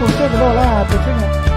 Ih, doqc cuotv ga'ndorh laav, doqc cuotv mi'aqv.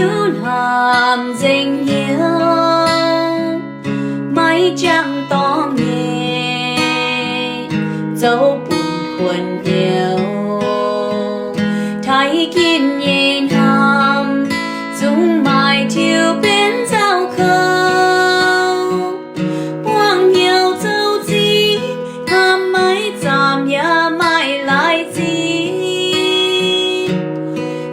Hiuv hnamv nzengc hnyouv, maiv jangx dorngx nyei, zoux bun kuonx hnyouv. Taaih ginv nyei hnamv, zungv maaih tiux benx nzauh kouv. Buangh hnyouv zoux zinh, hnamv maiv zaamc yaac maaih laaix zinh.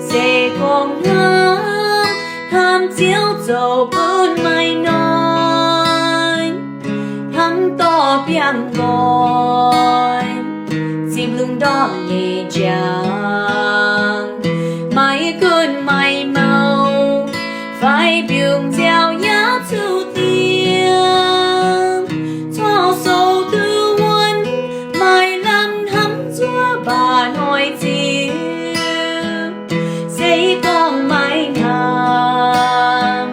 Se gorngv hnamv, hnamv Ziouv zoux bun maaih noic, hnangv dorh biangh nqoi, zipv lungh ndorm nyei njang. Maiv gunv maaih mouh fai mbiungc nziaaux yaac zuqc diev, corc sou duqv wuonv, maaih lamh hnamv zuov baac noic ziux. Se gorngv maiv hnamv,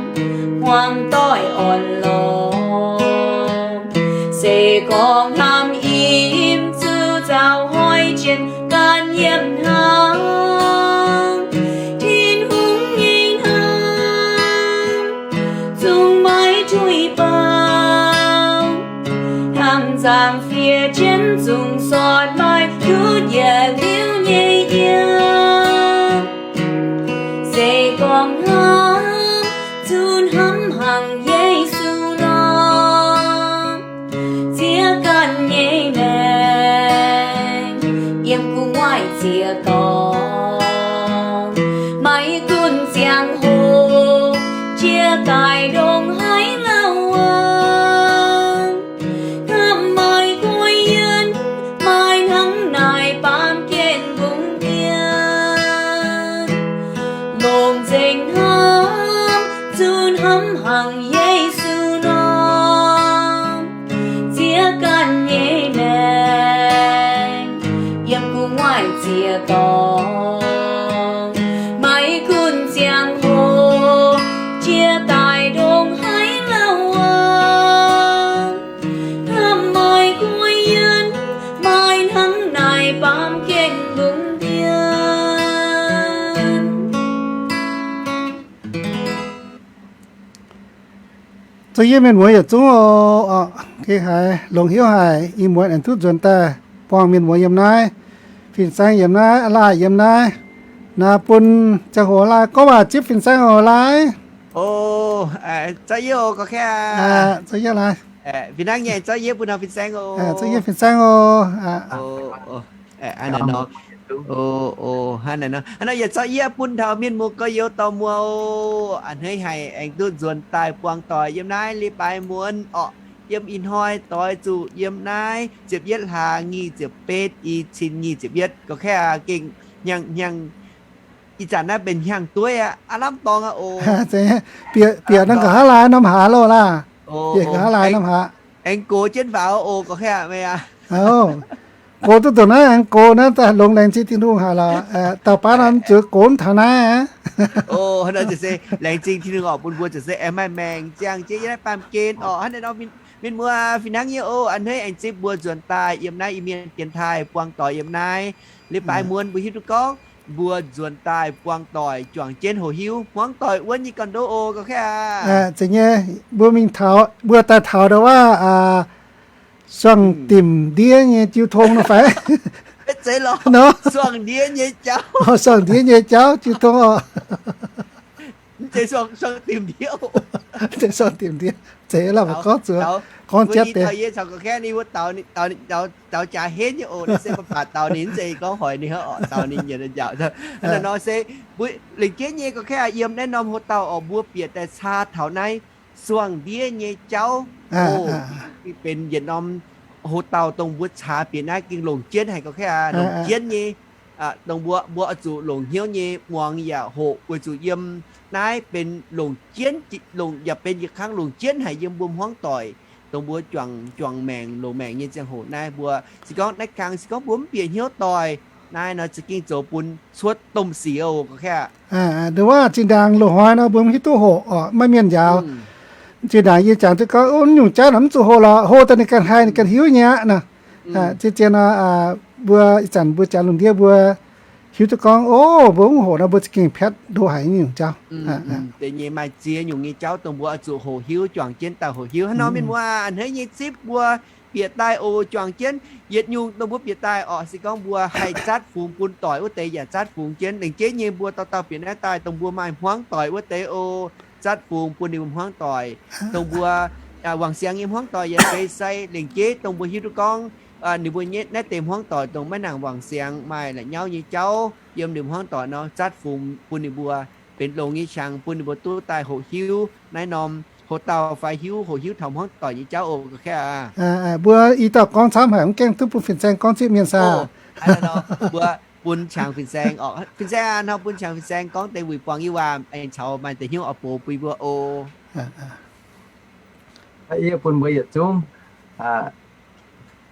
hmuangx doic orn-lorqc. Se gorngv hnamv im zuqc nzauh hnoi jiex ganh yiem hnangv. Tin-Hungh nyei hnamv zungv maiv tuix baaux, hnamv nzangc fiev jienv zungv sortv maaih ndutv yietc liuz nyei yiem. Se gorngv hnamv, zuqc hnamv hnangv Yesu nor, ziex ganh nyei maengc yiem gu'nguaaic ziex dorngx. Maiv gunv ziangh hoc jiex daaih ndongc haaix lauh waac, hnamv maaih guai yienh, maaih hnangv naaic baamh gen mbungv dien. Longc nzengc hnamv, zuqc hnamv hnangv Yesu nor, ziex ganh nyei maengc yiem gu'nguaaic ziex dorngx. Maiv gunv ziangh hoc jiex daaih ndongc haaix lauh waac, hnamv maaih guai yienh, maaih hnangv naaic baamh gen mbungv dien. Zoux yie mienh muoz yietc zungv oc, gengh haiz longx hnyouv haic, ih muonz aengx duqv nzuonx daaih buangh mienh muoz yiem naaiv, fin-saeng yiem naaiv, laaih yiem naaiv, naaiv bun ziangh hoc laaih gorngv waac zipv fin-saeng oc laaih. Zoux yie oc, gorx-kaeqv. Zoux yie laaih. Fih hnangv nyei, zoux yie bun taux fin-saeng oc. Zoux yie fin-saeng oc. Hnangv naaic nor, hnangv naaic nor yaac zoux yie bun taux mienh muoz gorx-youz dorh muoz oc. A'hneiv haic aengx duqv nzuonx daaih buangh doic yiem naaiv leiz-baaix muonz orqc. Yiem ih hnoi doix zuqc yiem naaiv ziepc yietv hlaax nyic ziepc betv, i cin nyic ziepc yietv, gorx-kaeqv aqv, gengh hnyangx, hnyangx, ih zanc naaiv benx hnyangx dueiv aqv, aav lamh dorngx aqv oc. Bieqc, bieqc naaiv nqa'haav laai norm hlaax loh laah. Bieqc nqa'haav laai norm hlaax. Aengx gox jienv faaux oc, gorx-kaeqv aqv, meih aqv. Gox duqv dongh naaiv aengx gox naaiv daaih longx, laengz zingh Tin-Hungh haic lorqc. Dauh baav nor mv zuqc gox mv taux naaiv. Laengz zingh Tin-Hungh oc, bun mbuo ziouc se aengx maaih maengc ziangh jienv yiem naaiv baamh gen oc. Hnangv naaiv nor, mienh muoz fih hnangv nyei oc. A'hneiv aengx zipv mbuo nzuonx daaih yiem naaiv Iu-Mienh dienx taaih buangh doic yiem naaiv. Leiz-baaix muonz mbuo hiuv duqv gorngv mbuo nzuonx daaih buangh doic juangc jienv hoqc hiuv hmuangv doic wuonv nyei gorn-ndoqv oc, gorx-kaeqv aqv. Zeiz nyei, mbuo mingh taux, mbuo daaih taux ndau wuov Suangx Dimc Ndiev nyei jiu tong nor fai? Suangx Ndiev nyei jauv, Suangx Ndiev nyei jauv jiu tong oc. Mv zeiz Suangx Dimc Ndiev, Suangx Dimc Ndiev, zeiz lamh gorngv zuqc gorngv jienv deix. Yie caux gorx-kaeqv ninh mbuo daux jaax henv nyei oc. Naaiv se mv baac daux ninh mv zeiz gorngv hoic ninh hnangv oc, daux ninh nyanc njaaux. Hnangv naaiv nor se mbuo lengc jienv nyei gorx-kaeqv aqv, yiem naaiv norm hoc-dauh oc, mbuo bieqc daaih caa taux naaiv Suangx Ndiev nyei jauv oc. Benx yietc norm hoc-dauh dongh mbuo caa bieqc naaiv gengh longc jienv haic gorx-kaeqv aqv, longc jienv nyei. Dongh mbuo, mbuo oix zuqc longc hnyouv nyei muangx yaac hoqc, weic zuqc yiem naaiv benx longc jienv, longc yaac benx yietc kangv longc jienv haic yiem mbuo hmuangv doic. Dongh mbuo juangc, juangc maengc, longc maengc nyei ziangh hoc naaiv mbuo se gorngv naaiv kangx se gorngv mbuo mv bieqc hnyouv doic, naaiv nor za'gengh zoux bun cuotv domh sic oc, gorx-kaeqv aqv. Nduov waac zinh ndaangc loz-hnoi nor mbuo mv hiuv duqv hoqc oc, maiv mienh njaaux. Zinh ndaangc yie jangx duqv gorngv, o, mv nyungc jauv naaic mv zuqc hoqc lorqc, hoqc daaih ninh ganh haih, ninh ganh hiuv nyei aqv nor. Zien-zien nor, mbuo ih zanc mbuo jaax lungh ndiev mbuo hiuv duqv gorngv, o, mbuo mv hoqc nor mbuo za'gengh piatv ndo haic nyungc jauv. Deix nyei maaih ziex nyungc nyei jauv dongh mbuo oix zuqc hoqc hiuv, juangc jienv daaih hoqc hiuv. Hnangv nor mienh muoz a'hneiv nyei zipv mbuo bieqc daaih oc, juangc jienv yietc nyungc dongh mbuo bieqc daaih orqc, se gorngv mbuo haih zatv fungx bun doic wuov deix yaac zatv fungx jienv. Lengc jeiv nyei mbuo dauh dauh bieqc naaiv daaih dongh mbuo maaih hmuangv doic wuov deix oc, zatv fungx bun ninh mbuo hmuangv doic. Dongh mbuo wangc siangx nyei hmuangv doic yaac fei sai. Lengc jeiv dongh mbuo hiuv duqv gorngv ninh mbuo naaiv deix hmuangv doic dongh maiv nangc wangc siangx, maaih la'nyauv nyei jauv yiem ninh hmuangv doic nor, zatv fungx bun ninh mbuo benx longx nyei qangx bun ninh mbuo duqv daaih hoqc hiuv naaiv norm houx-dauh fai hiuv, hoqc hiuv taux hmuangv doic nyei jauv oc. Mbuo i dauh gorngv camv haic, mv gaengh duqv bun fin-saeng gorngv zieqv mienh saah? Mbuo bun qangx fin-saeng oc. Fin-saeng aac, hnangv bun qangx fin-saeng gorngv deix wuic buangh nyei waac aengx caux maaih deix hnyouv oix box bun mbuo oc. Yie bun mbuo yietc zungv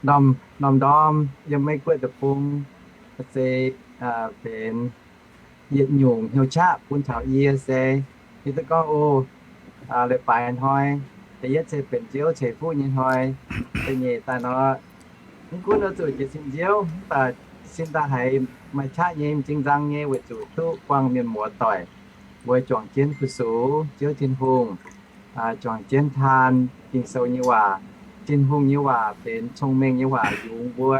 norm-ndorm yiem Meiv Guoqv deic-bung se benx yietc nyungc hnyouv qaqv bun taux yie se, yie duqv gorngv o, leiz-baaix hnoi, da'yietv se benx nziouv ceix fuqv nyei hnoi, da'nyeic daaih nor, mv gunv oix zuqc jiez sin nziouv, mv baac sin daaih haiz maaih qaqv nyei, m'zing nzang nyei, weic zuqc duqv buangh mienh muoz doic, mbuo juangc jienv fu-sux Ziouv Tin-Hungh, juangc jienv taan Ging-Sou nyei waac. Tin-Hungh nyei waac benx cong-mengh nyei waac yungz mbuo,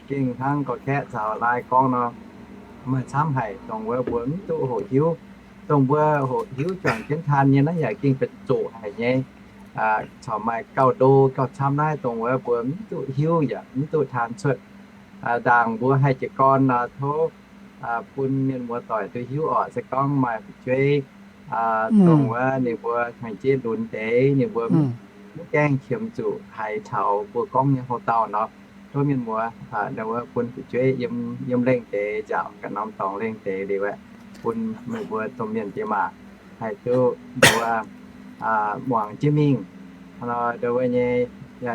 gengh hnangv gorx-kaeqv caux laai gorngv nor, maaih camv haic dongh wuov mbuo mv duqv hoqc hiuv. Dongh mbuo hoqc hiuv juangc jienv taan nyei naaiv yaac gengh benx zoqc haic nyei, caux maaih gauh ndo gauh camv naaiv dongh wuov mbuo mv duqv hiuv yaac mv duqv taan cuotv. Ndaangc mbuo haih jiez gorn nor, tov bun mienh muoz doic duqv hiuv orqc, se gorngv maaih fu'jueiv dongh wuov ninh mbuo hnyangx-jeiv lunx deix, ninh mbuo mv gaengh qiemx zuqc haiz taux mbuo gorngv nyei houx-dauh nor, tov mienh muoz wuov bun fu'jueiv yiem lengh deix nziaauc ganh norm dorngx lengh deix liuz aeqv, bun meih mbuo domh mienh diex maac haih duqv mbuo muangx jienv mingh. Ndo wuov nyei,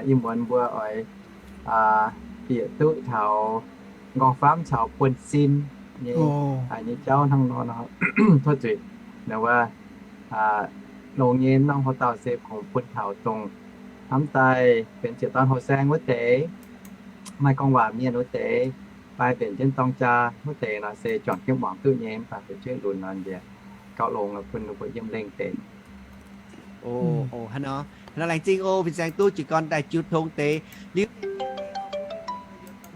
ih muonz mbuo oix bieqc duqv taux nqorngv-famv caux buonv-sin nyei, nyei jauv hnangv nor, tov zuiz, wuov, longx nyei norm houx-dauh se kungx bun taux dongh hnamv daaih benx ziepc dorn houx-saeng wuov deix, maaih gorngv waac mienh wuov deix, fai mbenc jienv dorng jaa wuov deix nor se juangc jienv muangx duqv nyei, mv baac fu'jueiv lunx nor njiec gauh longx bun ninh mbuo yiem lengh deix. Hnangv nor, laengz zingh oc, fin-saeng duqv jiez gorn daaih jiu tong deix. Liuz,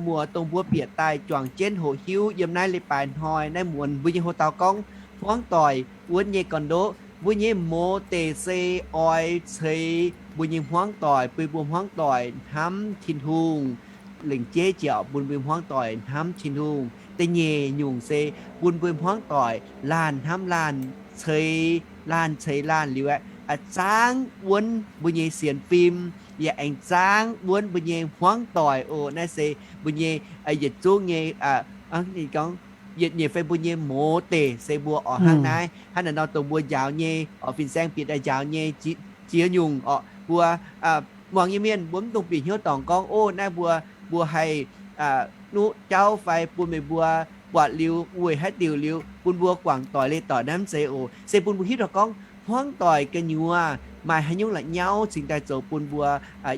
muoz dongh mbuo bieqc daaih juangc jienv hoqc hiuv yiem naaiv leiz-baaix hnoi naaiv muonz mbuo nyei houx-dauh gorngv hmuangv doic wuonv nyei gorn-ndoqv, mbuo nyei mouz deic se oix ceix mbuo nyei hmuangv doic, bun mbuo hmuangv doic hnamv Tin-Hungh. Lengc jeiv jiex bun mbuo hmuangv doic hnamv Tin-Hungh. Da'nyeic nyungc se bun mbuo hmuangv doic laanh hnamv laanh, ceix laanh ceix laanh liuz aeqv, zaangv wuonv mbuo nyei sienx fim, yaac aengx zaangv wuonv mbuo nyei hmuangv doic oc. Naaiv se mbuo nyei yietc zungv nyei, gorngv yietc nyeic fai mbuo nyei mouz deic se mbuo oix hnangv naaiv. Hnangv naaiv nor dongh mbuo njaaux nyei, oix fin-saeng bieqc daaih njaaux nyei ziex nyungc orqc, mbuo muangx nyei mienh mbuo mv dungx bieqc hnyouv dorngc gorngv, o, naaiv mbuo, mbuo haih nuqv jauv fai bun meih mbuo buatc liuz weic haaix diuc liuz bun mbuo guangc doic leih doic naaiv mv zeiz oc. Se bun mbuo hiuv duqv gorngv hmuangv doic gu'nyuoz maaih haaix nyungc la'nyauv cingx daaih zoux bun mbuo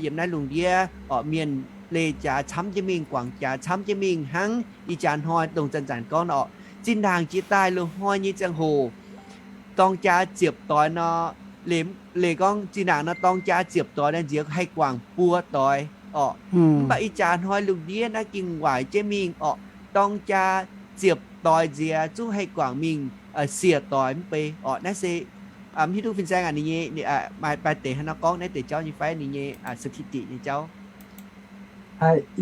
yiem naaiv lungh ndiev orqc mienh leih jaax camv jienv mingh, guangc jaax camv jienv mingh hnangv ih jaax hnoi dongh zanc-zanc gorngv nor orqc. Zinh ndaangc jiex daaih loz-hnoi nyei ziangh hoc dorng jaa ziepc doix nor, leih gorngv zinh ndaangc nor dorng jaa ziepc doix nor nziex haih guangc buo doix orqc. Mv baac ih jaax hnoi lungh ndiev naaiv ging waaic jienv mingh orqc, dorng jaa ziepc doix nziex zungv haih guangc mingh siec doix mv bei orqc. Naaiv se mv hiuv duqv fin-saeng aac ninh nyei maaih deix hnangv nor gorngv naaiv deix jauv nyei fai ninh nyei สถิติ nyei jauv.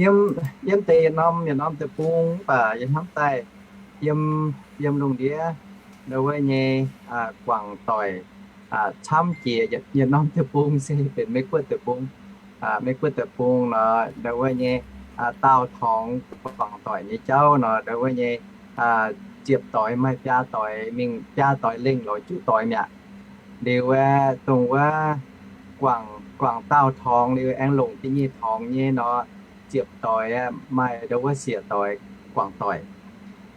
Yiem deix yietc norm yietc norm deic-bung mv baac yie hnamv daaih yiem, yiem lungh ndiev ndo wuov nyei guangc doic camv jiex yietc norm deic-bung se benx Meiv-Guoqv deic-bung. Meiv-Guoqv deic-bung nor ndo wuov nyei daauh torngx guangc doic nyei jauv nor ndo wuov nyei ziepc doix maaih biaa doix mingh, biaa doix lengh lorz juqv doix mi'aqv. Liuz aeqv, dongh wuov guangc, guangc daauh torngx liuz aengx longc da'nyeic torngx nyei nor, ziepc doix aeqv, maaih ndo wuov siec doix guangc doic.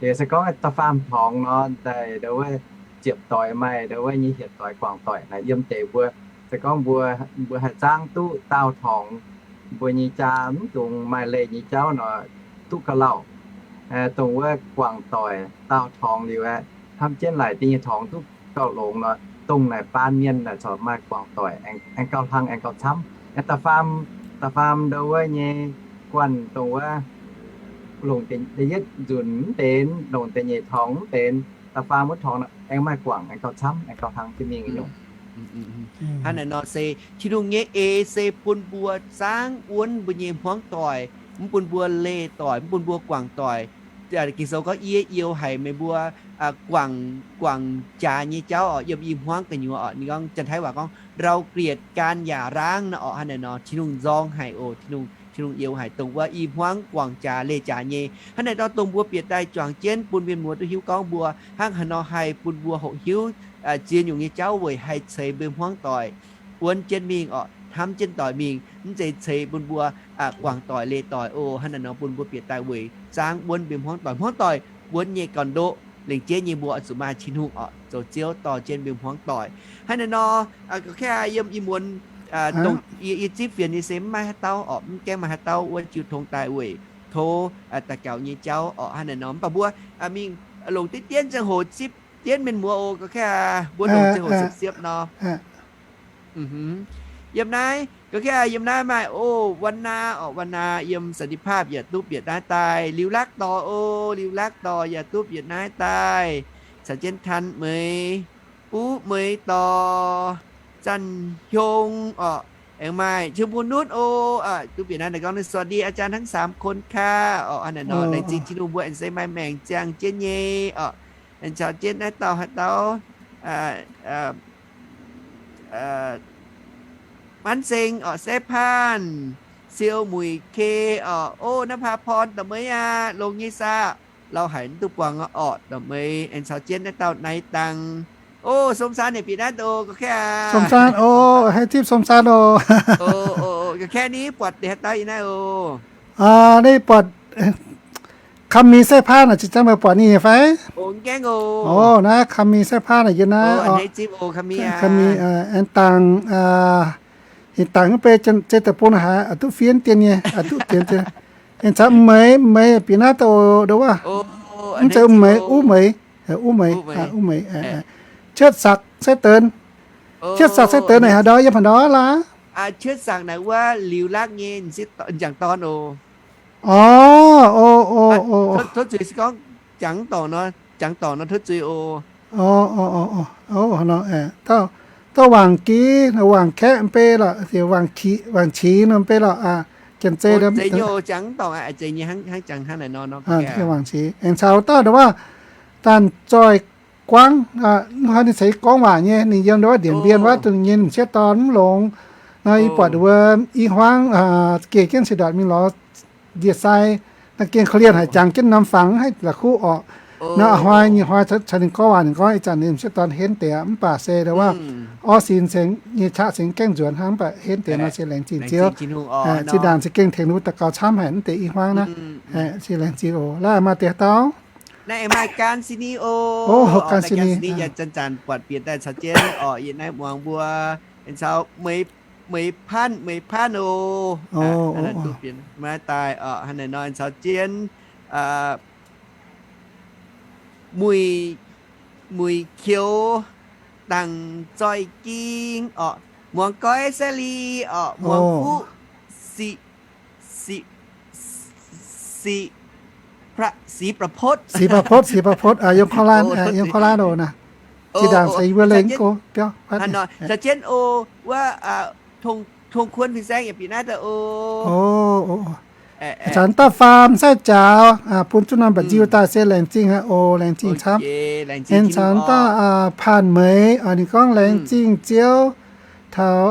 Liuz se gorngv da'faam torngx nor, daaih ndo wuov ziepc doix maaih ndo wuov nyei hietc doix guangc doic naaic yiem deix mbuo. Se gorngv mbuo, mbuo haih zaangv duqv daauh torngx, mbuo nyei jaa mv dungx maaih leih nyei jauv nor, duqv ga'lauh. dongh wuov guangc doic daauh torngx liuz aeqv, hnamv jienv laaic da'nyeic torngx duqv gauh longx nor, dongh naaic baan mienh naaic corc maaih guangc doic aengx gauh hlang aengx gauh camv. Aengx da'faam, da'faam ndo wuov nyei guanh dongh wuov longc da'yietv nzunc mv benx, longc da'nyeic torngx mv benx, da'faam wuov torngx aengx maaih guangc aengx gauh camv aengx gauh hlang jienv mingh nyungc. Hnangv naaic nor se Tin-Hungh nyei eix se bun mbuo zaangv wuonv mbuo nyei hmuangv doic, mv bun mbuo leih doic, mv bun mbuo guangc doic. Ging-Sou gorngv, Yie youx haic meih mbuo guangc, guangc jaax nyei jauv oc, yiem i hmuangv gu'nyuoz oc. Ninh gorngv, Janx-Taiv waac gorngv, rau glietc gan yaac raangv nor oc. Hnangv naaic nor Tin-Hungh nzorng haic oc. Tin-Hungh, Tin-Hungh youx haic dongh wuov i hmuangv guangc jaax leih jaax nyei. Hnangv naaic nor dongh mbuo bieqc daaih juangc jienv bun mienh muoz duqv hiuv gorngv mbuo hnangv haaix nor haih bun mbuo hoqc hiuv ziex nyungc nyei jauv weic haih ceix mbuo hmuangv doic wuonv jienv mingh oc, hnamv jienv doic mingh, mv zeiz ceix bun mbuo guangc doic leih doic oc. Hnangv naaic nor bun mbuo bieqc daaih weic zaangv wuonv mbuo hmuangv doic. Hmuangv doic wuonv nyei gauh ndoqv, lengc jeiv nyei mbuo oix zuqc maaih Tin-Hungh oc, zoux Ziouv dorh jienv mbuo hmuangv doic. Hnangv naaic nor, gorngv yiem i muonz dongh yie, yie zipv fienx nyei se mv maaih haaix dauh oc, mv gaengh maaih haaix dauh wuov jiu tong daaih weic tov daux gaux nyei jauv oc. Hnangv naaic nor mv baac mbuo mingh longc diqv dienv ziangh hoc zipv dienv mienh muoz oc. Gorngv mbuo longc ziangh hoc siepv-siepv nor. Yiem naaiv, gorngv yiem naaiv maaih oc, Wan Naa oc, Wan Naa yiem สันติภาพ yaac duqv bieqc naaiv daaih. Liuz Lakv Dorh oc, Liuz Lakv Dorh yaac duqv bieqc naaiv daaih. Caux jienv Tan Meix, Buv Meix Dorh, Zanh Hiong oc, aengx maaih ชมพูนุช oc, duqv bieqc naaiv daaih gorngv, สวัสดีอาจารย์ทั้งสามคนค่ะ oc. Hnangv naaic nor laengz zingh Tin-Hungh mbuo aengx se maaih maengc ziangh jienv nyei oc. Aengx caux jienv naaiv dauh haaix dauh, Manv Seng oc, Saev Paanh, Siou Muic Ke oc, oc, Na'paa Porn, da'meix aqv, longx nyei saah? Lauh haic mv duqv buangh oc, da'meix. Aengx caux jienv naaiv dauh Naiv Dangh. Oc, Som Saan yaac bieqc naaiv oc, gorngv kaeqv aqv. Som Saan oc, haih zipv Som Saan oc. Gorngv kaeqv ni buatc deix haaix dauh yiem naaiv oc? Naaiv buatc Kam Mingh Saev Paanh naaic, zinh ziangh meih buatc ninh nyei fai? Oc, naaiv Kam Mingh Saev Paanh naaic yiem naaiv oc. Kam Mingh, aengx dangx, ninh dangx mv bei zeiz deic-bung haaix, duqv fiev dien nyei, duqv dien. Aengx caux Meix, Meix bieqc naaiv deix oc, ndo wuov. Mv zeiz Meix, Uv Meix, Uv Meix, Uv Meix. Cietv Sakc Saev Deix, Cietv Sakc Saev Deix naaic haaix ndau, yiem haaix ndau laac? Orv, o, o, o, jangx dorngc nor, jangx dorngc nor tov zuiz oc. Dauh Wangc Giv, Wangc Kaeqv mv bei lorqc, Wangc Qiex nor mv bei lorqc, Janx-Zei, Wangc Qiex. Aengx caux dauh ndo wuov, Danh Zoih Guangv, hnoi ninh ceix gorngv waac nyei, ninh yiem ndo wuov Ndienc Mbien wuov, dongh nyei m'sieqv dorn mv longx. Nor yie buatc ndo wuov i hmuangv geh jienv seix ndortc mingh lorz ndie-sai, naaiv gengh korv-lienh haic, jangx jienv norm fangx haic la'kuqv orqc. Nor a'hnoi nyei hnoi caux ninh gorngv waac, ninh gorngv ih zanc ninh m'sieqv dorn henv deix aqv, mv baac se ndo wuov orv sin nyei qaqv se gaengh nzuonx hnangv, mv baac henv deix nor se laengz zingh Ziouv. Zinh ndaangc se gengh tengx ninh mbuo daux gaux camv haic mv deix i hmuangv naaiv. Se laengz zingh oc. Laaix maaih deix haaix dauh? Naaiv aengx maaih Gan Sini oc. Gan Sini yaac zanc-zanc buatc bieqc daaih caux jienv oc. Yie naaiv muangx mbuo aengx caux Meix Panv, Meix Panv oc. Duqv bieqc maiv daaih oc. Hnangv naaic nor aengx caux jienv Muic, Muic Qioux, Dangc Zoih Ging orqc, Muangz Goiv Saeqv Li orqc, Muangz Fuqv, Siqv, Siqv, Siqv, ศรีประพจน์ Siqv Baa Potv, Siqv Baa Potv, yiem Korv-Lan, yiem Korv-Lan oc naaic. Zinh ndaangc caux yie mbuo lengh go biauv. Caux jienv oc, wuov Tong Kuonv fin-saeng yaac bieqc naaiv daaih oc. Aengx caux dauh Faam Saeqv Jaaux, bun zuqc norm mba'nziu daaih se laengz zingh haic oc, laengz zingh camv. Aengx caux dauh Paanh Meix, ninh gorngv laengz zingh Ziouv taux,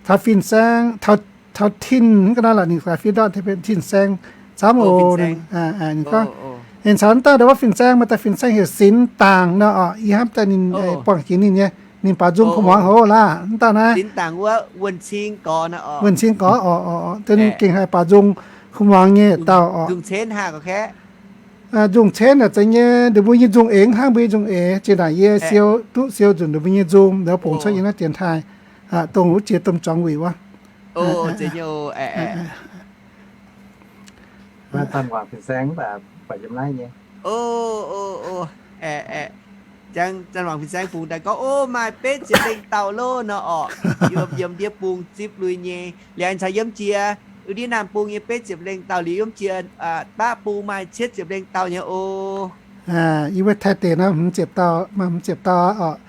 taux fin-saeng, taux, taux tin, ga'naaiv la'ningc gaax fin-ndortv, tin-saeng camv oc. Ninh gorngv, aengx caux dauh ndo wuov fin-saeng, maaih dauh fin-saeng heuc Sinx Dangc nor orqc, yie hnamv daaih ninh buangh jiex ninh nyei, ninh baaux nzung kuv muangx haic laac, mv dauh naaiv. Wuonh Cing Gorx orqc, deix ninh gengh haih baaux nzung kuv muangx nyei dauh orqc. Nzung cenv yaac zeiz nyei, ninh mbuo nyei nzung eix hnangv mbuo nyei nzung eix. Zinh ndaangc yie siou duqv siou nzunc ninh mbuo nyei nzung, ninh bungx cuotv yiem naaiv dienx taaih, dongh wuov jiex domh zuangx wuic wuov. Zanc-wangc fin-saeng mv baac buatc yiem naaiv nyei. O, o, o, aeqv, aeqv, jang zanc-wangc fin-saeng bungx daaih gorngv, o, maaih betv ziepc lengh dauh loh nor orqc. Yiem, yiem ndiev bung zipv lui nyei. Liuz aengx caux yiem jiex, ndiev naamh bung nyei betv ziepc lengh dauh liuz yiem jiex, baqv bung maaih cietv ziepc lengh dauh nyei o. Yie mbuo Taiv deic nor hmz ziepc dauh, maaih hmz ziepc dauh aqv orqc.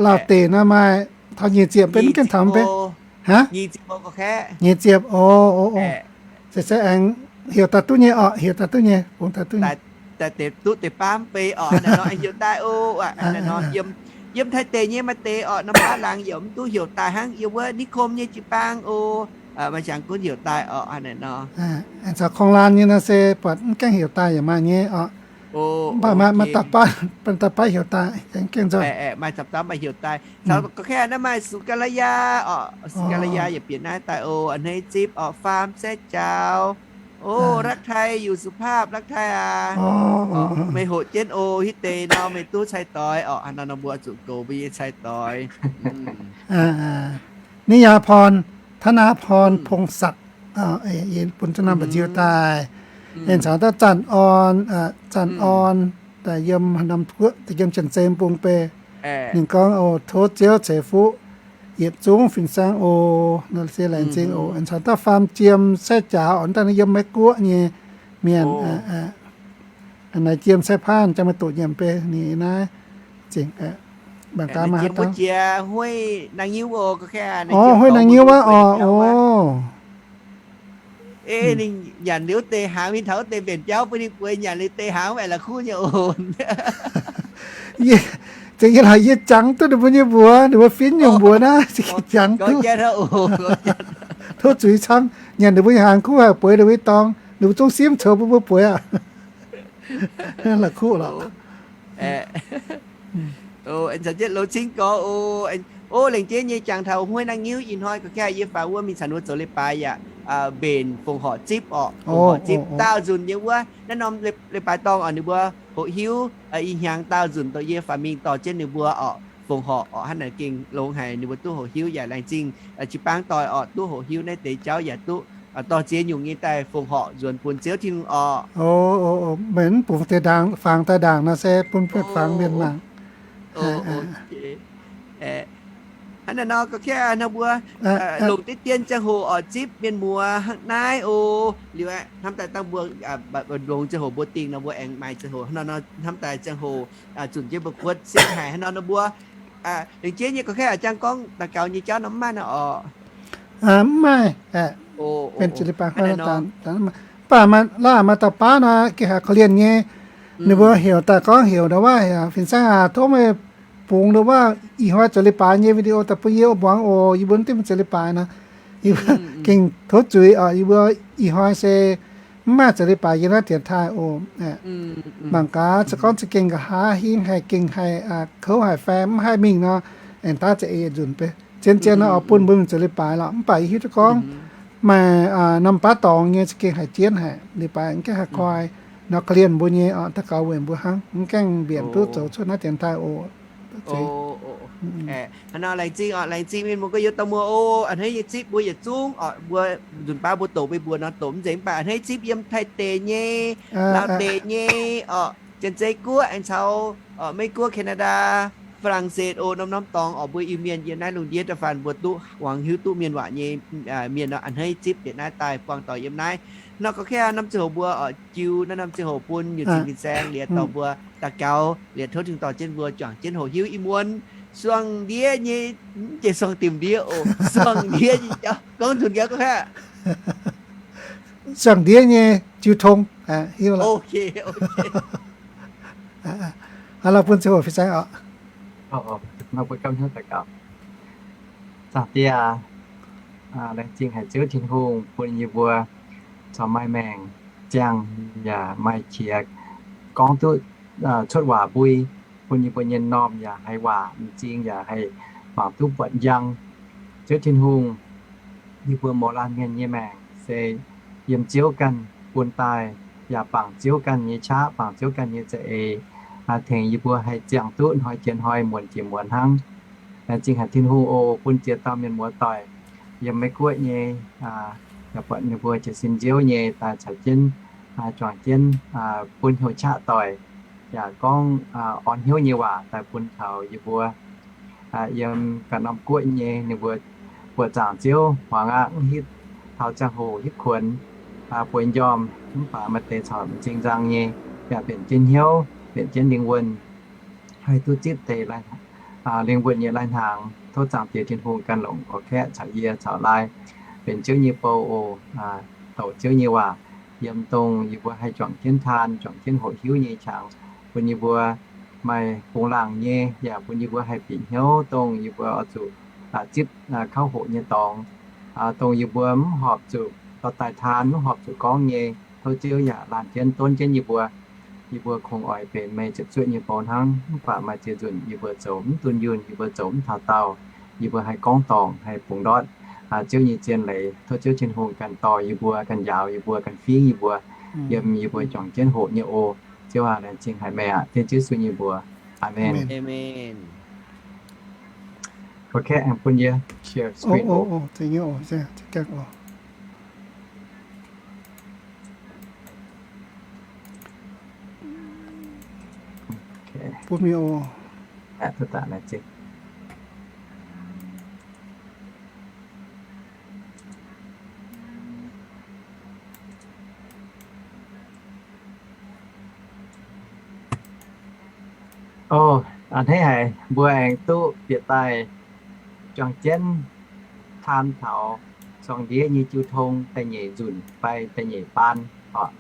Lauh deic nor maaih taux nyic ziepc, benx mv gaengh taux mv bei. Haav? Nyic ziepc, o, o, se se aengx heuc daaih duqv nyei orqc, heuc daaih duqv nyei, bungx daaih duqv nyei. Daaih deix duqv deix baav mv bei orqc, hnangv naaiv nor aengx heuc daaih o. Hnangv naaiv nor yiem, yiem Taiv deic nyei maaih deix orqc, norm baav laangz yaac mv duqv heuc daaih hnangv. Yiem wuov นิคม nyei jiu-baang o, maaih jangx gunv heuc daaih orqc, hnangv naaiv nor. Aengx caux คลองลาน nyei nor se buatc mv gaengh heuc daaih yaac maaih nyei orqc. Mv baac maaih dauh baav, dauh baav heuc daaih, aengx gaengh nzoih. Maaih dauh baav maaih heuc daaih. Caux gorqv-kaeqv naaiv maaih สุกัลยา orqc, สุกัลยา yaac bieqc naaiv daaih o, a'hneiv zipv orqc, faam sai jaux. O, รักไทย อยู่สุภาพ รักไทย aac. Meih hoqc jienv o, hitv deix nor meih duqv cai-doix orqc. Hnangv naaiv nor mbuo zuqc goux mbuo nyei cai-doix. Ninh Yaa Porn, ธนาพร พงศักดิ์, bun zungv norm mba'nziu daaih. Aengx caux dauh Zanc Orn, Zanc Orn, daaih yiem norm guoqv, daaih yiem Janx-Zei bung bei. Ninh gorngv, o, tov Ziouv ceix fuqv yietc zungv fin-saeng o, nor se laengz zingh oc. Aengx caux dauh Faam Jiem sai jaux orqc, daaih yiem Meiv Guoqv nyei mienh. Naaiv Jiem sai paanv jang meih doqc nyiemc bei ninh naaiv zingh. Mangc gaax maaih haaix dauh. O, huei naang nyiuv wuov orqc, o. Ninh nyanc liuz deix hnaangx, mingh taux wuov deix mbenc biauv bun ninh bueix, nyanc liuz deix hnaangx mv baac la'kuqv nyei oc. Zeiz yie laaix yie jangx duqv ninh mbuo nyei mbuox, ninh mbuo finv nyungc mbuox naaiv, jangx duqv. Tov zuiz camv, nyanc ninh mbuo nyei hnaangx kuv haih bueix ninh mbuo nyei dorngx, ninh mbuo zungv simv coux bun mbuo bueix aqv. La'kuqv lorqc. Longx cingv gorx o. O, lengc jeiv nyei jangx taux huei naang nyiuv ih hnoi gorqv-kaeqv yie faaux wuov mingh caux ninh mbuo zoux leiz-baaix yaac mbenc fongc horc zipv orqc. Fongc horc zipv daauh nzunc nyei wuov, naaiv norm leiz-baaix dorngh orqc ninh mbuo hoqc hiuv ih hnyangx daauh nzunc dongh yie faaux mingh dorh jienv ninh mbuo orqc fongc horc orqc. Hnangv naaic gengh longx haic, ninh mbuo duqv hoqc hiuv yaac laengz zingh jiu-baang doic orqc duqv hoqc hiuv naaiv deix jauv yaac duqv dorh ziex nyungc nyei daaih fongc horc nzuonx bun Ziouv Tin-Hungh orqc. Meih mv bungx deix ndaangc, fangx daaih ndaangc nor se bun fangx mienh mangc. Hnangv naaiv nor gorqv-kaeqv hnangv mbuo longc deix dien ziangh hoc orqc zipv mienh muoz hnangv naaiv oc. Liuz aqv, hnamv daaih dangh mbuo longx ziangh hoc mbuo dingh nor mbuo aengx maaih ziangh hoc hnangv nor, hnamv daaih ziangh hoc zunc jienv mbuo kuotv sieqv haic hnangv nor nor mbuo lengc jeiv nyei gorqv-kaeqv jangx gorngv daux gaux nyei jauv nor mv maaih nor orqc. Mv maaih. Benx zuqc leiz-baaix hnoi, mv baac maaih laaix maaih dauh baav nor gengh haiz korv-lienh nyei. Ninh mbuo heuc daaih gorngv heuc ndau wuov, fin-saeng aac, tov meih bungx ndau wuov ih hnoi zoux leiz-baaix nyei video daaih bun yie muangx oc. Yie mbuo mv dingh zoux leiz-baaix nor, yie mbuo gengh tov zuiz oc. Yie mbuo ih hnoi se mv maaih zoux leiz-baaix yiem naaiv dienx taaih oc. Mangc gaax, se gorngv za'gengh nqa'haav hingv haih gengh haih kouv haic fai mv haih mingh nor, aengx daav za'eix yietc nzunc bei. Zien-zien nor oix bun mbuo mingh zoux leiz-baaix lorqc. Mv baac yie hiuv duqv gorngv maaih norm baav dorngx nyei za'gengh haiz jienv haic, leiz-baaix mv gaengh haih koi nor, korv-lienh mbuo nyei oc, daux gaux weic mbuo hnangv, mv gaengh mbienc duqv zoux cuotv naaiv dienx taaih oc. Hnangv nor laengz zingh oc, laengz zingh mienh muoz gorx-youz dauh muoz oc. A'hneiv nyei zipv mbuo yietc zungv oc, mbuo nzunc baav mbuo doqc meih mbuo nor doqc mv nzengc, mv baac a'hneiv zipv yiem Taiv deic nyei, Laauv deic nyei oc, Janx-Zei guoqv aengx caux Meiv Guoqv, Canada, Faa^lang^setv oc, norm-norm dorngx oc, mbuo Iu-Mienh yiem naaiv lungh ndiev da'faanh mbuo duqv muangx hiuv duqv mienh waac nyei mienh nor, a'hneiv zipv deix naaiv daaih buangh doic yiem naaiv. Nor gorqv-kaeqv norm ziangh hoc mbuo oc jiu naaiv norm ziangh hoc bun nyutc cing fin-saeng liuz dorh mbuo daux gaux liuz tov Tin-Hungh dorh jienv mbuo juangc jienv hoqc hiuv ih muonz suangx ndiev nyei, mv zeiz suangx dimc ndiev oc, suangx ndiev nyei jauv gorngv nzunc gau gorqv-kaeqv. Suangx ndiev nyei jiu tong, hiuv lorqc. Hnangv nor bun ziangh hoc fin-saeng oc. Zaangc Diex aac, laengz zingh haic Ziouv Tin-Hungh bun yie mbuo corc maaih maengc ziangh yaac maaih qiex gorngv duqv cuotv waac mbui, bun yie mbuo nyei m'normh yaac haih waac m'zing yaac haih mangc duqv buatc njang. Ziouv Tin-Hungh, yie mbuo mouz laanh mienh nyei maengc se yiem Ziouv ganh bun daaih, yaac bangc Ziouv ganh nyei qaqv, bangc Ziouv ganh nyei za'eix, tengx yie mbuo haih ziangh duqv hnoi jiex hnoi, muonz jiex muonz hnangv. Laengz zingh haic Tin-Hungh oc, bun ziex dauh mienh muoz doic yiem Meiv Guoqv nyei, yaac buatc ninh mbuo jiez sin nziouv nyei daaih caux jienv juangc jienv bun hnyouv qaqv doic, yaac gorngv orn hnyouv nyei waac daaih bun taux yie mbuo yiem ganh norm guoqv nyei ninh mbuo buoqc zaangc Ziouv. Muangx aqv, mv hitv taux ziangh hoc hitv kuonx bueix njormh, mv baac maaih deix corc m'zing nzang nyei, yaac mbenc jienv hnyouv, mbenc jienv lingh wuonh, haih duqv zipv deix lingh wuonh nyei lai-hnaangx. Tov Zaangc Diex Tin-Hungh ganh longc gorqv-kaeqv caux yie caux laai benx Ziouv nyei bou oc, douc Ziouv nyei waac, yiem dongh yie mbuo haih juangc jienv taan, juangc jienv hoqc hiuv nyei qangx, bun yie mbuo maaih bungx laangc nyei, yaac bun yie mbuo haih bieqc hnyouv dongh yie mbuo oix zuqc zipv kauv hoqc nyei dorngx, dongh yie mbuo mv horpc zuqc dorh daaih taan, mv horpc zuqc gorngv nyei. Tov Ziouv yaac laanh jienv donv jienv yie mbuo. Yie mbuo kungx oix benx meih ziepc zuoqv nyei bou hnangv, mv baac maaih ziex nzunc yie mbuo zoux mv dunh yunh, yie mbuo zoux mv taux daauh, yie mbuo haih gorngv dorngc, haih bungx ndortv Ziouv nyei zien leiz. Tov Ziouv Tin-Hungh ganh dorh yie mbuo, ganh njaaux yie mbuo, ganh fingv yie mbuo, yiem yie mbuo juangc jienv hoqc nyei oc. Ziouv aac, laengz zingh haic meih aqv, dengv Ziouv Yesu nyei mbuox. Aamen. Aamen. Gorqv-kaeqv aengx bun yie share screen oc. Ov, a'hneiv haic, mbuo aengx duqv bieqc daaih juangc jienv taan taux Zuangx Ndiev nyei jiu tong da'nyeic nzunc fai da'nyeic baan oc.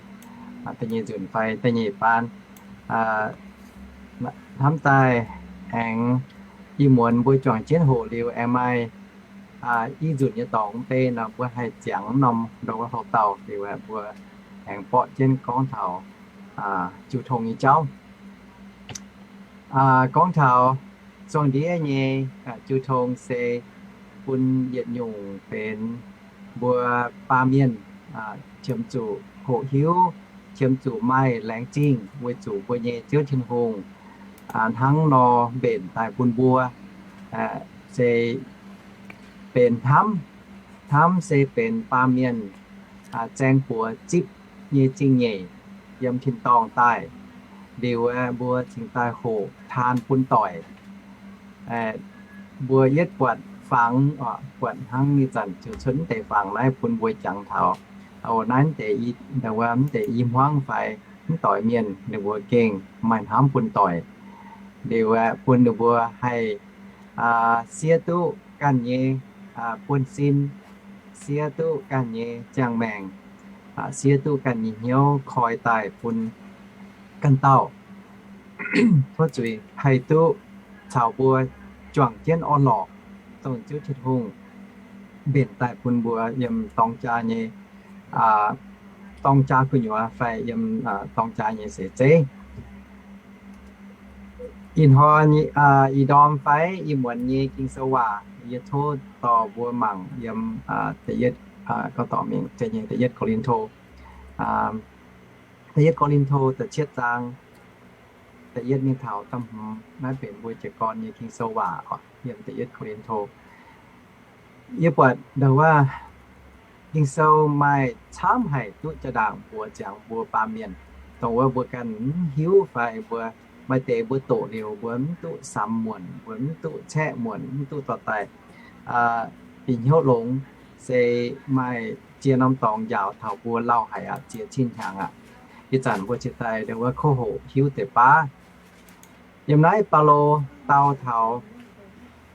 Da'nyeic nzunc fai da'nyeic baan. Hnamv daaih aengx ih muonz mbuo juangc jienv hoqc liuz aengx maaih i nzunc nyei dorngx mv bei nor, mbuo haih ziangx norm ndau wuov hlo dauh liuz, mbuo aengx borqv jienv gorngv taux jiu tong nyei jauv. Gorngv taux Zuangx Ndiev nyei jiu tong se bun yietc nyungc benx mbuo baamh mienh qiemx zuqc hoqc hiuv, qiemx zuqc maaih laengz zingh weic zuqc mbuo nyei Ziouv Tin-Hungh hnangv nor mbenc daaih bun mbuo, se benx hnamv. Hnamv se benx baamh mienh zaeng buoz zipv nyei zingh nyeic yiem tin-dorngh daaih. Liuz aeqv, mbuo cingx daaih hoqc taan bun doic. Mbuo yietv buatc fangx, buatc hnangv ih zanc ziouc cuotv mv deix fangx naaiv bun mbuo jangx taux, o, naaiv mv deix, mv deix i hmuangv fai mv doix mienh ninh mbuo gengh maaih hnamv bun doic. Liuz aeqv, bun ninh mbuo haih siev duqv ganh nyei buonv-sin, siev duqv ganh nyei ziangh maengc, siev duqv ganh nyei hnyouv koi daaih bun ganh dauh. Tov zuiz haih duqv caux mbuo juangc jienv orn-lorqc, dongh Ziouv Tin-Hungh mbenc daaih bun mbuo yiem dorng jaa nyei, dorng jaa gu'nyuoz fai yiem dorng jaa nyei seix zeiv. Ih hnoi, ih ndorm fai ih muonz nyei Ging-Sou waac yie tov dorh mbuo mangc yiem da'yietv, gorngv dorngc mingh nyei da'yietv Ko^lin^to, da'yietv Ko^lin^to da'cietv zaang, da'yietv mingh taux da'hmz. Naaiv benx mbuo jiez gorn nyei Ging-Sou waac yiem da'yietv Ko^lin^to. Yie buatc ndau wuov Ging-Sou maaih camv haic duqv jaa-ndaangc mbuox ziangx mbuo baamh mienh, dongh wuov mbuo ganh mv hiuv fai mbuo maaih deix mbuo doqc liuz mbuo mv duqv samx muonc, mbuo mv duqv caeqv muonc, mv duqv dorh daaih bieqc hnyouv longx, se maaih ziex norm dorngx njaaux taux mbuo lauh haic aqv, ziex cin hnyangx aqv. Ih zanc mbuo cingx daaih ndau wuov kouv hoqc hiuv deix baav. Yiem naaiv Baulo dau taux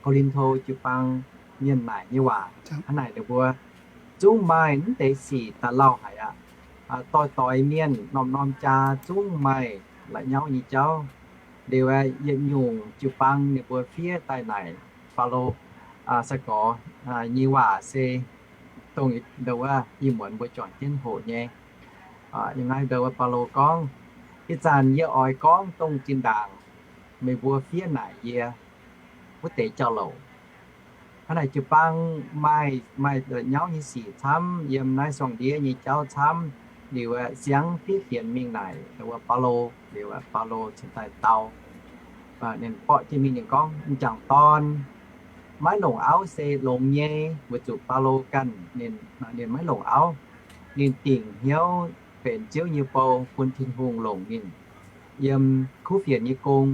Ko^lin^to jiu-baang mienh naaic nyei waac hnangv naaic, ninh mbuo zungv maaih mv deix sic daaih lauh haic aqv. Doix-doix mienh, norm-norm jaa zungv maaih la'nyauv nyei jauv. Liuz aeqv, yietc nyungc jiu-baang ninh mbuo fiev daaih naaic Baulo, sai-gorx nyei waac se dongh ndau wuov ih muonz mbuo juangc jienv hoqc nyei. Yiem naaiv ndau wuov Baulo gorngv, ih zanc yie oix gorngv dongh zinh ndaangc meih mbuo fiev naaic yie wuov deix jauv-louc. Hnangv naaic jiu-baang maaih, maaih la'nyauv nyei sic camv, yiem naaiv Zuangx Ndiev nyei jauv camv. Liuz aeqv, siangx fiev fienx mingh naaic ndau wuov Baulo. Liuz aeqv, Baulo cingx daaih dau, ninh borqv jienv mingh, ninh gorngv, m'jangc dorn maiv longc auv se longx nyei. Weic zuqc Baulo ganh ninh, ninh maiv longc auv. Ninh dingc hnyouv benx Ziouv nyei bou, bun Tin-Hungh longc ninh yiem kuv fienx nyei gong,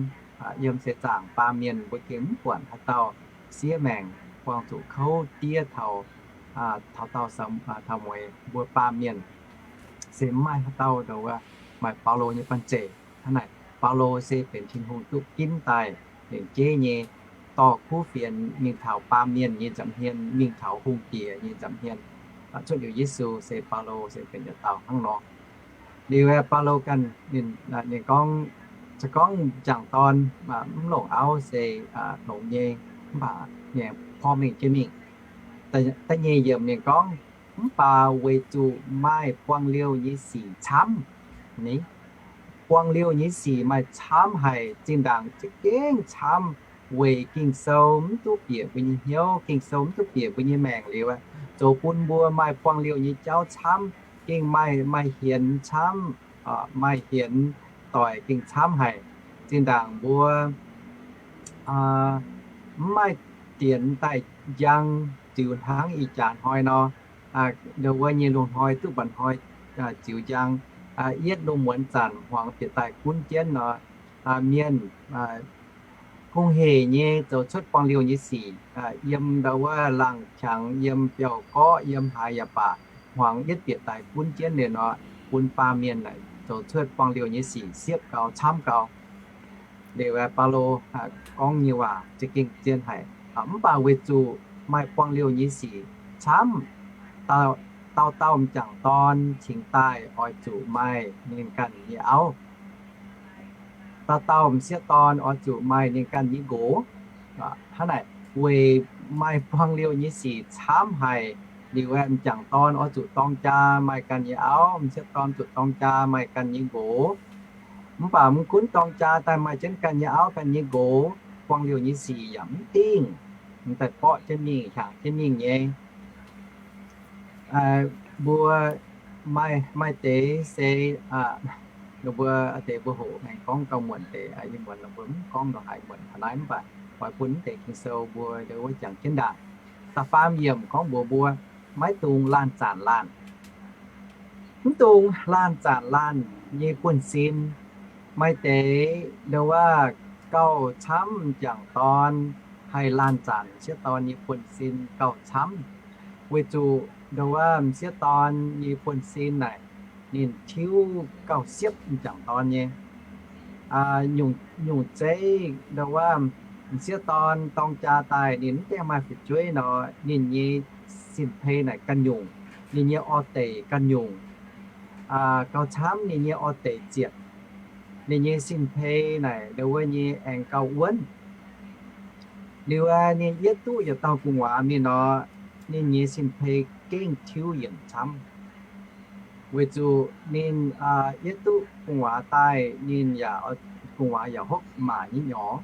yiem seix zaangc baamh mienh mbuo gengh mv buatc haaix dauh siev maengc buangh zuqc kouv diev taux, taux dauh, taux mueiz mbuo baamh mienh se mv maaih haaix dauh ndongc wuov maaih Baulo nyei banh zeic. Hnangv naaic, Baulo se benx Tin-Hungh duqv ginv daaih lengc jeiv nyei, dorh kuv fienx mingh taux baamh mienh nyei nza'hmien, mingh taux hungh diex nyei nza'hmien, cuotv liuz Yesu se Baulo se benx yietc dauh hnangv nor. Liuz Baulo ganh ninh gorngv, se gorngv m'jangc dorn mv longc auv se longx nyei, mv baac ninh porv mengh jienv mingh. Da'nyeic yiemc ninh gorngv, mv baac weic zuqc maaih buangh liouh nyei sic camv. Ni, buangh liouh nyei sic maaih camv haic, zinh ndaangc za'gengh camv, weic Ging-Sou mv duqv bieqc mbuo nyei hnyouv, Ging-Sou mv duqv bieqc mbuo nyei maengc liuz, zoux bun mbuo maaih buangh liouh nyei jauv camv, gengh maaih, maaih hienx camv, maaih hienx doic gengh camv haic. Zinh ndaangc mbuo mv maaih dienx daaih njang ziux hnangv ih jaax hnoi nor, ndau wuov nyei loz-hnoi duqv mba'hnoi ziux njang, yietv loz-muonz zanc hmuangx bieqc daaih gunv jienv nor, mienh hungh hec nyei zoux cuotv buangh liouh nyei sic, yiem ndau wuov laangh qangx, yiem biauv-gorqv, yiem haaix yaac baac, hmuangx yietv bieqc daaih gunv jienv liuz nor, bun baamh mienh zoux cuotv buangh liouh nyei sic siepv gau, camv gau. Liuz Baulo gorngv nyei waac za'gengh zien haic. Mv baac weic zuqc maaih buangh liouh nyei sic camv, dauh dauh m'jangc dorn cingx daaih oix zuqc maaih ninh ganh nyei auv. Dauh dauh m'sieqv dorn oix zuqc maaih ninh ganh nyei nqox. Hnangv naaic, weic maaih buangh liouh nyei sic camv haic liuz, m'jangc dorn oix zuqc dorng jaa maaih ganh nyei auv, m'sieqv dorn zuqc dorng jaa maaih ganh nyei nqox. Mv baac mv gunv dorng jaa daaih maaih jienv ganh nyei auv ganh nyei nqox, buangh liouh nyei sic yaac mv dingh, m'daaih borqv jienv mingh, hiaangx jienv mingh nyei. Mbuo maaih, maaih deix se, mbuo deix mbuo hoqc aengx gorngv gauh muonc deix, ih muonz mbuo mv gorngv ndongc haaix muonc taux naaiv, mv baac oix bun mv deix Ging-Sou mbuo ndau wuov jangx jienv ndaangc. Da'faam yiemc gorngv mbuox mbuo, maiv dungx laanh zaanc laanh. Mv dungx laanh zaanc laanh nyei buonv-sin. Maaih deix ndau wuov gauh camv m'jangc dorn haih laanh zaanc m'sieqv dorn nyei buonv-sin gauh camv, weic zuqc ndau wuov m'sieqv dorn nyei buonv-sin naaic ninh tiuv gauh siepv m'jangc dorn nyei. Nyungc, nyungc zeiv ndau wuov m'sieqv dorn dorng jaa daaih ninh mv gaengh maaih fu'jueiv nor, ninh nyei sin-peix naaic ganh nyungc, ninh nyei orv deic ganh nyungc, gauh camv ninh nyei orv deic ziepc, ninh nyei sin-peix naaic ndau wuov nyei aengx gauh wuonv. Liuz ninh yietv duqv yietc dauh gu'nguaaz mingh nor, ninh nyei sin-peix gengh tiuv yienc camv. Weic zuqc ninh yietv duqv gu'nguaaz daaih, ninh yaac, gu'nguaaz yaac hopv maac nyei nyorx.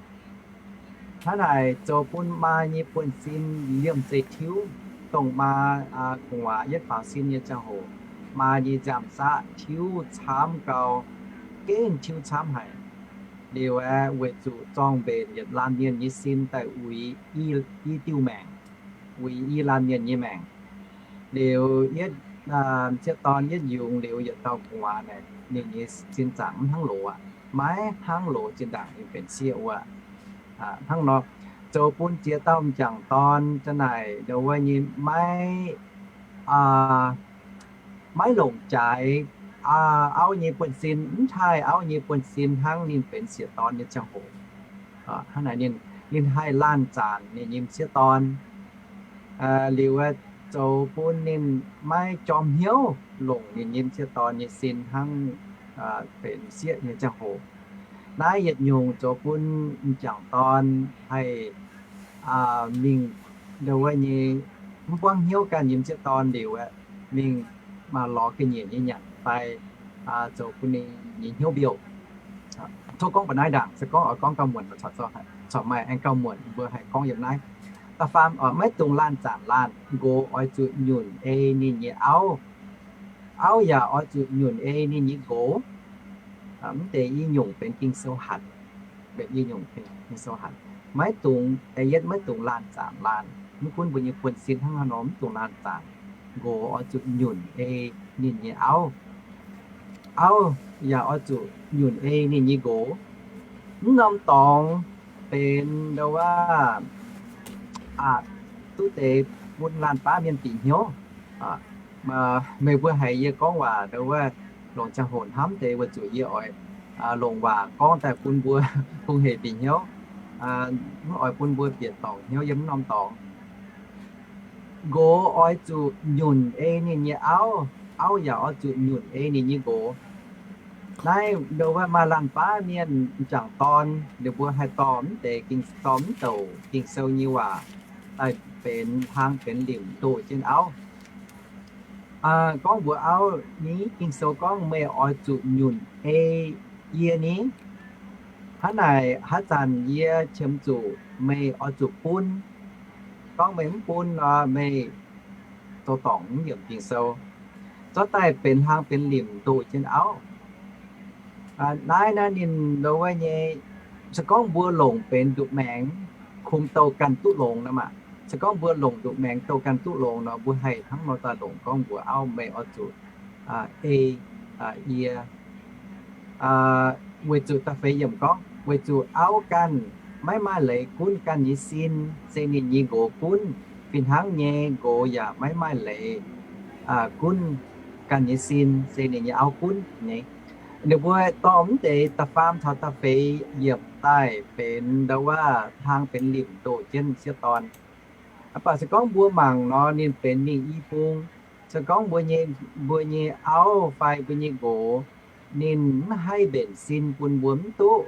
Hnangv naaic zoux bun maa nyei buonv-sin liemh zeih tiuv, dongh maa, gu'nguaaz yietv faaux sin nyei ziangh hoc, maa nyei nziaamv-saqv tiuv camv gau, gengh tiuv camv haic. Liuz aeqv, weic zuqc zorng-mbenc yietc laanh mienh nyei sin daaih uix i, i diuh maengc, uix i laanh mienh nyei maengc. Liuz yietv, m'sieqv dorn yietv yungz liuz yietc dauh gu'nguaaz naaic, ninh nyei sin zaangc mv hnangv loz aqv. Maiv hnangv loz zinh ndaangc ninh benx sieqv wuov. Hnangv nor, zoux bun ziex dauh m'jangc dorn za'naaic ndau wuov nyei maiv, maiv longc jaaix auv nyei buonv-sin, mv taaih auv nyei buonv-sin hnangv ninh benx sieqv dorn nyei ziangh hoc. Hnangv naaic ninh, ninh haih laanh zaanc ninh nyei m'sieqv dorn. Liuz zoux bun ninh maiv jorm hnyouv longc ninh nyei m'sieqv dorn nyei sin hnangv benx sieqv nyei ziangh hoc. Naaiv yietc nyungc zoux bun m'jangc dorn haih mingh ndau wuov nyei mv buangv hnyouv ganh nyei m'sieqv dorn liuz aeqv, mingh lorz ga'nyiec nyei nyanc fai zoux bun ninh nyei hnyouv mbiouh. Tov gorngv mba'naaiv ndaangc, se gorngv oix gorngv gauh muonc, corc maaih aengx gauh muonc mbuo haih gorngv yiem naaiv. Da'faam, maiv dungx laanh zaanc laanh. Nqox oix zuqc nyunc ei ninh nyei auv. Auv yaac oix zuqc nyunc ei ninh nyei nqox. Mv deix i nyungc benx Ging-Sou hatc. Mv deix i nyungc benx Ging-Sou hatc. Maiv dungx, da'yietv maiv dungx laanh zaanc laanh. Mv gunv mbuo nyei buonv-sin hnangv haaix nor, mv dungx laanh zaanc. Nqox oix zuqc nyunc ei ninh nyei auv. auv yaac oix zuqc nyunc ei ninh nyei nqox. Mv norm dorngx benx ndo wuov aqc duqv deix bun laanh baav mienh bieqc hnyouv. Meih mbuo haiz yie gorngv waac ndo wuov longc ziangh hoc hnamv deix weic zuqc yie oix longc waac gorngv daaih bun mbuo bung hec bieqc hnyouv, mv oix bun mbuo bieqc dorngc hnyouv yiem mv norm dorngx. Nqox oix zuqc nyunc ei ninh nyei auv, auv yaac oix zuqc nyunc ei ninh nyei nqox. Naaiv ndo wuov maaih laanh baav mienh m'jangc dorn, ninh mbuo haih dorh mv deix ging, dorh mv douc Ging-Sou nyei waac daaih benx hlang benx limc ndoh jienv auv. Gorngv mbuox auv ni, Ging-Sou gorngv meih oix zuqc nyunc ei yie ni. Hnangv naaic haaix zanc yie qiemx zuqc meih oix zuqc bun. Gorngv meih mv bun nor, meih zoux dorngc mv yiemc Ging-Sou, zorqv daaih benx hlang benx limc ndoh jienv auv. Naaiv naaiv ninh ndo wuov nyei, se gorngv mbuo longc benx nduqc maengx kungx douh ganh duqv longx nor maah. Se gorngv mbuo longc nduqc maengx douh ganh duqv longx nor, mbuo haih hnangv nor daaih longc gorngv mbuox auv meih oix zuqc ei yie. Weic zuqc da'feix yiemc gorngv, weic zuqc auv ganh maiv maaih leiz gunv ganh nyei sin, se ninh nyei nqox gunv. Fih hnangv nyei, nqox yaac maiv maaih leiz gunv ganh nyei sin, se ninh nyei auv gunv nyei. Ninh mbuo dorh mv deix da'faam caux da'feix yiemc daaih benx ndo wuov hlang benx limc ndoh jienv sieqv dorn. Mv baac se gorngv mbuo mangc nor, ninh benx mingh i bung. Se gorngv mbuo nyei, mbuo nyei auv fai mbuo nyei nqox, ninh mv haih mbenc sin bun mbuo mv duqv,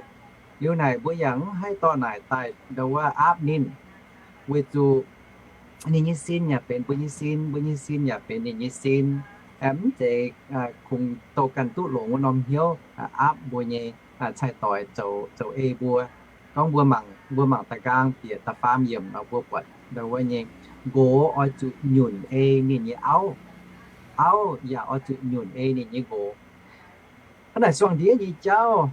liuz naaic mbuo yaac mv haih dorh naaic daaih ndo wuov aapv ninh, weic zuqc ninh nyei sin yaac benx mbuo nyei sin, mbuo nyei sin yaac benx ninh nyei sin. Mv zeiz kungx douh ganh duqv longx wuov norm hnyouv aapv mbuo nyei cai-doix zoux ei mbuo. Gorngv mbuo mangc, mbuo mangc da'nqaang bieqc da'faam yiemc nor, mbuo buatc ndo wuov nyei, nqox oix zuqc nyunc ei ninh nyei auv, auv yaac oix zuqc nyunc ei ninh nyei nqox. Hnangv naaic suangx ndiev nyei jauv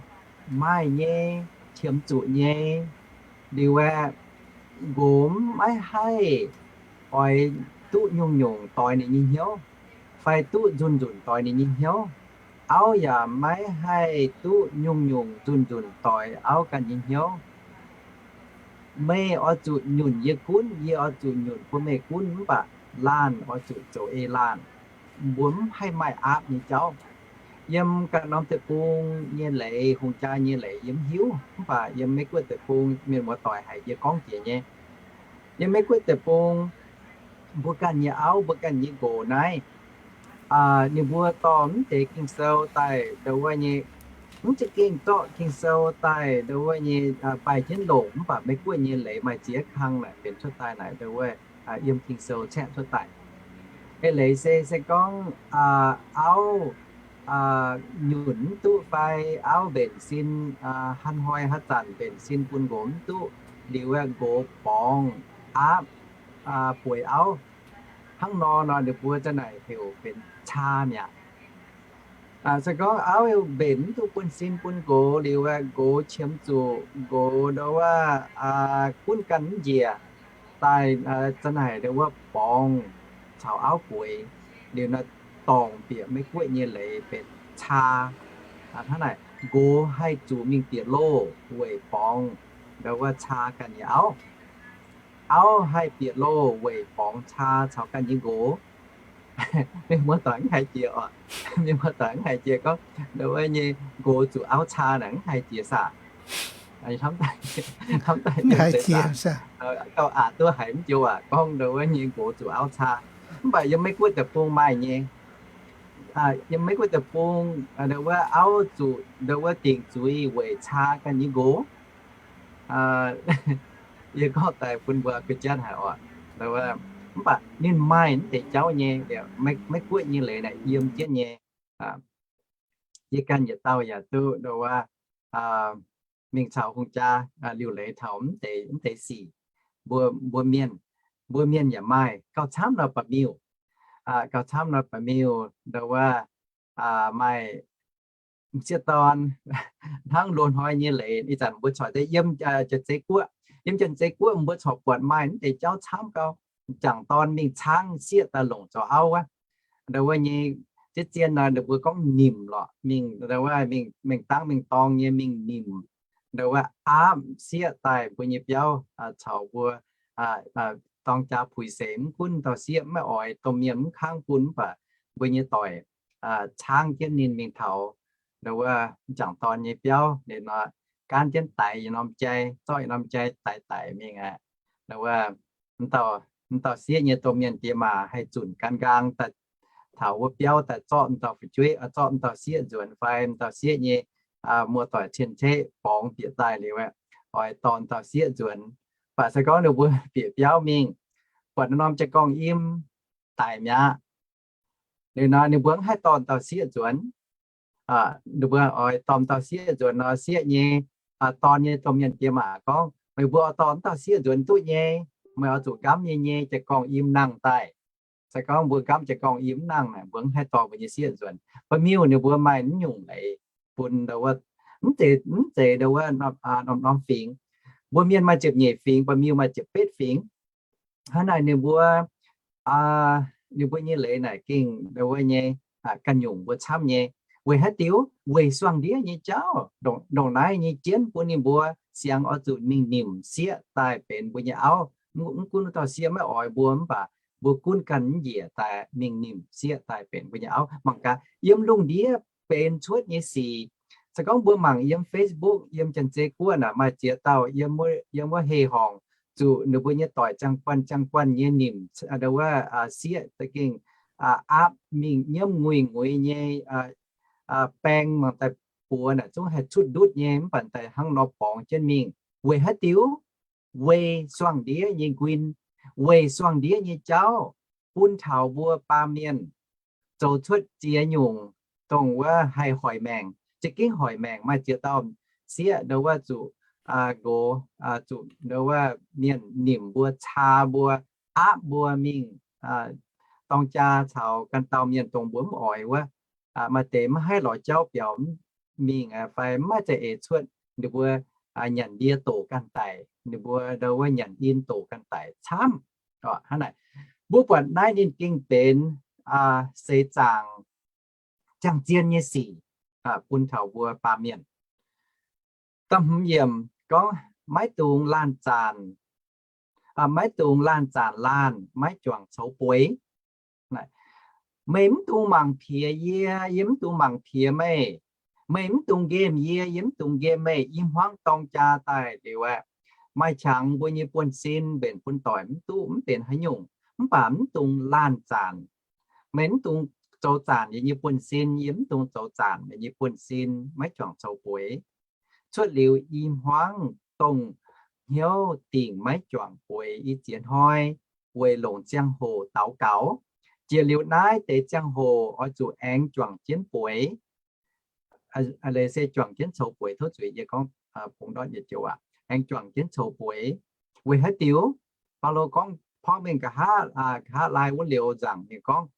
maaih nyei, qiemx zuqc nyei. Liuz aeqv, nqox maiv haih oix duqv nyungc-nyungc doix ninh nyei hnyouv, fai duqv nzunc-nzunc doix ninh nyei hnyouv. Auv yaac maiv haih duqv nyungc-nyungc nzunc-nzunc doix auv ganh nyei hnyouv. Meih oix zuqc nyunc yie gunv, yie oix zuqc nyunc bun meih gunv, mv baac laanh oix zuqc zoux ei laanh. Mbuo mv haih maaih aapv nyei jauv. Yiem ganh norm deic-bung nyei leiz, hungh jaa nyei leiz yie mv hiuv, mv baac yiem Mei-Guoqv deic-bung mienh muoz-doic haic yie gorngv jiex nyei. Yiem Mei-Guoqv deic-bung, mbuo ganh nyei auv, mbuo ganh nyei nqox naaiv, ninh mbuo dorh mv deix Ging-Sou daaih ndo wuov nyei, mv za'gengh zorqv Ging-Sou daaih ndo wuov nyei baaih jienv longc, mv baac Mei-Guoqv nyei leiz maaih ziex kang naaic benx cuotv daaih naaic ndo wuov yiem Ging-Sou caeqv cuotv daaih. Eix leiz se, se gorngv auv nyunc mv duqv fai auv mbenc sin, han hnoi haaix zanc mbenc sin bun nqox mv duqv, liuz aeqv, nqox borngz aapv bueix auv. Hnangv nor nor ninh mbuo za'naaic heuc benx caa mi'aqv. Se gorngv auv mbenc mv duqv bun sin bun nqox liuz aeqv, nqox qiemx zuqc, nqox ndo wuov gunv ganh mv njiec daaih, za'naaic ndo wuov borngz caux auv bueix. Liuz nor dorngc bieqc Mei-Guoqv nyei leiz benx caa. Hnangv naaic nqox haih zuqc mingh bieqc loh weic borngz ndo wuov caa ganh nyei auv. Auv haih bieqc loh weic borngz caa caux ganh nyei nqox. Mienh muoz-doic mv haiz jiex oc. Mienh muoz-doic mv haiz jiex gorngv ndo wuov nyei nqox zuqc auv caa naaic mv haiz jiex saah? Hnamv daaih, hnamv daaih gauh aqc duqv haiz mv joux waac gorngv ndo wuov nyei nqox zuqc auv caa. Mv baac yiem Mei-Guoqv deic-bung maaih nyei. Yiem Mei-Guoqv deic-bung ndo wuov auv zuqc ndo wuov dingc zuiz weic caa ganh nyei nqox. Yie gorngv daaih bun mbuo ga'jatv haic oc. Mv baac ninh maaih mv deix jauv nyei, Mei-Guoqv nyei leiz naaic yiem jienv nyei. Yie ganh yietc dauh yaac duqv ndo wuov mingh caux hungh jaa liuc leiz taux mv deix, mv deix sic. Mbuo, mbuo mienh, mbuo mienh yaac maaih gauh camv nor ba'miuh, gauh camv nor ba'miuh ndo wuov maaih m'sieqv dorn hnangv loz-hnoi nyei leiz. Ih zanc mbuo corc deix yiem Janx-Zei Guoqv, yiem Janx-Zei Guoqv mbuo corc buatc maaih mv deix jauv camv gauh. M'jangc dorn mingh caangv sieqv daaih longc zoux auv wuov, ndo wuov nyei Deix zien nor ninh mbuo gorngv nimc lorqc, mingh, mingh dangv mingh dorng nyei mingh nimc, ndau wuov aapv sieqv daaih mbuo nyei biauv caux mbuo dorng jaa puix seix. Mv gunv dauh sieqv maiv oix domh mienh mv kangv bun, mv baac mbuo nyei doic caangv jienv ninh mingh taux ndau wuov m'jangc dorn nyei biauv liuz nor, gaanv jienv daix yietc norm jai, zorqv yietc norm jai daix daic mingh aqv. Ndau wuov, m'dauh sieqv nyei domh mienh diex maac haih zunc gan nqaang daaih taux wuov biauv daaih zorqv m'dauh fu'jueiv, zorqv m'dauh sieqv nzuonx fai m'dauh sieqv nyei muoz-doic cien-ceqv borngz bieqc daaih liuz, oix dorh m'dauh sieqv nzuonx. Mv baac se gorngv ninh mbuo bieqc biauv mingh, buatc norm jai-gorngv-yiem daic mi'aqv. Liuz nor ninh mbuo mv haih dorh m'dauh sieqv nzuonx. Ninh mbuo oix dorh m'dauh sieqv nzuonx nor, sieqv nyei dorn nyei domh mienh diex maac gorngv, meih mbuo oix dorh m'dauh sieqv nzuonx duqv nyei, meih oix zuqc nqamv nyei nyei jai-gorngv-yiem nangh daaih. Se gorngv mbuo nqamv jai-gorngv-yiem mv nangh naaic, mbuo mv haih dorh mbuo nyei sieqv nzuonx. Ba'miuh ninh mbuo maaih mv nyungc leiz bun ndau wuov, mv zeiz, mv zeiz ndau wuov norm-norm fingx. Mbuo mienh maaih ziepc nyeic fingx, ba'miuh maaih ziepc betv fingx. Hnangv naaic ninh mbuo, ninh mbuo nyei leiz naaic gengh ndau wuov nyei ganh nyungc mbuo camv nyei. Weic haaix diuc? Weic suangh ndiev nyei jauv. Ndongc naaiv nyei jienv bun ninh mbuo siangx oix zuqc mingh nimc sieqv daaih benx mbuo nyei auv. Mv gunv wuov dauh sieqv maiv oix mbuo mv baac mbuo gunv ganh mv njiec daaih mingh nimc sieqv daaih benx mbuo nyei auv. Mangc gaax, yiem lungh ndiev benx cuotv nyei sic. Se gorngv mbuo mangc yiem Facebook, yiem Janx-Zei Guoqv naaic maaih ziex dauh yiem wuov heh horngc zuqc ninh mbuo nyei doic ziangh guanh ziangh guanh nyei nimc ndau wuov sieqv za'gengh aapv mingh nyiemv nguiz-nguiz nyei baeng mangc daaih buoz naaic zungv haih cutv ndutv nyei, mv baac daaih hnangv nor borngz jienv mingh. Weic haaix diuc? Weic suangh ndiev nyei nquin, weic suangh ndiev nyei jauv, bun taux mbuo baamh mienh zoux cuotv ziex nyungc dongh wuov haih hoic maengc, za'gengh hoic maengc. Maaih ziex dauh sieqv ndau wuov zuqc nqox, zuqc ndau wuov mienh nimc mbuo, caa mbuo, aapv mbuo mingh dorng jaa caux ganh dauh mienh dongh mbuo mv oix wuov. Maaih deix maiv haih lorz jauv biaux mingh fai maiv zeiz eix cuotv, ninh mbuo nyanc ndie doqc ganh daic, ninh mbuo ndau wuov nyanc in doqc ganh daic camv. Hnangv naaic, mbuo buatc naaiv ninh gengh benx seix zaangc ziangh zien nyei sic bun taux mbuo baamh mienh. Da'hmz yiemc gorngv, maiv dungx laanh zaanc, maiv dungx laanh zaanc laanh, maiv juangc coux bueix. Meih mv dungx mangc piex yie, yie mv dungx mangc piex meih. Meih mv dungx nqemh yie, yie mv dungx nqemh meih. I hmuangv dorng jaa daaih liuz aeqv, maaih qangx mbuo nyei buonv-sin mbenc bun doic mv duqv mv benx haaix nyungc, mv baac mv dungx laanh zaanc. Meih mv dungx zoux zaanc yie nyei buonv-sin, yie mv dungx zoux zaanc meih nyei buonv-sin, maiv juangc coux bueix. Cuotv liuz i hmuangv dongh hnyouv dingc maiv juangc bueix i ziex hnoi, weic longc ziangh hoc daux gaux. Jiex liuz naaiv deix ziangh hoc oix zuqc aengx juangc jienv bueix. Leiz se juangc jienv coux bueix, tov zuiz yie gorngv bungx ndortv yietc joux aqv, aengx juangc jienv coux bueix. Weic haaix diuc? Baulo gorngv porv mengh nqa'haav, nqa'haav laai wuov liuz nzaangc ninh gorngv,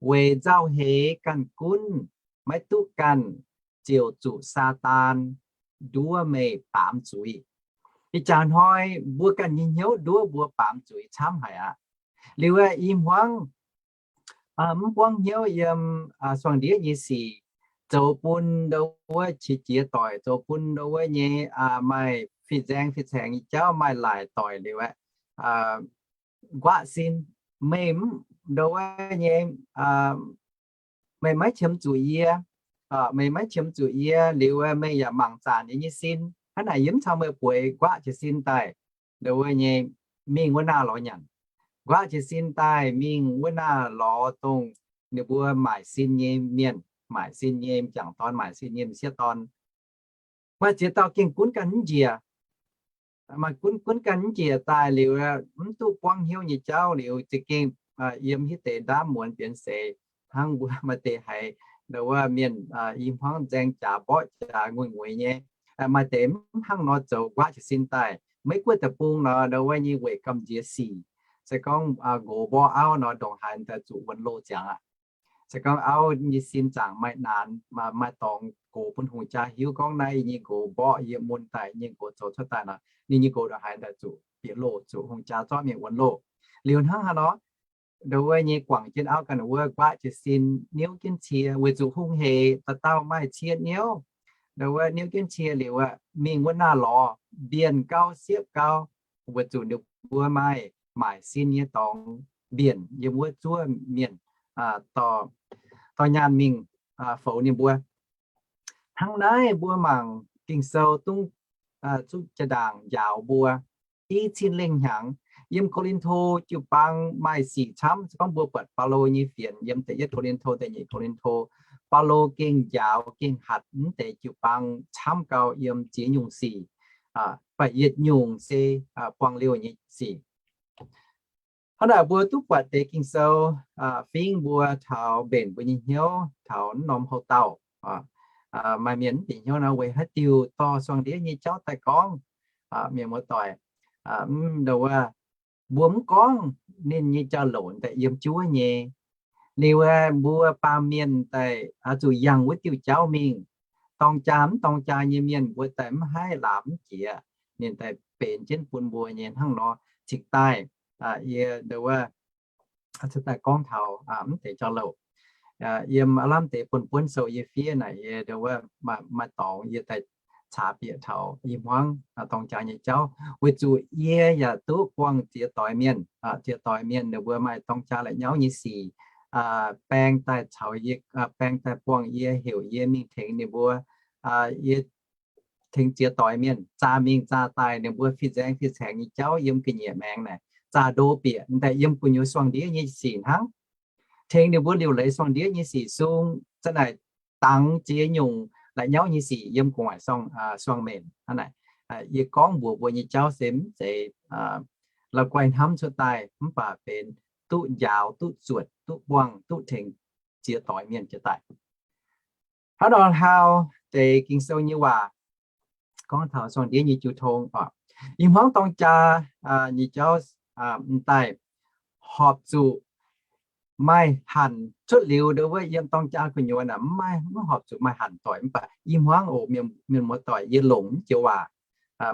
weic nzauh heix ganh gunv maiv duqv ganh, ziouc zuqc Saadaan nduov meih baamz zuiz. Ih jaax hnoi mbuo ganh nyei hnyouv nduov mbuo baamz zuiz camv haic aqv. Liuz i hmuangv mv buangv hnyouv yiem suangh ndiev nyei sic, zoux bun ndau wuov qiex jiez doic, zoux bun ndau wuov nyei maaih fih nzaeng fih caengx nyei jauv, maaih laaic doic liuz aeqv, nquaqv sin. Meih mv ndau wuov nyei, meih maiv qiemx zuqc yie, meih maiv qiemx zuqc yie liuz, meih yaac mangc zaanc yie nyei sin. Hnangv naaic yie mv caux meih bueix, nquaqv jiez sin daaih ndau wuov nyei mingh wuov naah lorz nyanc. Nquaqv jiez sin daaih mingh wuov naah lorz dongh ninh mbuo maaic sin nyei mienh, maaic sin nyei m'jangc dorn, maaic sin nyei m'sieqv dorn. Maaih ziex dauh gengh gunv ganh mv njiec. Maaih gunv, gunv ganh mv njiec daaih liuz, mv duqv buangv hnyouv nyei jauv liuz, za'gengh yiem hitv deix ndaamv muonz bienx seix, hnangv mbuo maaih deix haiz ndau wuov mienh i hmuangv nzaeng jaax mborqv jaax nguiz-nguiz nyei. Maaih deix mv hnangv nor zoux, nquaqv jiez sin daaih. Maiv guoqv deic-bung nor ndau wuov nyei weic gamh nziex sic. Se gorngv nqox mborqv auv nor ndongc haaix daaih zuqc wuonx loh ziangx aqv. Se gorngv auv nyei sin zaangc maaih naanx, maaih dorngx gox bun hungh jaa hiuv gorngv naaiv yie nyei nqox mborqv yie mun daaih, yie nyei nqox zoux cuotv daaih nor, ninh nyei nqox ndongc haaix daaih zuqc bieqc loh, zuqc hungh jaa zorqv mingh wuonx loh. Liuz hnangv haaix nor, ndau wuov nyei guangc jienv auv ganh wuov nquaqv jiez sin niouv jienv cie, weic zuqc hungh heic dauh dauh maaih cie niouv. Ndau wuov niouv jienv cie liuz aqv, mingh wuov naaiv lorz mbienv gau siepv gau, weic zuqc ninh mbuo maaih maaic sin nyei dorngx mbienc yiem wuov zuov mienh dorh nyaanh mingh foux ninh mbuo. Hnangv naaiv mbuo mangc Ging-Sou dungv zuqc jaa-ndaangc njaaux mbuo. I cin lengh hnyangx, yiem Ko^lin^to jiu-baang maaih sic camv. Se gorngv mbuo buatc Baulo nyei fienx yiem da'yietv Ko^lin^to, da'nyeic Ko^lin^to, Baulo gengh njaaux gengh hatc mv deix jiu-baang camv gau yiem ziex nyungc sic, baac yietc nyungc se buangh liouh nyei sic. Hnangv naaic mbuo duqv buatc deix Ging-Sou fingv mbuo taux mbenc mbuo nyei hnyouv taux norm houv dauh. Maaih mienh mv bieqc hnyouv nor, weic haaix diuc dorh suangx ndiev nyei jauv daaih gorngv? Mienh muoz-doic, mbuo mv gorngv ninh nyei jauv-louc daaih yiem juov nyei. Liuz mbuo baamh mienh daaih zuqc yangh wuov diuh jauv mingh. Dorng jaa mv dorng jaa nyei mienh mbuo daaih mv haih laamc mv jiex, ninh daaih benx jienv bun mbuo nyei hnangv nor. Cingx daaih yie ndau wuov daaih gorngv taux mv deix jauv-louc. Yiem aav lamh deix buonv-buonv sou yie fiev naaic, yie ndau wuov maaih dorngx yie daaih caax bieqc taux i hmuangv dorng jaa nyei jauv, weic zuqc yie yaac duqv buangh ziex doix mienh. Ziex doix mienh ninh mbuo maaih dorng jaa la'nyauv nyei sic baeng daaih caux yie, baeng daaih buangh yie, heuc yie mingh tengx ninh mbuo. Yie tengx ziex doix mienh zaah mingh zaah daaih ninh mbuo fih nzaeng fih caengx nyei jauv yiem ga'nyiec maengx naaic, zaah ndo bieqc daaih yiem gu'nyuoz suangx ndiev nyei sic hnangv. Tengx ninh mbuo liuc leiz suangx ndiev nyei sic sung, za'naaic dangx ziex nyungc la'nyauv nyei sic yiem gu'nguaaic suangx, suangx mbenc. Hnangv naaic, yie gorngv mbuox mbuo nyei jauv se mv zeiz la'guaih hnamv cuotv daaih, mv baac benx duqv njaaux, duqv zuotc, duqv buangh, duqv tengx ziex doix mienh jiex daaih. Hnangv nor hlauv deix Ging-Sou nyei waac gorngv taux suangx ndiev nyei jiu tong oc. Ih hmuangv dorng jaa nyei jauv m'daaih horpc zuqc maaih hanc cuotv liuz ndau wuov yiem dorng jaa gu'nyuoz naaic mv maaih, mv horpc zuqc maaih hanc doic. Mv baac ih hmuangv oc, mienh muoz-doic, yie longc mv joux waac,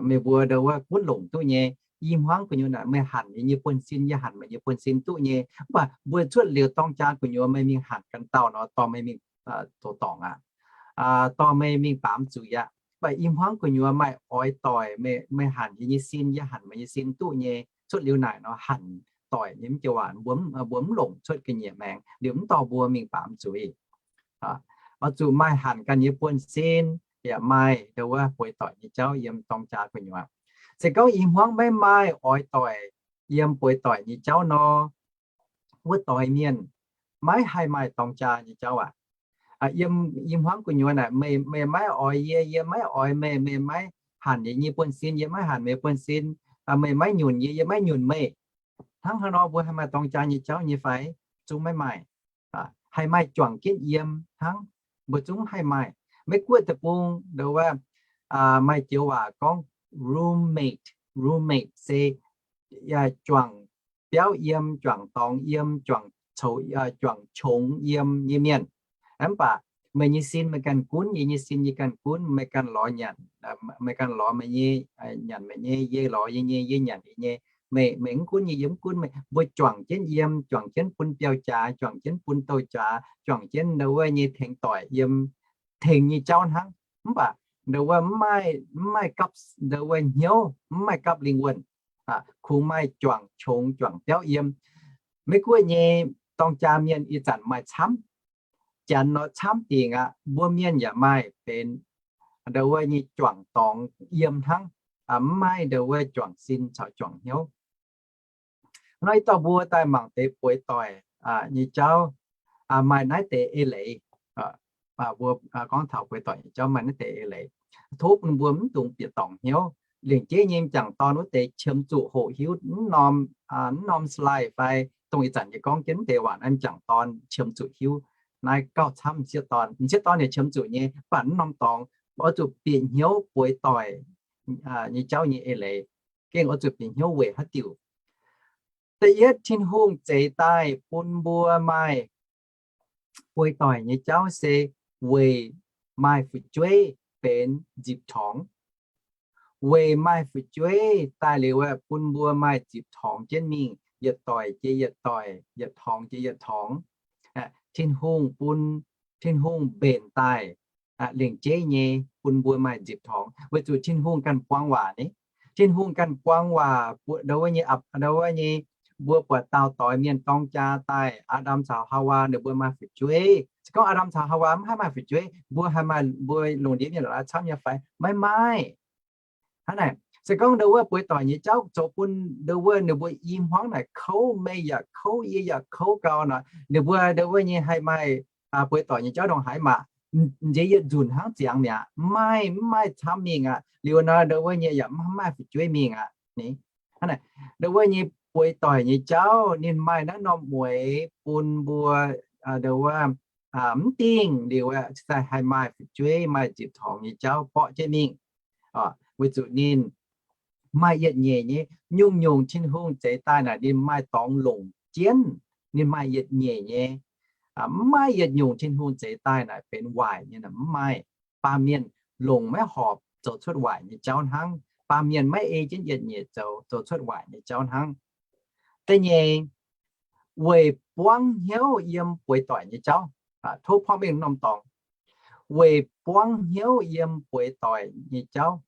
meih mbuo ndau wuov gunv longc duqv nyei. Ih hmuangv gu'nyuoz naaic meih hanc yie nyei buonv-sin, yie hanc meih nyei buonv-sin duqv nyei. Mv baac mbuo cuotv liuz dorng jaa gu'nyuoz meih mingh hanc ganh dauh nor, dorh meih mingh zoux dorngc aqv, dorh meih mingh baamz zuiz aqv. Mv baac ih hmuangv gu'nyuoz maaih oix doic, meih hanc yie nyei sin, yie hanc meih nyei sin duqv nyei. Cuotv liuz naaic nor hanc doic nyei mv joux waac mbuo mv longc cuotv ga'nyiec maengx, liuz mv dorh mbuo mingh baamz zuiz. Oix zuqc maaih hanc ganh nyei buonv-sin, yaac maaih ndau wuov bueix doic nyei jauv yiem dorng jaa gu'nyuoz. Se gorngv ih hmuangv maiv maaih oix doic yiem bueix doic nyei jauv nor, wuov doix mienh maiv haih maaih dorng jaa nyei jauv aqv. Yiem ih hmuangv gu'nyuoz naaic meih, meih maiv oix yie, yie maiv oix meih, meih maiv hanc yie nyei buonv-sin, yie maiv hanc meih buonv-sin, meih maiv nyunc yie, yie maiv nyunc meih. Hnangv haaix nor mbuo haih maaih dorng jaa nyei jauv nyei fai? Zungv maiv maaih. Haih maaih juangc jienv yiem hnangv, mbuo zungv haih maaih. Meiv Guoqv deic-bung ndau wuov maaih joux waac gorngv roommate. Roommate se juangc biauv yiem, juangc dorngx yiem, juangc qongx yiem nyei mienh. Mv baac meih nyei sin meih ganh gunv, yie nyei sin yie ganh gunv, meih ganh lorz nyanc, meih ganh lorz meih nyei, nyanc meih nyei, yie lorz yie nyei, yie nyanc yie nyei. Meih, meih mv gunv yie, yie mv gunv meih. Mbuo juangc jienv yiem, juangc jienv bun biauv-jaax, juangc jienv bun douh-jaax, juangc jienv ndau wuov nyei tengx doic yiem, tengx nyei jauv hnangv. Mv baac ndau wuov mv maaih, mv maaih gapv ndau wuov hnyouv, mv maaih gapv lingh wuonh. Kungx maaih juangc qongx juangc biauv yiem. Meiv Guoqv nyei dorng jaa mienh ih zanc maaih camv. Janx nor camv dingc aqv. Mbuo mienh yaac maaih benx ndau wuov nyei juangc dorngx yiem hnangv, mv maaih ndau wuov juangc sin caux juangc hnyouv. Nor ih dauh mbuo daaih mangc deix bueix doic nyei jauv, maaih naaiv deix eix leiz. Mbuo gorngv taux bueix doic nyei jauv maaih naaiv deix eix leiz. Tov bun mbuo mv dungx bieqc dorngc hnyouv. Lengc jeiv nyei m'jangc dorn wuov deix qiemx zuqc hoqc hiuv mv norm, mv norm slide fai dongh ih zanc yie gorngv jienv mv deix waac naaiv m'jangc dorn qiemx zuqc hiuv. Naaiv gauh camv m'sieqv dorn. M'sieqv dorn yaac qiemx zuqc nyei, mv baac mv norm dorngx. Oix zuqc bieqc hnyouv bueix doic nyei jauv nyei eix leiz. Gengh oix zuqc bieqc hnyouv weic haaix diuc? Da'yietv, Tin-Hungh zeix daaih bun mbuo maaih bueix doic nyei jauv se weic maaih fu'jueiv benx nzipc torngx. Weic maaih fu'jueiv daaih liuz aeqv, bun mbuo maaih nzipc torngx jienv mingh. yietc doic jiex yietc doic, yietc torngx jiex yietc torngx. Tin-Hungh bun, Tin-Hungh mbenc daaih lengc jeiv nyei bun mbuo maaih nzipc torngx, weic zuqc Tin-Hungh ganh buang waac ni. Tin-Hungh ganh buang waac, ndau wuov nyei, ndau wuov nyei, mbuo buatc daauh doix mienh dorng jaa daaih, Aa^ndam caux Haawaa ninh mbuo maaih fu'jueiv. Se gorngv Aa^ndam caux Haawaa mv haih maaih fu'jueiv, mbuo haih maaih, mbuo lungh ndiev mienh la'laih camv nyei fai? Maiv maaih. Hnangv naaic, se gorngv ndau wuov bueix doic nyei jauv zoux bun ndau wuov ninh mbuo i hmuangv naaic kouv, meih yaac kouv, yie yaac kouv gau nor, ninh mbuo ndau wuov nyei haih maaih bueix doic nyei jauv ndongc haaix maah? Nziex yietc nzunc hnangv ziangx mi'aqv. Mv maaih, mv maaih camv mingh aqv. Liuz nor ndau wuov nyei yaac mv maaih fu'jueiv mingh aqv. Hnangv naaic, ndau wuov nyei bueix doic nyei jauv ninh maaih naaiv norm mueix bun mbuo ndau wuov mv dingh liuz daaih haih maaih fu'jueiv, maaih nzipc torngx nyei jauv borqv jienv mingh. Weic zuqc ninh maaih yietc nyeic nyei, nyungc-nyungc Tin-Hungh zeix daaih naaic ninh maaih dorngx longc jienv. Ninh maaih yietc nyeic nyei. Mv maaih yietc nyungc Tin-Hungh zeix daaih naaic benx waaic nyei, mv maaih. Baamh mienh longc maiv horpc zoux cuotv waaic nyei jauv hnangv. Baamh mienh maiv ei jienv yietc nyeic zoux, zoux cuotv waaic nyei jauv hnangv. Da'nyeic, weic buangv hnyouv yiem bueix doic nyei jauv. Tov porv mengh norm dorngx, weic buangv hnyouv yiem bueix doic nyei jauv.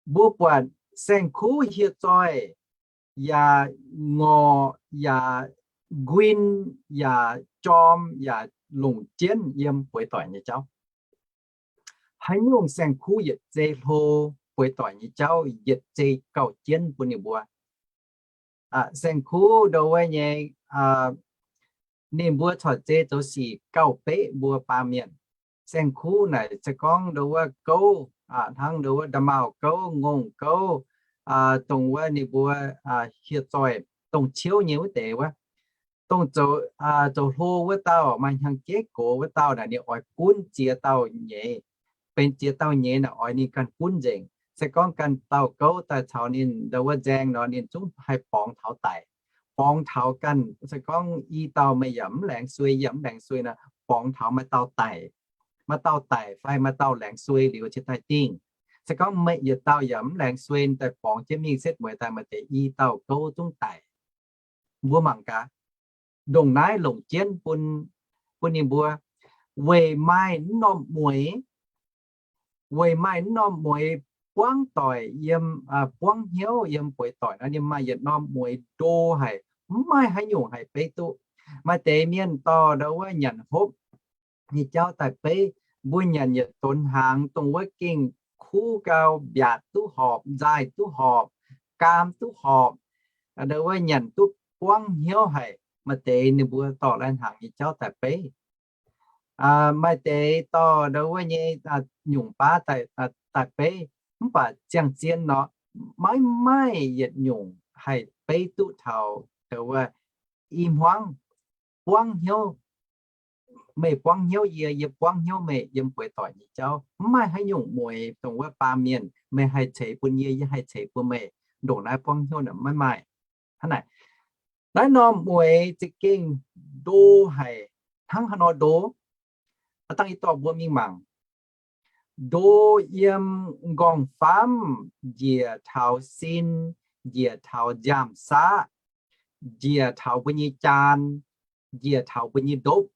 Mbuo buatc saeng-kuv hieh zoih, yaac ngorc, yaac nquin, yaac jorm, yaac longc jienv yiem bueix doic nyei jauv. Haaix nyungc saeng-kuv yietc zei hlo, bueix doic nyei jauv yietc zei gauh jienv bun ninh mbuo. Saeng-kuv ndau wuov nyei, ninh mbuo corc zei zoux sic gauh beqv mbuo baamh mienh. Saeng-kuv naaic se gorngv ndau wuov gouv, hnangv ndau wuov nda'maauh gouv, ngongh gouv, dongh wuov ninh mbuo hieh zoih, dongh ciouv nyei wuov deix wuov, dongh zoux hlo wuov dauh, maaih hnyangx-jeiv gox wuov dauh naaic, ninh oix gunv ziex dauh nyeiz. Benx ziex dauh nyeiz naaic oix ninh ganh gunv nzengc. Se gorngv ganh dauh gouv daaih caux ninh ndau wuov nzaeng nor, ninh zungv haih borngz taux daic. Borngz taux ganh, se gorngv i dauh meih yaac mv laengz suei, yie yaac mv laengz suei nor, borngz taux maaih dauh daic. Maaih dauh daic fai maaih dauh laengz suei liuz cingx daaih dingh. Se gorngv meih yietc dauh yaac mv laengz suei daaih borngz jienv mingh setv mueiz daaih, maaih deix i dauh gouv zungv daic. Mbuo mangc gaax, ndongc naaiv longc jienv bun, bun ninh mbuo weic maaih norm mueix, weic maaih norm mueix buangv doic yiem, buangv hnyouv yiem bueix doic nor, ninh maaih yietc norm mueix ndo haic, mv maaih haaix nyungc haih beiv duqv. Maaih deix mienh dorh ndau wuov nyanc hopv nyei jauv daaih beiv. Mbuo nyanc yietc donx hnaangx dongh wuov gengh kuv gau, mbiaatc duqv horpc, nzaaih duqv horpc, gaam duqv horpc, ndau wuov nyanc duqv buangv hnyouv haic. Maaih deix ninh mbuo dorh lai hnaangx nyei jauv daaih beiv. Maaih deix dorh ndau wuov nyei nyungc baav daaih beiv. Mv baac ziangh zien nor, maiv maaih yietc nyungc haih beiv duqv taux ndau wuov i hmuangv buangv hnyouv, meih buangv hnyouv yie, yie buangv hnyouv meih yiem bueix doic nyei jauv. Mv maaih haaix nyungc mueix dongh wuov baamh mienh, meih haih ceix bun yie, yie haih ceix bun meih, ndongc naaiv buangv hnyouv naaic maiv maaih. Hnangv naaic, naaiv norm mueix za'gengh ndo haic. Hnangv haaix nor ndo? Aav dangh yie dorh mbuo mingh mangc. Ndo yiem m'nqorngv-famv njiec taux sin, njiec taux nziaamv-saqv, njiec taux mbuo nyei jaan, njiec taux mbuo nyei ndopv.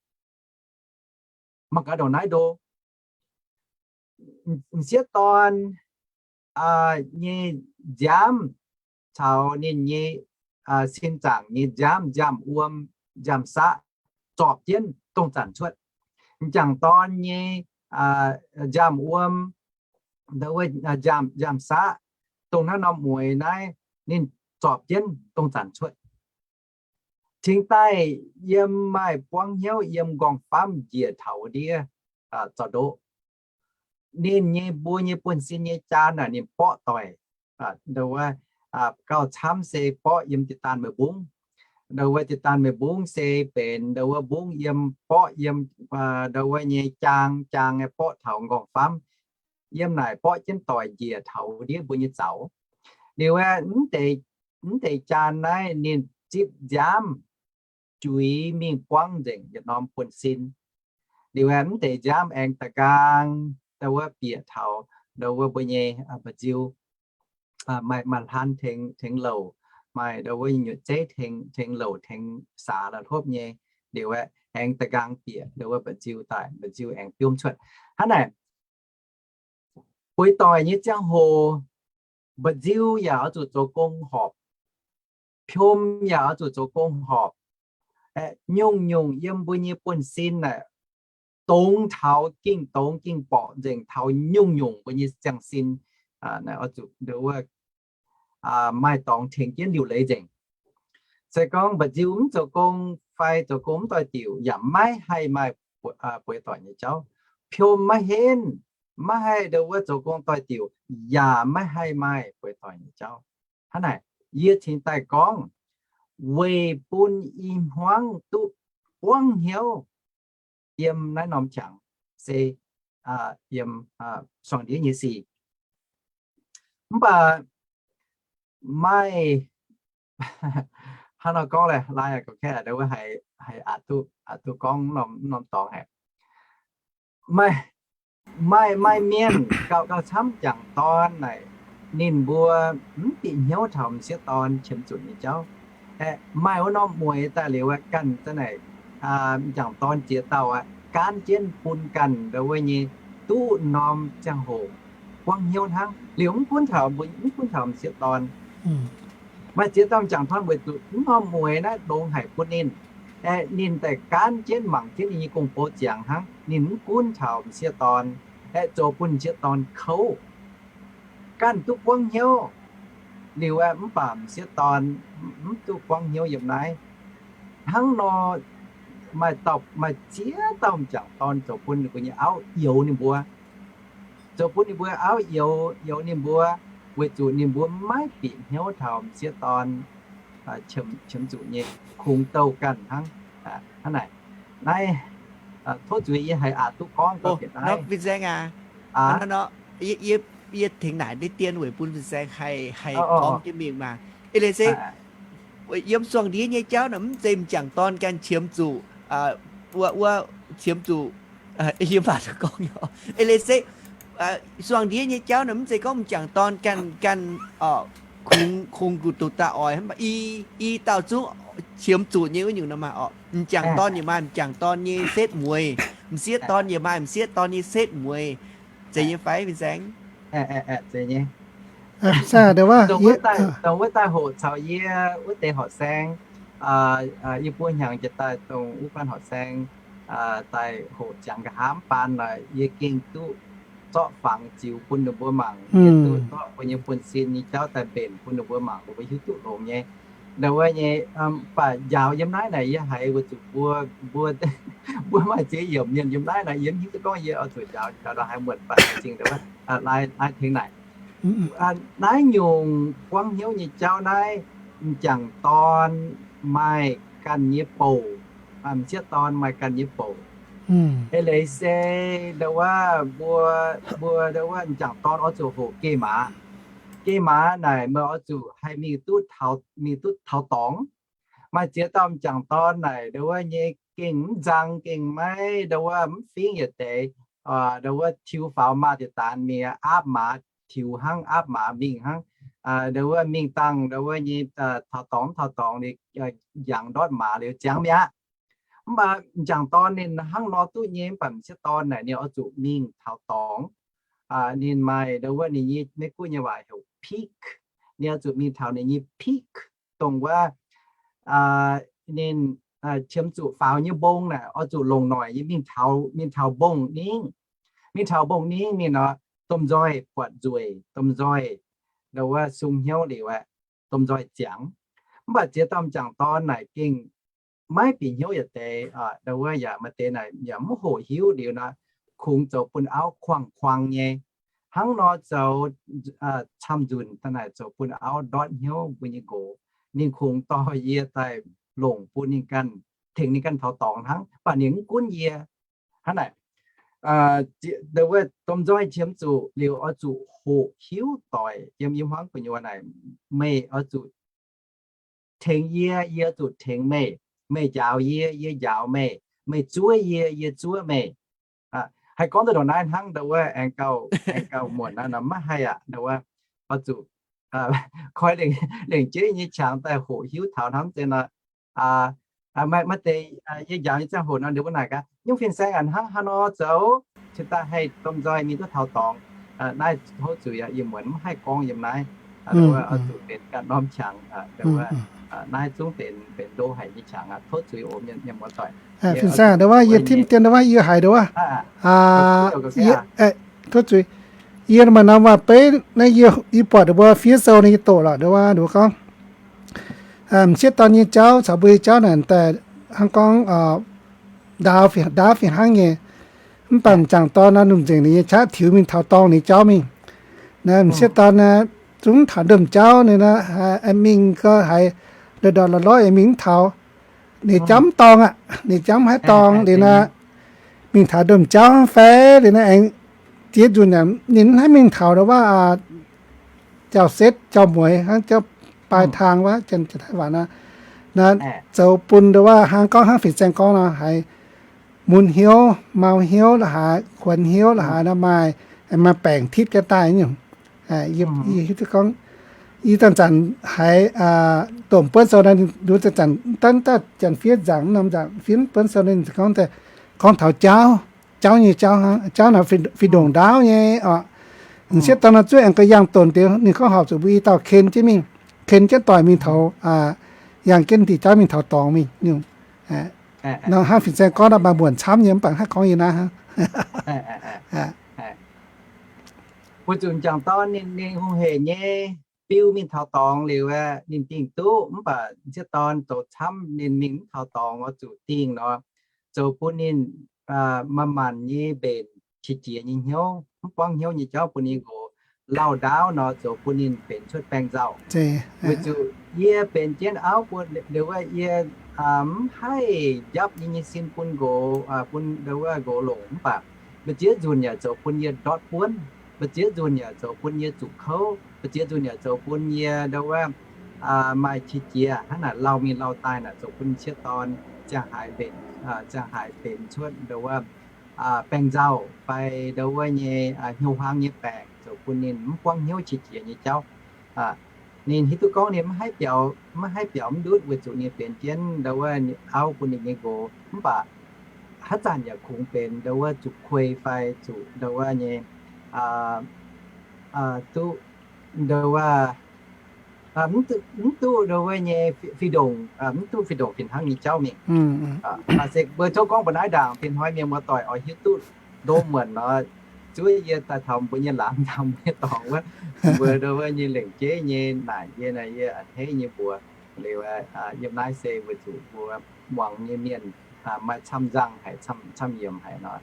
Mangc gaax ndongc naaiv ndo. M'sieqv dorn nyei nziaamv caux ninh nyei sin zaangc nyei nziaamv, nziaamv-wuom, nziaamv-saqv, zorpc jienv dongh zanc cuotv. M'jangc dorn nyei nziaamv-wuom, nziaamv-saqv, dongh naaiv norm mueix naaiv, ninh zorpc jienv dongh zanc cuotv. Cingx daaih yiem maaih buangv hnyouv yiem m'nqorngv-famv njiec taux ndiev zaux-ndoqv. Ninh nyei, mbuo nyei buonv-sin nyei jaan naaic ninh borqv doic. Ndau wuov gauh camv se borqv yiem jiex daanh meih mbungv. Ndau wuov jiex daanh meih mbungv se benx ndau wuov mbungv yiem borqv yiem ndau wuov nyei jaang, jaang nyei borqv taux m'nqorngv-famv. Yiem naaic borqv jienv doic njiec taux ndiev mbuo nyei zaux. Liuz aeqv, mv deix jaan naaiv ninh zipv nziaamv juix mingh buangv nzengc yietc norm buonv-sin. Liuz aeqv, mv deix nziaamv aengx da'nqaang ndau wuov bieqc taux ndau wuov mbuo nyei mba'nziu, maaih hlan tengx louc, maaih ndo wuov nyutc zeiv tengx, tengx louc tengx saax la'hlopv nyei, liuz aeqv, aengx da'nqaang bieqc ndo wuov mba'nziu daaih, mba'nziu aengx biomv cuotv. Hnangv naaic, bueix doic nyei ziangh hoc, mba'nziu yaac oix zuqc zoux gong horpc, piom yaac oix zuqc zoux gong horpc. Aeqv, nyungc-nyungc yiem mbuo nyei buonv-sin naaic, dongz taux, gengh dongz gengh borqc nzengc taux nyungc-nyungc mbuo nyei ziangh sin, oix zuqc ndo wuov maaih dorngx tengx jienv liuc leiz nzengc. Se gorngv mba'nziu mv zoux gong fai zoux gong mv doix-diuc yaac maiv haih maaih bueix doic nyei jauv. Piom maiv henv, maiv haih ndo wuov zoux gong doix-diuc yaac maiv haih maaih bueix doic nyei jauv. Hnangv naaic, yie cingx daaih gorngv weic bun i hmuangv duqv buangv hnyouv yiem naaiv norm qangx se yiem suangx ndiev nyei sic. Mv baac maaih, hnangv nor gorngv laaix, laaix gorngv kaeqv ndo wuov haih, haih aqc duqv, aqc duqv gorngv norm, norm dorngx haic. Maaih, maaih, maaih mienh gauh, gauh camv m'jangc dorn naaic, ninh mbuo mv bieqc hnyouv taux m'sieqv dorn qiemx zuqc nyei jauv. Aeqv, maaih wuov norm mueiz daaih liuz aeqv, ganh za'naaic m'jangc dorn ziex dauh aeqv, gaanv jienv bun ganh ndo wuov nyei duqv norm ziangh hoc buangv hnyouv hnangv. Liuz mv gunv taux mbuo, mv gunv taux m'sieqv dorn, maaih ziex dauh m'jangc dorn weic zuqc wuov norm mueiz naaiv longx haic bun ninh. Aeqv, ninh daaih gaanv jienv mangc jienv ninh nyei gong-bou ziangx hnangv. Ninh mv gunv taux m'sieqv dorn, aeqv, zoux bun m'sieqv dorn kouv. Ganh duqv buangv hnyouv liuz aeqv, mv baac m'sieqv dorn mv duqv buangv hnyouv yiem naaiv. Hnangv nor, maaih dauh, maaih ziex dauh m'jangc dorn zoux bun ninh mbuo nyei auv youx ninh mbuo, zoux bun ninh mbuo auv youx, youx ninh mbuo, weic zuqc ninh mbuo maiv bieqc hnyouv taux m'sieqv dorn qiemx zuqc nyei, kungx douh ganh hnangv. Hnangv naaic, naaiv tov zuiz yie haiz aqc duqv gorngv gauh bieqc naaiv. Fin-Saeng aac, yie tengx naaic deix dien weic bun Fin-Saeng haih, haih gorngv jienv mingh maah. Eix leiz se yiem suangx ndiev nyei jauv naaic mv zeiz m'jangc dorn ganh qiemx zuqc, wuov, wuov qiemx zuqc, yie mv baac gorngv, eix leiz se suangx ndiev nyei jauv naaic mv zeiz gorngv m'jangc dorn ganh, ganh kungx, kungx gu'ndongx daaih oix, mv baac i, i dauh zungv qiemx zuqc nyei wuov nyungc nor maah oc. M'jangc dorn yaac maaih m'jangc dorn nyei setv mueiz, m'sieqv dorn yaac maaih m'sieqv dorn nyei setv mueiz. Zeiz nyei fai, Fin-Saeng? Dongh wuov daaih hoqc caux yie wuov deix horqc saeng, yie buo hnyangx jiex daaih dongh wuov guanh horqc saeng daaih hoqc ziangx nqa'haav baan naaic, yie gengh duqv zorqv fangx ziux bun ninh mbuo mangc, yie duqv zorqv mbuo nyei buonv-sin nyei jauv daaih mbenc bun ninh mbuo mangc, ninh mbuo hiuv duqv longx nyei. Ndo wuov nyei, mv baac njaaux yiem naaiv naaic yie haiz weic zuqc mbuo, mbuo, mbuo maaih ziex yiemc mienh yiem naaiv naaic, yie mv hiuv duqv gorngv yie oix zuqc njaaux, njaaux ndongc haaix muonc, mv baac zingh ndo wuov, laai, laai tengx naaic. Naaiv nyungc buangv hnyouv nyei jauv naaiv, m'jangc dorn maaih ganh nyei bouc, m'sieqv dorn maaih ganh nyei bouc. Eix leiz se ndo wuov mbuo, mbuo ndo wuov m'jangc dorn oix zuqc hoqc geh maaz. Geh maaz naaic meih oix zuqc haih mingh duqv taux, mingh duqv taux dorngx. Maaih ziex dauh m'jangc dorn naaic ndo wuov nyei gengh mv nzang, gengh maiv ndo wuov mv fingx yietc deix, ndo wuov tiux faaux maaz diex daanx mingh aapv maaz tiux hnangv, aapv maaz mingh hnangv, ndo wuov mingh dangh ndo wuov nyei taux dorngx mv taux dorngx liuz, yangh ndortv maaz liuz ziangx mi'aqv. Mv baac m'jangc dorn ninh hnangv nor duqv nyei, mv baac m'sieqv dorn naaic ninh oix zuqc mingh taux dorngx. Ninh maaih ndo wuov ninh nyei, Meiv-Guoqv nyei waac heuc peak. Ninh oix zuqc mingh taux ninh nyei peak, dongh wuov ninh qiemx zuqc faaux nyei mbong naaic oix zuqc longc noic nyei mingh taux, mingh taux mbong ningv. Mingh taux mbong ningv mingh nor, domh nzoih buatc nzueic, domh nzoih ndo wuov sung hnyouv liuz aeqv, domh nzoih ziangx. Mv baac ziex dauh m'jangc dorn naaic gengh maiv bieqc hnyouv yietc deix, ndo wuov yaac maaih deix naaic yaac mv hoqc hiuv liuz nor, kungx zoux bun auv kuangx-kuangx nyei. Hnangv nor zoux camv-nzunc daaih naaic zoux bun auv ndortv hnyouv mbuo nyei nqox. Ninh kungx dorh yie daaih longc bun ninh ganh, tengx ninh ganh taux dorngx hnangv, mv baac ninh mv gunv yie. Hnangv naaic, ndo wuov domh nzoih qiemx zuqc liuz oix zuqc hoqc hiuv doic yiem yie hmuangv gu'nyuoz naaic, meih oix zuqc tengx yie, yie oix zuqc tengx meih. Meih njaaux yie, yie njaaux meih. Meih zuov yie, yie zuov meih. Haih gorngv duqv ndongc naaiv hnangv, ndo wuov aengx gauh, aengx gauh muonc naaiv nor maiv haih aqv, ndo wuov oix zuqc koi lengc jeiv nyei qangx daaih hoqc hiuv taux hnangv mv zeiz nor. Maaih deix yie njaaux nyei ziangh hoc nor, ninh mbuo naaic gaax, nyungc fin-saeng a'hnangv haaix nor zoux, cingx daaih haih domh nzoih mingh duqv taux dorngx. Naaiv tov zuiz aqv, yie muonz mv haih gorngv yiem naaiv. Oix zuqc benx ganh norm qangx, naaiv zungv benx, benx ndo haic nyei qangx aqv. Tov zuiz oc mienh muoz-doic. Fin-saeng, ndo wuov yie tim dien ndo wuov yie haiz ndo wuov, tov zuiz, yie maaih norm waac-beiv naaiv, yie buatc ninh mbuo fiev sou ninh nyei doqc lorqc ndo wuov, ninh mbuo gorngv m'sieqv dorn nyei jauv caux mbuo nyei jauv naaic daaih hnangv gorngv ndaauv fih hnangv nyei. Mv baac m'jangc dorn naaiv lungh nzengc ninh nyei qaqv tiux mingh taux dorngh ninh jauv mingh. Naaiv m'sieqv dorn naaiv zungv taux ndorm jauv ninh naaiv mingh gau haiz ndortv ndortv lorh lorh mingh mv taux. Ninh jauv mv dorngh aqv, ninh jauv mv haih dorngh liuz naaiv, mingh taux ndorm jauv fai liuz naaiv aengx ziex nzunc ninh mv haih mingh taux ndo wuov jauv-setv jauv-mueiz hnangv jauv baaih taang wuov, janx-taiv waac naaiv, naaiv zoux bun ndo wuov hnangv gorngv hnangv fin-saeng gorngv nor haiz mun hnyouv, mau hnyouv la'haaix, kuonx hnyouv la'haaix nor maaih, maaih baengc tipv jienv daaih nyungc. Yie hiuv duqv gorngv, yie zanc-zanc haiz domh buonv sou naaiv, nduov zanc-zanc daaih janx fiev nzaangc norm nzaangc fiev buonv sou naaiv gorngv, gorngv taux jauv, jauv nyei jauv, jauv naaic fih ndongc ndaauv nyei oc. M'sieqv dorn naaiv zuov aengx ga'yangh donx deix ninh gorngv horpc zuqc mbuo i dauh ken jienv mingh, ken jienv doic mingh taux, yangh jienv diuh jauv mingh taux dorngx mingh. Nor hnangv fin-saeng gorngv naaiv maaih muonc camv nyei mv baac haih gorngv yie naaiv hnangv. Weic zuqc m'jangc dorn ninh, ninh hungh heic nyei biu mingh taux dorngx liuz aeqv, ninh dingh duqv, mv baac m'sieqv dorn zoux camv ninh mingh mv taux dorngx oix zuqc dingh nor, zoux bun ninh manc-manc nyei mbenc qiex jiez nyei hnyouv, mv buangv hnyouv nyei jauv bun ninh nqox lauh ndaauv nor, zoux bun ninh benx cuotv baengh nzauh. Weic zuqc yie benx jienv auv bun ndo wuov yie mv haih njapv yie nyei sin bun nqox, bun ndo wuov nqox longc mv baac mbu'ziex nzunc yaac zoux bun yie ndortv buonv, mbu'ziex nzunc yaac zoux bun yie zuqc kouv, mbu'ziex nzunc yaac zoux bun yie ndo wuov maaih qiex jiez hnangv naaic lauh mingh lauh daaih naaic, zoux bun m'sieqv dorn ziangh haaix mbenc, ziangh haaix benx cuotv ndo wuov baengh nzauh fai ndo wuov nyei hnyouv huaang nyei baengc, zoux bun ninh mv buangv hnyouv qiex jiez nyei jauv. Ninh hiuv duqv gorngv ninh maiv haih biaux, maiv haih biaux mv ndutv weic zuqc ninh benx jienv ndo wuov auv bun ninh nyei nqox, mv baac haaix zanc yaac kungx benx ndo wuov zuqc kuei fai zuqc ndo wuov nyei duqv ndo wuov mv duqv ndo wuov nyei fih ndongc, mv duqv fih ndongc fih hnangv nyei jauv mingh. Maaih se mbuo tov gorngv mbuo naaiv ndaangc fih hnoi mienh muoz-doic oix hiuv duqv ndo muonc nor, zuov yie daaih taux mbuo nyei laangz, taux mbuo nyei dorngx wuov, mbuo ndo wuov nyei lengc jeiv nyei naaic yie, naaic yie a'hneiv nyei mbuox liuz, yiem naaiv se weic zuqc mbuo muangx nyei mienh maaih camv nzangh haic, camv yiemc haic nor,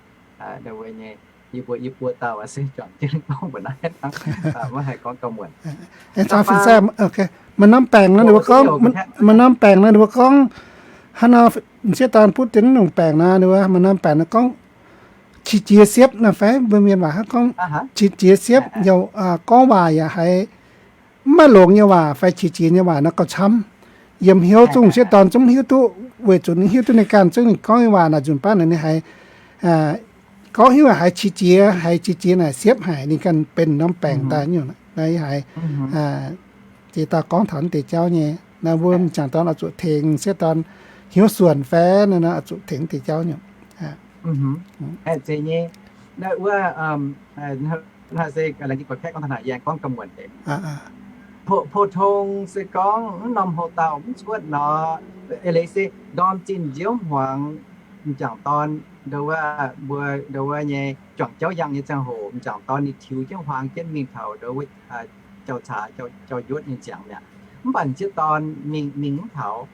ndo wuov nyei yie mbuo, yie mbuo dauh se juangc jienv gorngv mbuo naaiv hnangv, maiv haih gorngv gauh muonc. Maaih norm baengc nor ninh mbuo gorngv, maaih norm baengc nor ninh mbuo gorngv hnangv nor, m'sieqv dorn butv deix naaiv nyungc baengc nor ninh mbuo maaih norm baengc nor gorngv qiex jiez siepv nor fai mbuo mienh waac hnangv gorngv qiex jiez siepv, yaac gorngv waac yaac haiz mv maaih longx nyei waac fai qiex jiez nyei waac nor gauh camv. Yiem hnyouv zungv m'sieqv dorn zungv hiuv duqv, weic zuqc ninh hiuv duqv ninh ganh zungv ninh gorngv nyei waac naaic nzunc baav naaic ninh haiz gorngv hiuv haiz qiex jiez, haiz qiex jiez naaic siepv haic, ninh ganh benx norm baengc daaih nyungc naaiv haiz. Jiex dauh gorngv taux naaiv deix jauv nyei, naaiv mbuo m'jangc dorn oix zuqc tengx m'sieqv dorn hnyouv suonc fai naaiv oix zuqc tengx deix jauv nyungc. Zeiz nyei. Naaiv wuov, naaiv se laengz zingh gorx-kaeqv gorngv taux naaic, yie aengx gorngv gauh muonc deix. Pou-tong se gorngv mv norm houx-dauh mv cuotv nor, eix leiz se ndorm zinh nziouv hmuangx, m'jangc dorn ndo wuov, mbuo ndo wuov nyei juangc jauv yangh nyei ziangh hoc, m'jangc dorn ninh tiux jienv huaang jienv mingh taux ndo wuov jauv-caax jauv-njuotv nyei ziangx mi'aqv. Mv baac m'sieqv dorn mingh, mingh mv taux.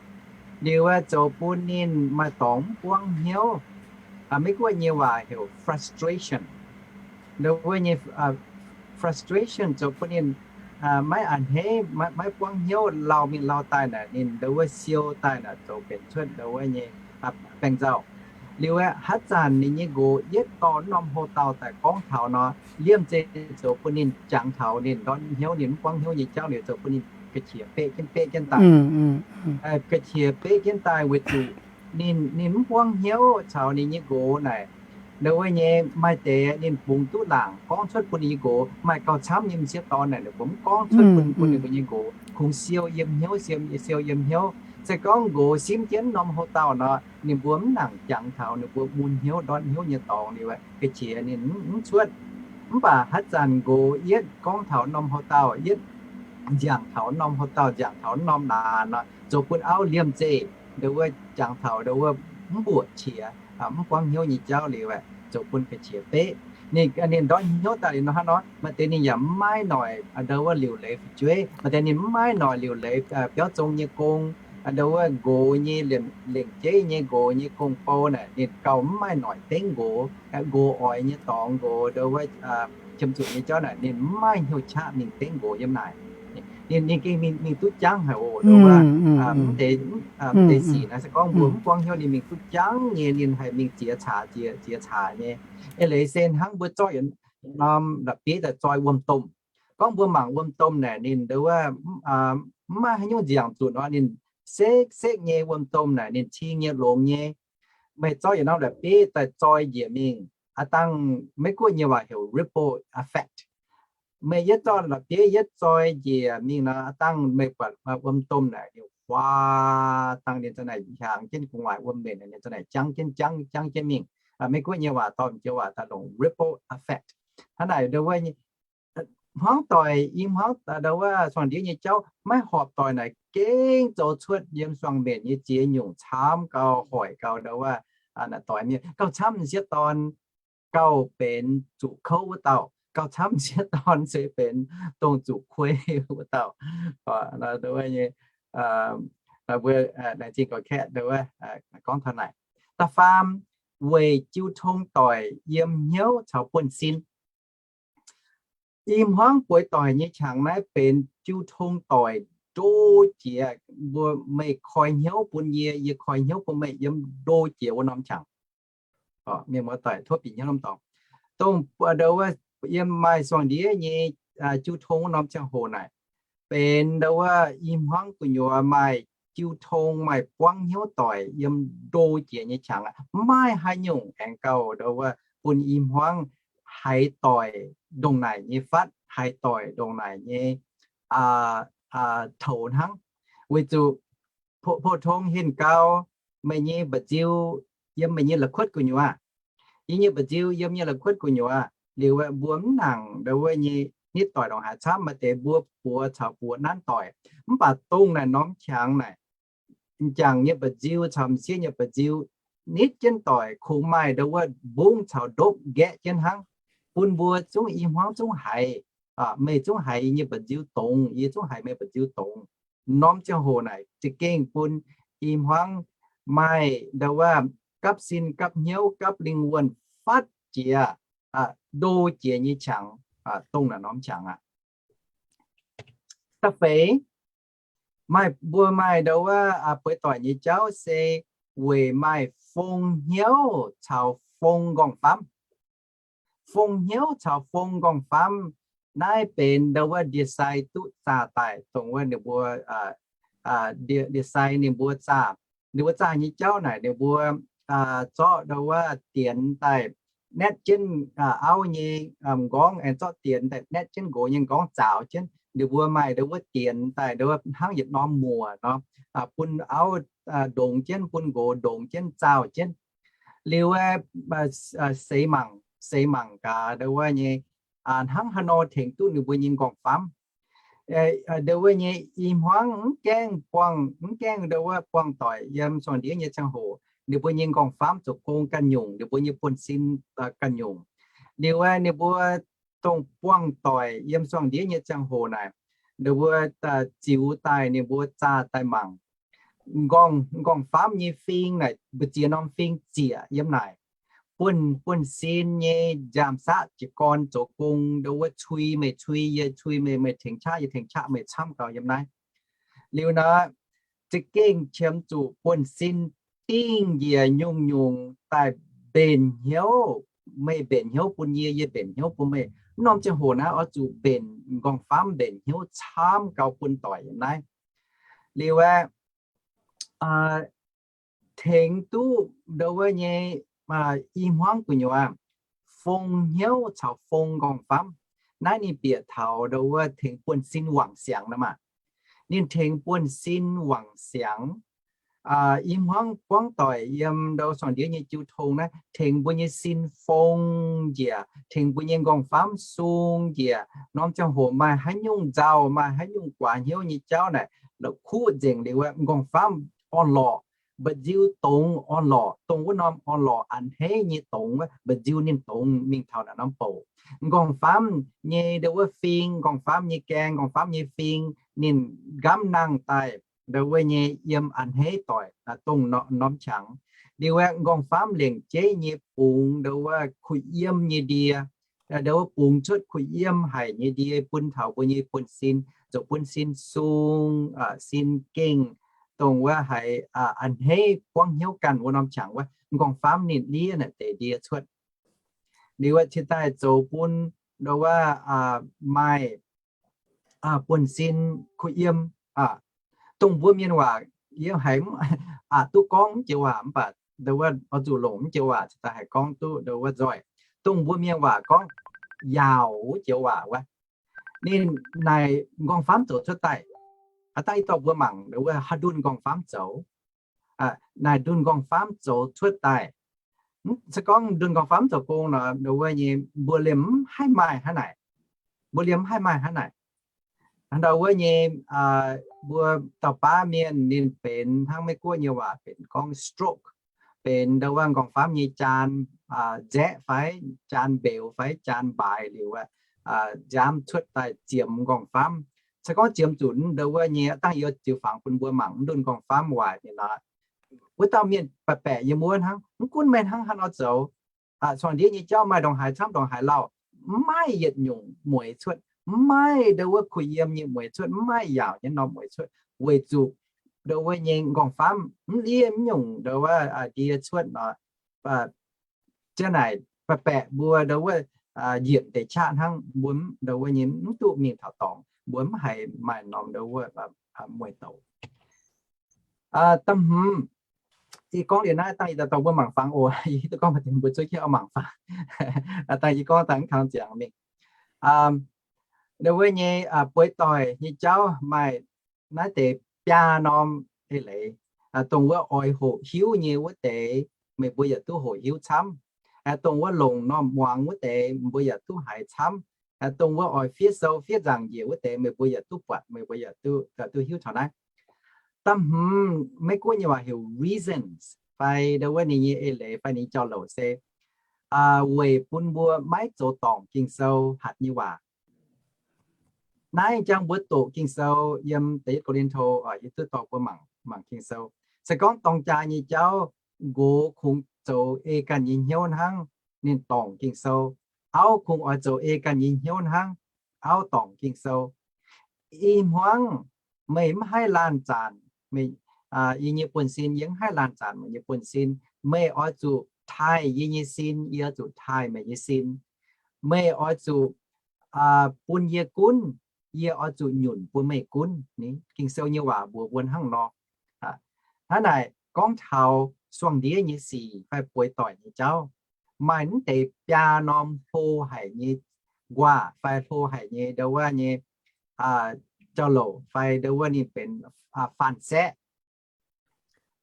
Liuz aeqv, zoux bun ninh maaih dorngx mv buangv hnyouv. Meiv Guoqv nyei waac heuc frustration. Ndo wuov nyei frustration zoux bun ninh maiv a'hneiv, maiv buangv hnyouv, lauh mingh lauh daaih naaic, ninh ndo wuov siou daaih naaic zoux benx cuotv ndo wuov nyei baengh nzauh. Liuz aeqv, haaix zanc ninh nyei nqox yietv dorh norm houx-dauh daaih gorngv taux nor, liemh zeih zoux bun ninh jangx taux ninh ndortv hnyouv, ninh mv buangv hnyouv nyei jauv liuz, zoux bun ninh ga'qiex beqv jienv beqv jienv daaih. Ga'qiex beqv jienv daaih weic zuqc ninh, ninh mv buangv hnyouv caux ninh nyei nqox naaic, ndau wuov nyei maaih deix ninh bungx duqv laangc gorngv cuotv bun ninh nyei nqox. Maaih gauh camv nyei m'sieqv dorn naaic ninh mbuo mv gorngv cuotv bun, bun ninh mbuo nyei nqox, kungx siou yiem hnyouv, siou, siou yiem hnyouv. Se gorngv nqox simv jienv norm houx-dauh nor, ninh mbuo mv nangc jangx taux ninh mbuo mun hnyouv ndortv hnyouv nyei dorngx liuz, ga'qiex ninh mv cuotv. Mv baac haaix zanc nqox yietv gorngv taux norm houx-dauh, yietv nziangc taux norm houx-dauh, nziangc taux norm naanc nor, zoux bun auv liemh zeih ndau wuov jangx taux ndau wuov mv mbuoqc qiex, mv buangv hnyouv nyei jauv liuz, zoux bun ga'qiex beqv. Ninh, ninh ndortv hnyouv daaih liuz nor hnangv nor, maaih deix ninh yaac mv maaih noic ndau wuov liuc leiz fu'jueiv, maaih deix ninh mv maaih noic liuc leiz biauv zong nyei gong, ndau wuov nqox nyei, lengc jeiv nyei nqox nyei gong-bou naaic ninh gauh mv maaih noic dengv nqox, nqox oix nyei dorngx, nqox ndau wuov qiemx zuqc nyei jauv naaic ninh mv maaih hnyouv qaqv mingh dengv nqox yiem naaic. Ninh, ninh gengh mingh, mingh duqv jangv haic oc, ndau wuov mv deix, mv deix sic naaiv se gorngv mbuo mv buangv hnyouv ninh mingh duqv jangv nyei, ninh haih mingh ziex caax, ziex, ziex caax nyei. Eix leiz se hnangv mbuo zorqv yietc norm la'bieiv daaih zoi wuom-domh. Gorngv mbuo mangc wuom-domh naaic ninh ndau wuov mv maaih haaix nyungc nziangc zunc nor, ninh sekv sekv nyei wuom-domh naaic ninh cing nyei longx nyei. Meih zorqv yietc norm la'bieiv daaih zoi njiec mingh, aav dangh Meiv-Guoqv nyei waac heuc ripple effect. Meih yietv zorqv la'bieiv yietv zoi njiec mingh nor, aav dangh meih buatc wuom-domh naaic ninh huaax dangh ninh za'naaic hiaangx jienv gu'nguaaic wuom-mbenc, ninh za'naaic jangv jienv, jangv, jangv jienv mingh. Meiv-Guoqv nyei waac dorh joux waac daaih longc ripple effect. Hnangv naaic ndau wuov hmuangv doic, i hmuangv ndau wuov suangx ndiev nyei jauv maiv horpc doic naaic gengh zoux cuotv yiem suangx mbenc nyei ziex nyungc camv gauh hoic gauh ndau wuov naaic doix mienh. Gauh camv m'sieqv dorn gauh benx zuqc kouv wuov dauh. Gauh camv m'sieqv dorn se benx dongh zuqc kuei wuov dauh. Ndau wuov nyei, mbuo laengz zingh gorx-kaeqv ndau wuov gorngv taux naaic. Da'faam, weic jiu tong doic yiem hnyouv caux buonv-sin. I hmuangv bueix doic nyei qangx naaiv benx jiu tong doic ndo jiex. Mbuo, meih koi hnyouv bun yie, yie koi hnyouv bun meih, yiem ndo jiex wuov norm qangx. Mienh muoz-doic tov bieqc hnyouv norm dorngx. Dongh ndau wuov yiem maaih suangx ndiev nyei jiu tong wuov norm ziangh hoc naaic, benx ndau wuov i hmuangv gu'nyuoz maaih jiu tong, maaih buangv hnyouv doic yiem ndo jiex nyei qangx aqv. Mv maaih haaix nyungc aengx gauh ndau wuov bun i hmuangv haiz doic ndongc naaic nyei fatv, haiz doic ndongc naaic nyei toux hnangv. Weic zuqc pou-tong henh gau, meih nyei mba'nziu yiem meih nyei la'kuotv gu'nyuoz, yie nyei mba'nziu yiem nyei la'kuotv gu'nyuoz, liuz mbuo mv nangc ndau wuov nyei nitv doic ndongc haaix camv, maaih deix mbuo buoz caux buoz nanv doic. Mv baac dongh naaic norm qangx naaic, m'jangc nyei mba'nziu caux m'sieqv nyei mba'nziu nitv jienv doic kungx maaih ndau wuov mbungv caux ndopv nqaeqv jienv hnangv, bun mbuo zungv i hmuangv zungv haiz, meih zungv haiz yie nyei mba'nziu dongz, yie zungv haiz meih mba'nziu dongz. Norm ziangh hoc naaic za'gengh bun i hmuangv maaih ndau wuov gapv sin gapv hnyouv gapv lingh wuonh fatv jiex, ndo jiex nyei qangx, dongh naaic norm qangx aqv. Da'feix, maaih, mbuo maaih ndau wuov bueix doic nyei jauv se weic maaih fong hnyouv caux fong nqorngv-famv. Fong hnyouv caux fong nqorngv-famv naaiv benx ndau wuov ndie-sai duqv zaah daaih, dongh wuov ninh mbuo, ndie-sai ninh mbuo zaah, ninh mbuo zaah nyei jauv naaic ninh mbuo zorqv ndau wuov dienx daaih naetv jienv auv nyei m'nqorngv, aengx zorqv dienx daaih naetv jienv nqox nyei m'nqorngv zaaux jienv. Ninh mbuo maaih ndau wuov dienx daaih ndau wuov hnangv yietc norm muoc nor, bun auv ndongx jienv, bun nqox ndongx jienv, zaaux jienv. Liuz seix mangc, seix mangc gaax ndau wuov nyei hnangv haaix nor tengx duqv ninh mbuo nyei nqorngv-famv. Ndau wuov nyei i hmuangv mv gaengh buangh, mv gaengh ndau wuov buangh doic yiem suangx ndiev nyei ziangh hoc, ninh mbuo nyei nqorngv-famv zoux gong ganh nyungc, ninh mbuo nyei buonv-sin ganh nyungc. Liuz ninh mbuo dongh buangh doic yiem suangx ndiev nyei ziangh hoc naaic, ninh mbuo ziux daaih, ninh mbuo zaah daaih mangc. Nqorngv, nqorngv-famv nyei fing naaic mbu'ziex norm fing zieqc yiem naaic. Buonv, buonv-sin nyei nziaamv-saqv jiez gorn zoux gong, ndau wuov cui meih cui yie cui meih, meih tengx qaqv yie tengx qaqv, meih camv gau yiem naaiv. Liuz nor, za'gengh qiemx zuqc buonv-sin dingh njiec nyungc-nyungc daaih mbenc hnyouv, meih mbenc hnyouv bun yie, yie mbenc hnyouv bun meih. Mv norm ziangh hoc naaiv oix zuqc mbenc nqorngv-famv, mbenc hnyouv camv gau bun doic yiem naaiv. Liuz aeqv, tengx duqv ndau wuov nyei i hmuangv gu'nyuoz, fong hnyouv caux fong nqorngv-famv. Naaiv ninh bieqc taux ndo wuov tengx buonv-sin wangc siangx nor maah. Ninh tengx buonv-sin wangc siangx. I hmuangv buangv doic yiem ndo suangx ndiev nyei jiu tong naaiv tengx mbuo nyei sin fong njiec, tengx mbuo nyei nqorngv-famv sung njiec. Norm ziangh hoc maaih haaix nyungc nzauh, maaih haaix nyungc guaax hnyouv nyei jauv naaic, la'kuqv nzengc liuz wuov nqorngv-famv orn-lorqc, mba'nziu dongz orn-lorqc, dongh wuov norm orn-lorqc a'hneiv nyei dongz wuov, mba'nziu ninh dongz mingh taux naaiv norm bouc. Nqorngv-famv nyei ndo wuov fing, nqorngv-famv nyei gaeng, nqorngv-famv nyei fing, ninh nqamv nangh daaih ndo wuov nyei yiem a'hneiv doic, dongh norm qangx. Liuz wuov nqorngv-famv lengc jeiv nyei bungx ndo wuov kuh yiem nyei ndie, ndo wuov bungx cuotv kuh yiem haic nyei ndie bun taux mbuo nyei buonv-sin, zoux buonv-sin sung, sin gengh, dongh wuov haiz a'hneiv buangv hnyouv ganh wuov norm qangx wuov, nqorngv-famv ninh liev naaic deix ndie cuotv. Liuz wuov cingx daaih zoux bun ndo wuov maaih buonv-sin kuh yiem. Dongh mbuo mienh waac yie haiz aqc duqv gorngv mv joux waac mv baac ndo wuov oix zuqc longc mv joux waac cingx daaih haih gorngv duqv ndo wuov nzoih. Dongh mbuo mienh waac gorngv yaauc wuov joux waac wuov, ninh naaic nqorngv-famv zoux cuotv daaih. Aa, dangh yie dorh mbuo mangc ndo wuov haaix ndunh nqorngv-famv zoux. Naaic ndunh nqorngv-famv zoux cuotv daaih. Se gorngv ndunh nqorngv-famv zoux gong nor, ndo wuov nyei mbuo liemh mv haih maaih hnangv naaic. Mbuo liemh mv haih maaih hnangv naaic. Ndo wuov nyei mbuo dauh baav mienh ninh benx hnangv Meiv Guoqv nyei waac benx gorngv stroke, benx ndo wuov nqorngv-famv nyei jaan nzaeqv fai jaan mbeux fai jaan mbaaix liuz, nziaamv cuotv daaih ziemx nqorngv-famv. Se gorngv ziemx zunc ndo wuov nyei, dangh yie ziux fangx bun mbuo mangc mv ndunh nqorngv-famv waaic ninh nor, wuov dauh mienh baeqc baeqc yiem wuov hnangv, mv gunv meih hnangv haaix nor zoux, suangx ndiev nyei jauv maaih ndongc haaix camv ndongc haaix lauh, mv maaih yietc nyungc mueiz cuotv, mv maaih ndo wuov kuh yiem nyei mueiz cuotv, mv maaih yaauc nyei norm mueiz cuotv, weic zuqc ndo wuov nyei nqorngv-famv mv liev mv nyungc ndo wuov ndie cuotv nor, ziang naaic baeqc baeqc mbuo ndo wuov njiec deix qaqv hnangv, mbuo ndo wuov nyei mv duqv mingh taux dorngx, mbuo mv haiz maaih norm ndo wuov mueiz douz. Da'hmz, yie gorngv liuz naaiv dangh yie daaih dorh mbuo mangc fangx oc. Yie hiuv duqv gorngv maaih deix mbuo cuotv jienv oix mangc fangx. Dangh yie gorngv dangh mv kangx ziangx mingh. Ndo wuov nyei bueix doic nyei jauv maaih naaiv deix biaa norm eix leiz. Dongh wuov oix hoqc hiuv nyei wuov deix, meih mbuo yaac duqv hoqc hiuv camv. Dongh wuov longc norm muangx wuov deix, mbuo yaac duqv haiz camv. Dongh wuov oix fiev sou fiev nzaangc njiec wuov deix, meih mbuo yaac duqv buatc, meih mbuo yaac duqv hiuv taux naaiv. Da'hmz, Meiv Guoqv nyei waac heuc reasons, fai ndo wuov ninh nyei eix leiz fai ninh jauv-louc se weic bun mbuo maiv zoux dorngc Ging-Sou hatc nyei waac. Naaiv jangx mbuo doqc Ging-Sou yiem da'yietv Ko^lin^to, yie duqv dorh mbuo mangc, mangc Ging-Sou. Se gorngv dorng jaa nyei jauv, nqox kungx zoux ei ganh nyei hnyouv hnangv, ninh dorngc Ging-Sou. Auv kungx oix zoux ei ganh nyei hnyouv hnangv, auv dorngc Ging-Sou. I hmuangv meih mv haih laanh zaanc, yie nyei buonv-sin, yie mv haih laanh zaanc meih nyei buonv-sin. Meih oix zuqc taaih yie nyei sin, yie oix zuqc taaih meih nyei sin. Meih oix zuqc bun yie gunv, yie oix zuqc nyunc bun meih gunv. Ging-Sou nyei waac mbuox mbuo hnangv nor. Hnangv naaic gorngv taux suangx ndiev nyei sic fai bueix doic nyei jauv, maaih mv deix biaa norm hlo haic nyei nquaah fai hlo haic nyei ndo wuov nyei jauv-louc fai ndo wuov ninh benx faanh saeqv.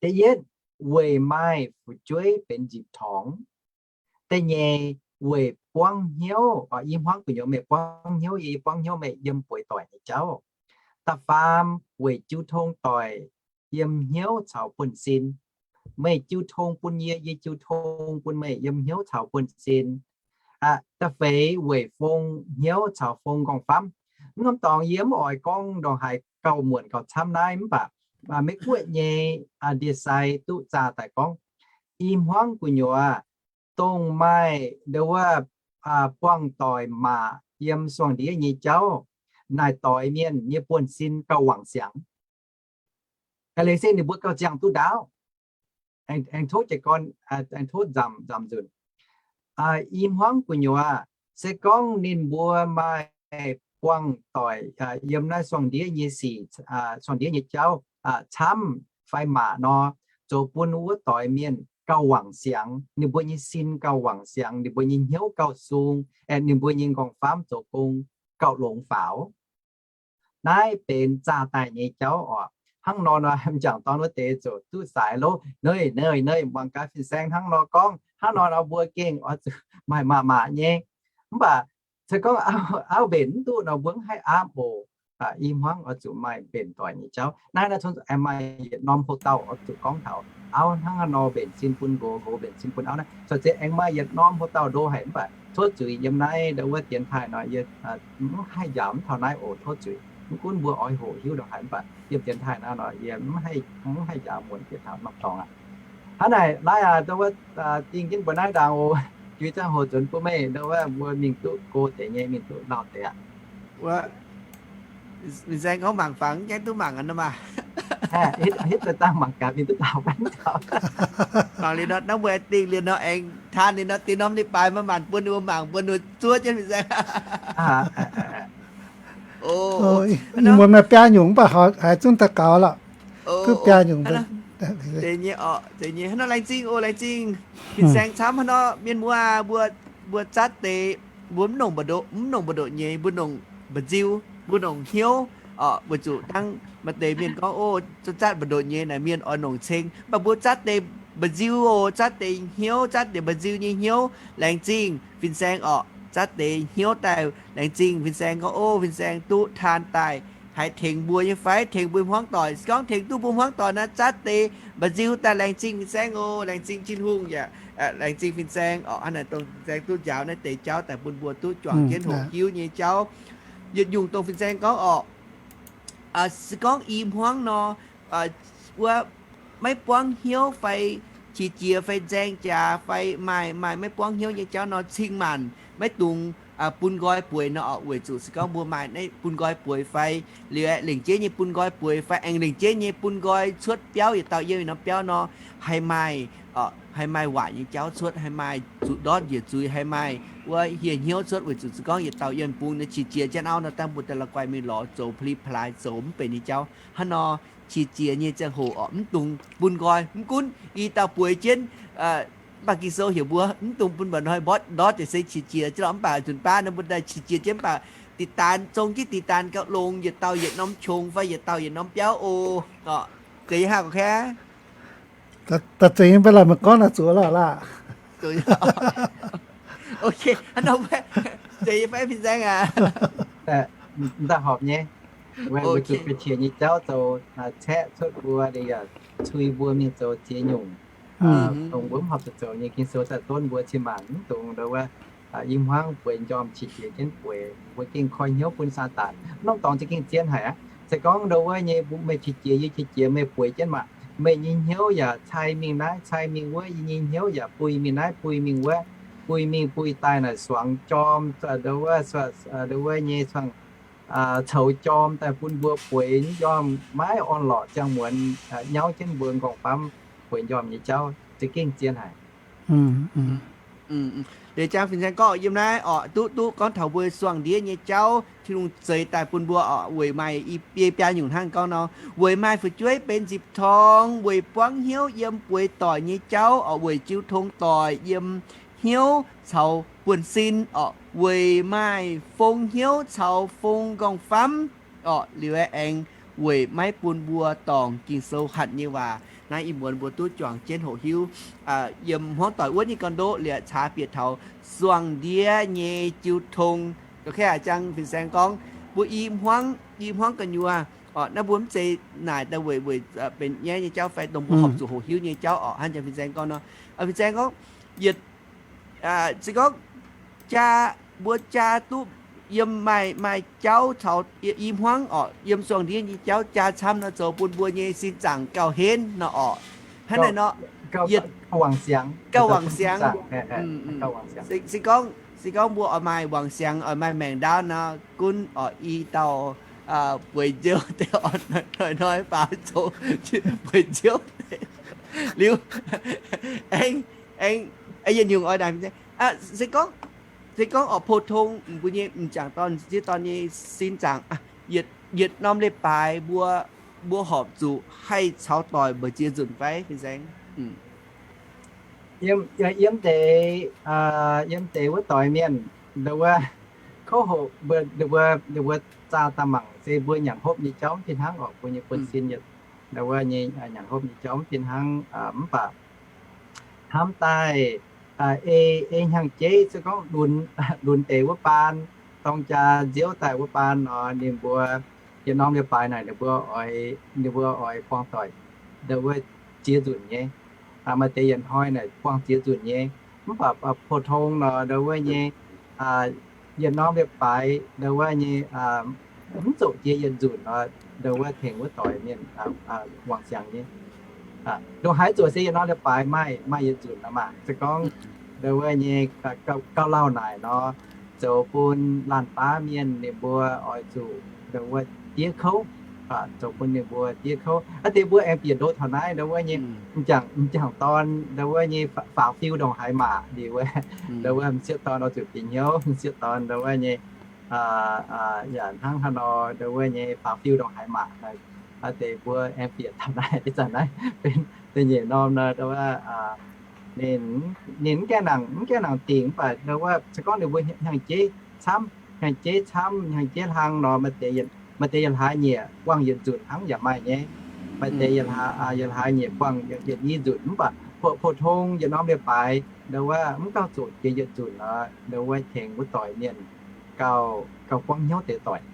Da'yietv, weic maaih fu'jueiv benx nzipc torngx. Da'nyeic, weic buangv hnyouv, i hmuangv gu'nyuoz meih buangv hnyouv, yie buangv hnyouv meih yiem bueix doic nyei jauv. Da'faam, weic jiu tong doic yiem hnyouv caux buonv-sin. Meih jiu tong bun yie, yie jiu tong bun meih yiem hnyouv caux buonv-sin. Da'feix, weic fong hnyouv caux fong nqorngv-famv. Mv norm dorngx yie mv oix gorngv ndongc haaix gauh muonc gauh camv naaiv, mv baac Meiv Guoqv nyei ndie-sai duqv zaah daaih gorngv, i hmuangv gu'nyuoz dongh maaih ndo wuov buangh doic maac yiem suangx ndiev nyei jauv, naaic doix mienh nyei buonv-sin gauh wangc siangx. Eix leiz se ninh mbuo gauh ziangh duqv ndaauv. Aengx tov jiez gorn, aengx tov nzamc, nzamc nzunc. I hmuangv gu'nyuoz, se gorngv ninh mbuo maaih buangh doic yiem naaiv suangx ndiev nyei sic, suangx ndiev nyei jauv camv fai maac nor, zoux bun wuov doix mienh gauh wangc siangx, ninh mbuo nyei sin gauh wangc siangx, ninh mbuo nyei hnyouv gauh sung, aeqv, ninh mbuo nyei nqorngv-famv zoux gong gauh longx faaux. Naaiv benx zaah daaih nyei jauv oc. Hnangv nor nor, m'jangc dorn wuov deix ziouc duqv saaix lov, Neiv, neiv, neiv, muangx gaax fin-saeng hnangv nor gorngv, hnangv nor nor mbuo gengh oix zuqc maaih maaih maaih nyei. Mv baac se gorngv auv, auv mbenc mv duqv nor, mbuo mv haih aapv oc. I hmuangv oix zuqc maaih mbenc doic nyei jauv. Naaiv naaiv cun aengx maaih yietc norm houx-dauh oix zuqc gorngv taux auv hnangv haaix nor mbenc sin bun nqox, nqox mbenc sin bun auv naaiv. Caux ziex aengx maaih yietc norm houx-dauh ndo haic mv baac tov zuiz yiem naaiv ndau wuov dienx taaih nor, yie mv haih njaaux mv taux naaiv oc, tov zuiz. Mv gunv mbuo oix hoqc hiuv ndongc haaix mv baac yiem dienx taaih naaiv nor, yie mv haih njaaux muonc bieqc taux norm dorngx aqv. Hnangv naaic, laaiv aac, ndau wuov dingh jienv mbuo naaiv ndaangc oc. Juiz ziangh hoc nzuonx bun meih, ndau wuov mbuo mingh duqv go deix nyei, mingh duqv lauh deix aqv. Fin-saeng gorngv mangc fangx, gaengh duqv mangc aqv nor maah. Hitv daaih dangh mangc gaax mingh duqv dauh fai dauh. Mangc liuz nor, naaiv mbuo dingh liuz nor aengx taan liuz nor, dingh norm leiz-baaix maaih maanc bun ninh mbuo mangc, bun ninh mbuo zuov jienv fin-saeng. Mbuo maaih biaa nyungc mv baac haiz zungv daux gaux lorqc. Duqv biaa nyungc. Deix nyei oc, deix nyei. Hnangv nor laengz zingh oc, laengz zingh. Fin-saeng camv hnangv nor, mienh muoz, mbuo zatv deix, mbuo mv nongc mbu'ndoqv, mv nongc mbu'ndoqc nyei, mbuo nongc mba'nziu, mbuo nongc hnyouv oc. Weic zuqc dangh maaih deix mienh gorngv, o, zatv mba'ndoqc nyei naaic mienh oix nongc ceng. Mv baac mbuo zatv deix mba'nziu oc, zatv deix hnyouv, zatv deix mba'nziu nyei hnyouv. Laengz zingh fin-saeng oc, zatv deix hnyouv daaih. Laengz zingh fin-saeng gorngv, o, fin-saeng duqv taan daaih, haiz tengx mbuo nyei fai, tengx mbuo hmuangv doic. Se gorngv tengx duqv mbuo hmuangv doic naaic, zatv deix mba'nziu daaih. Laengz zingh fin-saeng oc, laengz zingh Tin-Hungh yaac laengz zingh fin-saeng oc. Hnangv naaic dongh fin-saeng duqv njaaux naaiv deix jauv daaih bun mbuo duqv juangc jienv hoqc hiuv nyei jauv. Yietc nyungc dongh fin-saeng gorngv oc, se gorngv i hmuangv nor, wuov maiv buangv hnyouv fai qiex jiez fai nzaeng jaax fai maaih, maaih maiv buangv hnyouv nyei jauv nor, cing maanc maiv dungx bun nqoi bueix nor oc. Weic zuqc se gorngv mbuo maaih naaiv bun nqoi bueix fai liuz aeqv, lengc jeiv nyei bun nqoi bueix fai aengx lengc jeiv nyei bun nqoi cuotv biauv yietc dauh yiem yietc norm biauv nor, haih maaih, haih maaih waaic nyei jauv cuotv, haih maaih zuqc ndortv njiec zuiz, haih maaih wuov hieh hnyouv cuotv. Weic zuqc se gorngv yietc dauh yiem bung nor qiex jiez jienv auv nor, dangh mbuo daaih la'guaih mingh lorz zoux pli plaaix zoux mv benx nyei jauv. Hnangv nor qiex jiez nyei ziangh hoc oc, mv dungx bun nqoi. Mv gunv i dauh bueix jienv, mv baac Ging-Sou heuc mbuo mv dungx bun mba'hnoi mborqv ndortv deix se qiex jiez jienv lorqc. Mv baac nzunc baav nor mbuo daaih qiex jiez jienv, mv baac diqc daanx zong jienv diqc daanx gauh longx, yietc dauh yietc norm qongx fai yietc dauh yietc norm biauv oc. Zeiz nyei haah, gorx-kaeqv? Da'zeix nyei mv baac la'maah gorngv naaic zuqc lorqc laah. Ok, hnangv nor, zeiz nyei fai fin-saeng aac? M'daaih horpc nyei. Weic zuqc ga'qiex nyei jauv zoux caeqv cuotv mbuo, yaac cui mbuo mingh zoux ziex nyungc. Dongh mbuo mv horpc zuqc zoux nyei, Ging-Sou daaih donv mbuo cin-maanc mv dungx ndau wuov i hmuangv bueix njormh qiex jiez jienv bueix. Mbuo gengh koi hnyouv bun Saadaan. Norm dorngx za'gengh zien haic aqv. Se gorngv ndau wuov nyei meih qiex jiez, yie qiex jiez, meih bueix jienv maah, meih nyei hnyouv yaac cai mingh naaiv cai mingh wuov, yie nyei hnyouv yaac bui mingh naaiv bui mingh wuov, bui mingh bui daaih naaic suangx jorm, ndau wuov, ndau wuov nyei cuangx coux jorm daaih bun mbuo bueix njormh maiv orn-lorqc ziangh muonz nyauv jienv mbuo nqorngv-famv bueix njormh nyei jauv za'gengh zien haic. Liuz jang fin-saeng gorngv yiem naaiv oc, duqv duqv gorngv taux mbuo suangx ndiev nyei jauv, Tin-Hungh zeix daaih bun mbuo oc, weic maaih i biei biaa nyungc hnangv gorngv nor, weic maaih fu'jueiv benx nzipc torngx, weic buangv hnyouv yiem bueix doic nyei jauv oc, weic jiu tong doic yiem hnyouv caux buonv-sin oc, weic maaih fong hnyouv caux fong nqorngv-famv oc, liuz aengx weic maiv bun mbuo dorngc Ging-Sou hatc nyei waac. Naaiv ih muonz mbuo duqv juangc jienv hoqc hiuv yiem hmuangv doic wuov nyei gorn-ndoqv liuz caax bieqc taux suangx ndiev nyei jiu tong. Jang fin-saeng gorngv mbuo i hmuangv, i hmuangv gu'nyuoz oc, naaiv mbuo mv zeiz naaic daaih weic, weic benx nyaiv nyei jauv fai dongh mbuo horpc zuqc hoqc hiuv nyei jauv oc. Hnangv jang fin-saeng gorngv nor, fin-saeng gorngv yietc se gorngv jaa, mbuo jaa duqv yiem maaih, maaih jauv caux i hmuangv oc, yiem suangx ndiev nyei jauv jaa camv nor, zoux bun mbuo nyei sin zaangc gauh henv nor oc. Hnangv naaiv nor, yietc gauh wangc siangx. Se gorngv, se gorngv mbuo oix maaih wangc siangx, oix maaih maengc ndaauv nor, gunv oc i dauh bueix nziouv deix oc, hnoi-hnoi faaux zoux bueix nziouv liuz, aengx, aengx yietc nyungc oix naaic, se gorngv, se gorngv oc, pou-tong mbuo nyei m'jangc dorn, m'sieqv dorn nyei sin zaangc, yietc, yietc norm leiz-baaix mbuo, mbuo horpc zuqc haih caux doic mbu'ziex nzunc fai, fin-saeng? Yiem, yiem deix, yiem deix wuov doix mienh, ndau wuov, kouv hoqc mbuo, ninh mbuo zaah daaih mangc se mbuo nyanc hopv nyei jauv fih hnangv orqc, mbuo nyei buonv-sin, ndau wuov nyei nyanc hopv nyei jauv fih hnangv, mv baac hnamv daaih ei, ei hnyangx-jeiv se gorngv lunx deix wuov baan, dorng jaa nziouv daaih wuov baan nor, ninh mbuo yietc norm leiz-baaix naaic ninh mbuo oix, ninh mbuo oix buangh doic, ndau wuov ziex nzunc nyei. Maaih deix yietc hnoi naaic buangh ziex nzunc nyei. Mv baac pou-tong nor, ndau wuov nyei, yietc norm leiz-baaix ndau wuov nyei mv zoqc jiex yietc nzunc nor, ndau wuov tengx wuov doix mienh wangc siangx nyei. Ndongc haaix zuqc se yietc norm leiz-baaix maaih, maaih yietc nzunc nor maah. Se gorngv ndau wuov nyei gauh lauh naaic nor, zoux bun laanh baav mienh ninh mbuo oix zuqc ndau wuov diev kouv, zoux bun ninh mbuo diev kouv. Aa deix mbuo aengx bieqc ndo taux naaiv ndau wuov nyei, m'jangc, m'jangc dorn ndau wuov nyei faaux fiu ndongc haaix maac liuz, ndau wuov m'sieqv dorn oix zuqc bieqc hnyouv, m'sieqv dorn ndau wuov nyei yaac hnangv haaix nor ndau wuov nyei faaux fiu ndongc haaix maac. Aa deix mbuo aengx bieqc taux naaiv, ih zanc naaiv benx da'nyeic norm nor, ndau wuov ninh, ninh mv gaengh nangc, mv gaengh nangc dingc, mv baac ndau wuov se gorngv ninh mbuo hnyangx-jeiv camv, hnyangx-jeiv camv, hnyangx-jeiv hlang nor, maaih deix yietc hlaax nyieqc buangh yietc nzunc hnangv yaac maaih nyei. Maaih deix yietc hlaax nyieqc buangh yietc i nzunc. Mv baac pou-tong yietc norm leiz-baaix ndau wuov mv gauh zoqc jiex yietc nzunc nor, ndau wuov tengx wuov doix mienh gauh, gauh buangv hnyouv deix doic.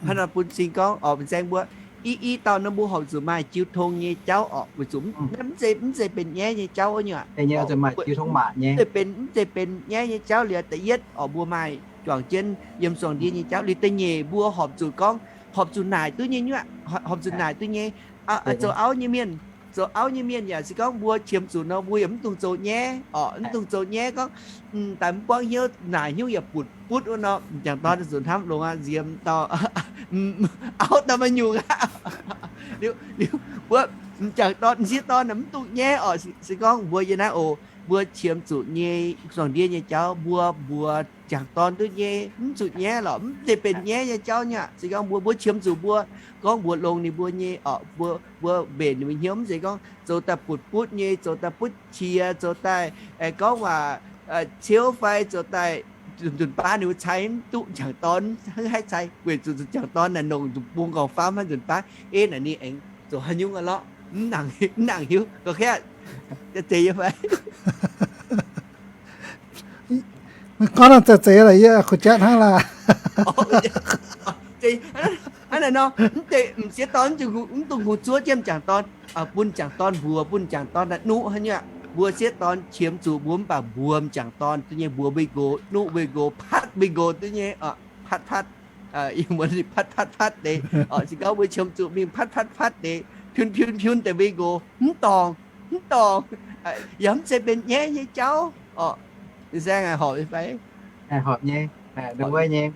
Hnangv nor bun cing gorngv oc, bun saeng mbuo i, i dauh nor mbuo horpc zuqc maaih jiu tong nyei jauv oc, weic zuqc mv zeiz, mv zeiz benx nyaiv nyei jauv wuov nyuoqc. Mv zeiz benx, mv zeiz benx nyaiv nyei jauv liuz da'yietv oc, mbuo maaih juangc jienv yiem suangx ndie nyei jauv. Liuz da'nyeic mbuo horpc zuqc gorngv, horpc zuqc naaic duqv nyei nyuoqc, horpc zuqc naaic duqv nyei. Zoux auv nyei mienh, zoux auv nyei mienh yaac se gorngv mbuo qiemx zuqc nor mbuo yaac mv dungx zoux nyaiv oc, mv dungx zoux nyaiv gorngv daaih mv buangv hnyouv, naaic hnyouv yaac butv butv wuov nor, m'jangc dorn zuqc hnamv longx aqv, nziex dauh auv daaih maiv nyungc aqv. Liuz, liuz mbuo m'jangc dorn, m'sieqv dorn mv dungx nyaiv oc. Se gorngv mbuo yiem naaiv oc, mbuo qiemx zuqc nyei suangx ndie nyei jauv, mbuo mbuox m'jangc dorn duqv nyei, mv zuqc nyaiv lorqc, mv zeiz benx nyaiv nyei jauv nyuoqc. Se gorngv mbuo, mbuo qiemx zuqc mbuo gorngv mbuox longx ninh mbuo nyei oc, mbuo, mbuo mbenc ninh mbuo hnyouv, mv zeiz gorngv zoux daaih butv butv nyei, zoux daaih butv qiex, zoux daaih gorngv waac ciouv fai zoux daaih nzunc baav ninh mbuo cai mv duqv m'jangc dorn, hnangv haaix cai, weic zuqc m'jangc dorn naaic nongc nzunc bung gauh-faam hnangv nzunc baav, ei naaic ninh aengx zoux haaix nyungc aqv lorqc, mv nangc hiuv gauh kaiv. Zeiz yie fai? Gorngv nor zeiz zeiz lorqc, yie kuh jatv hnangv laah. Hnangv naaic nor, mv deix m'sieqv dorn mv dungx kungx zuov jienv m'jangc dorn, bun m'jangc dorn mbuox, bun m'jangc dorn daaih nuqv haaix nyungc. Mbuo sieqv dorn qiemx zuqc mbuo mv baac mbuox m'jangc dorn duqv nyei, mbuox mbuo nqox, nuqv mbuo nqox, patv mbuo nqox duqv nyei, patv patv, patv patv patv deix. Se gorngv mbuo qiemx zuqc mingh patv patv patv deix, piun piun piun deix mbuo nqox, mv dorngc, mv dorngc, yaac mv zeiz benx nyaiv nyei jauv. Saeng horpc fai? Horpc nyei, ndau wuov nyei.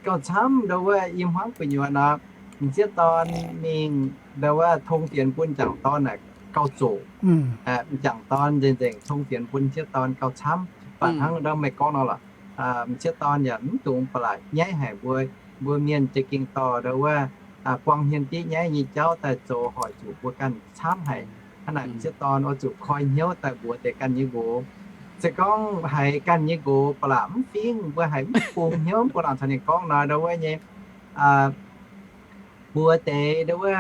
Gauh camv ndau wuov yiem hmuangv gu'nyuoz nor, m'sieqv dorn mingh ndau wuov tong fienx bun m'jangc dorn naaic gauh zoqc. M'jangc dorn nzengc nzengc tong fienx bun m'sieqv dorn gauh camv. Baac hnangv ndau meih gorngv nor lorqc, m'sieqv dorn yaac mv dungx ba'laqc nyaiv haic mbuo, mbuo mienh za'gengh dorh ndau wuov buang hmien diqv nyaiv nyei jauv daaih zoux hoic zuqc mbuo ganh camv haic. Hnangv naaic m'sieqv dorn oix zuqc koi hnyouv daaih mbuox deix ganh nyei nqox. Se gorngv haiz ganh nyei nqox ba'laqc mv fingx, mbuo haiz mv bung hnyouv, mv bun laangc caux ninh gorngv nor, ndau wuov nyei, mbuox deix ndau wuov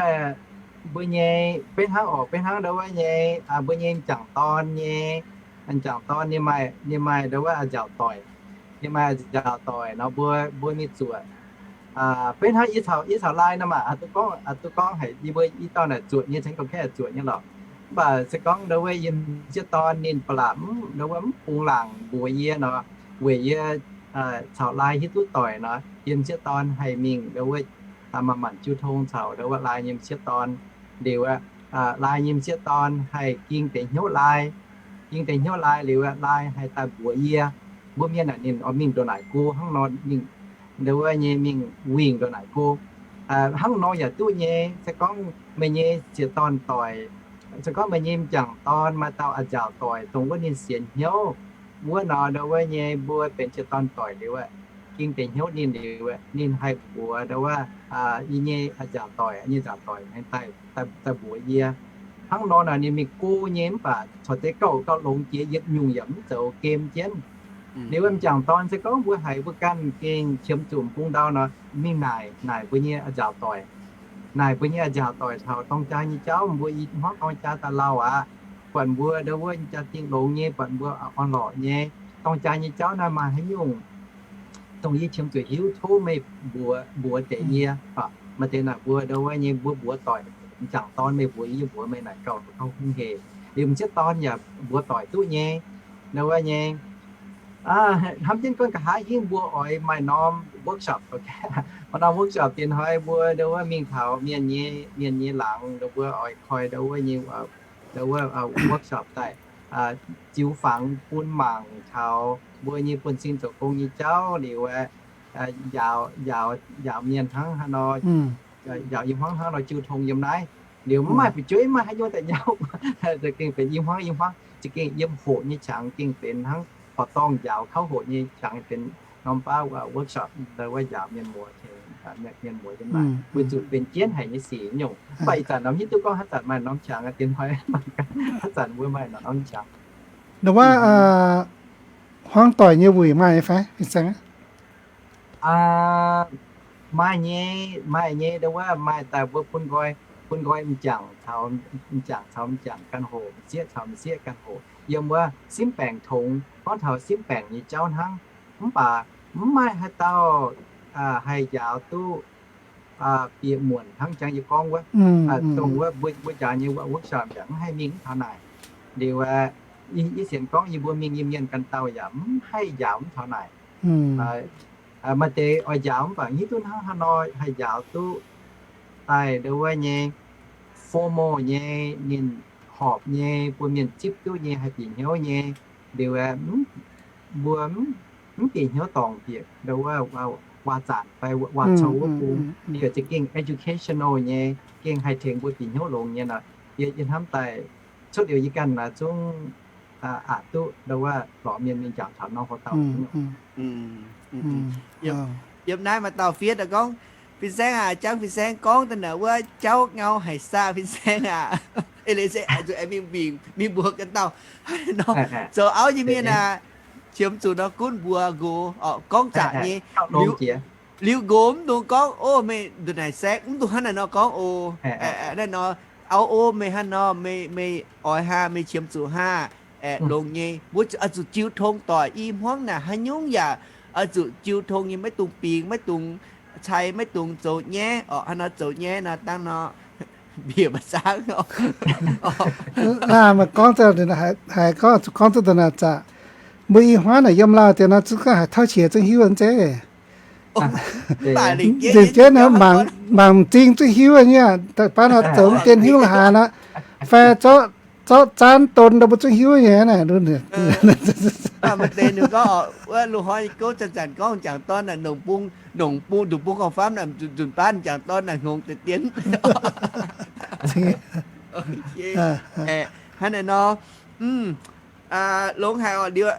mbuo nyei, beiv hnangv oc, beiv hnangv ndau wuov nyei, mbuo nyei m'jangc dorn nyei, m'jangc dorn ninh maaih, ninh maaih ndau wuov a'nziaauc doic, ninh maaih a'nziaauc doic nor, mbuo, mbuo mingh zuoqc. Beiv hnangv yie caux, yie caux Lai nor maah, duqv gorngv, duqv gorngv haic, yie mbuo i dauh naaic zuoqc nyei, cingx dongh kaeqv zuoqc nyei lorqc. Mv baac se gorngv ndau wuov yie m'sieqv dorn ninh ba'laqc mv, ndau wuov mv bungx laangc mbuox yie nor, weic yie caux Lai hiuv duqv doic nor, yie m'sieqv dorn haih mingh ndau wuov manc-manc jiu tong caux ndau wuov Lai nyei m'sieqv dorn. Liuz aqv, Lai nyei m'sieqv dorn haih ging deix hnyouv Lai, ging deix hnyouv Lai liuz aqv, Lai haih daaih mbuox yie. Mbuo mienh naaic ninh oix mingh ndongc naaic go hnangv nor, mingh ndau wuov nyei mingh wingh ndongc naaic go. Hnangv nor yaac duqv nyei. Se gorngv meih nyei ziex dorn doic, se gorngv meih nyei m'jangc dorn maaih dauh a'nziaauc doic dongh wuov ninh sienx hnyouv wuov nor, ndau wuov nyei mbuo benx ziex dorn doic liuz aqv, ging deix hnyouv ninh liuz aqv, ninh haih mbuox ndau wuov yie nyei a'nziaauc doic, nyei a'nziaauc doic daaih, daaih mbuox yie. hnangv nor naaic ninh mingh go nyei mv baac corc deix gauh gauh longx jiex, yietc nyungc yaac mv zoux gem jienv. Liuz wuov m'jangc dorn se gorngv mbuo haiz mbuo ganh gengh qiemx zuqc bung ndau nor, mingh naaic, naaic mbuo nyei a'nziaauc doic, naaic mbuo nyei a'nziaauc doic taux dorng jaa nyei jauv, mbuo i hmuangv dorng jaa daaih lauh aqv. Buatc mbuo ndau wuov jaa-dingh longx nyei, buatc mbuo orn-lorqc nyei, dorng jaa nyei jauv naaiv maaih haaix nyungc dongh yie qiemx zuqc hiuv, tov meih mbuox, mbuox deix yie. Maaih deix naaic mbuo ndau wuov nyei mbuo mbuox doic, m'jangc dorn meih mbuox yie, yie mbuox meih naaic gauh hungh hec. Liuz m'sieqv dorn yaac mbuox doic duqv nyei, ndau wuov nyei. Hnamv jienv gorngv nqa'haav hingv mbuo oix maaih norm workshop, maaih norm workshop dien hnoi mbuo ndau wuov mingh taux mienh nyei, mienh nyei laangz, ndau mbuo oix koi ndau wuov nyei, ndau wuov workshop daaih ziux fangx bun mangc taux mbuo nyei buonv-sin zoux gong nyei jauv liuz, njaaux, njaaux mienh hnangv haaix nor, njaaux i hmuangv hnangv nor jiu tong yiem naaiv. Liuz mv maaih fu'jueiv, mv maaih haaix nyungc daaih njaaux, gengh benx i hmuangv, i hmuangv za'gengh yiem hoqc nyei qangx gengh benx hnangv horqc dorngh njaaux kauv hoqc nyei qangx benx norm baav workshop ndau wuov njaaux mienh muoz, mienh muoz yiem naaic weic zuqc benx jienv haic nyei sic nyungc. Mv baac ih zanc norm hiuv duqv gorngv haaix zanc maaih norm qangx dien hnoi, haaix zanc mbuo maaih norm qangx. Ndau wuov hmuangv doic nyei wuic maaih nyei fai, fin-saeng? Maaih nyei, maaih nyei, ndau wuov maaih daaih mbuo bun nqoi, bun nqoi m'jangc caux, m'jangc caux m'jangc ganh hoqc, m'sieqv caux m'sieqv ganh hoqc yiem wuov simv baengc tongx, gorngv taux simv baengc nyei jauv hnangv. Mv baac mv maaih haaix dauh haih njaaux duqv bieqc muonc hnangv jangx yie gorngv wuov. Dongh wuov mbuo njaaux nyei workshop yaac mv haih mingh mv taux naaic. Liuz, yie sienx gorngv yie mbuo mingh nyei mienh ganh dauh yaac mv haih njaaux mv taux naaic. Maaih deix oix njaaux mv baac hiuv duqv hnangv haaix nor haih njaaux duqv daaih ndau wuov nyei formal nyei, ninh horpc nyei, bun mienh zipv duqv nyei, haih bieqc hnyouv nyei. Liuz, mbuo mv bieqc hnyouv dorngc bieqc ndau wuov waac-zanc fai waac-coux wuov bung, liuz za'gengh educational nyei, gengh haih tengx mbuo bieqc hnyouv longx nyei nor. Yie, yie hnamv daaih cuotv liuz yie ganh naaic zungv aqc duqv ndau wuov lorz mienh mingh njaaux taux norm hoc dauh. Yiem naaiv maaih dauh fiev daaih gorngv, fin-saeng aac, jangx fin-saeng gorngv daaih naaic wuov jauv ngau haic saah fin-saeng aac. Eix leiz se zuqc aengx mingh mingh mbuox ganh dauh nor, zoux auv nyei mienh aac, qiemx zuqc nor gunv mbuox nqox, gorngv zaqc nyei. Liuz nqox mv dungx gorngv, o, meih nduqc naaic saeng, mv dungx hnangv naaic nor gorngv oc. Naaiv nor, auv, o, meih hnangv nor, meih, meih oix haac, meih qiemx zuqc haac, aeqv, longx nyei. Mbuo oix zuqc jiu tong doic, i hmuangv naaic haaix nyungc yaac oix zuqc jiu tong nyei, maiv dungx bingx, maiv dungx cai, maiv dungx zoux nyaiv orqc. Hnangv nor zoux nyaiv nor dangh nor, mbiec maaih zaangv. Maaih gorngv, haiz gorngv zuqc gorngv duqv da'naaic zaqc, mbuo i hmuangv naaic yiem lauh deix nor zungv gaax haiz tauv qiex zungv hiuv zeiz. Nzipc jienv mangc m'zing zungv hiuv nyei, baav nor zoux mv dien hiuv la'haaix nor, fai zorqv zaanv don nor mbuo zungv hiuv nyei naaic. Maaih deix ninh gorngv, wuov loz-hnoi gouv zanc-zanc gorngv m'jangc dorn naaic nongc bung, nongc bung, nduqc bung gorngv famv naaic, nzunc baav m'jangc dorn naaic hngongx deix dien. Hnangv naaic nor, longx haic orqc. Liuz,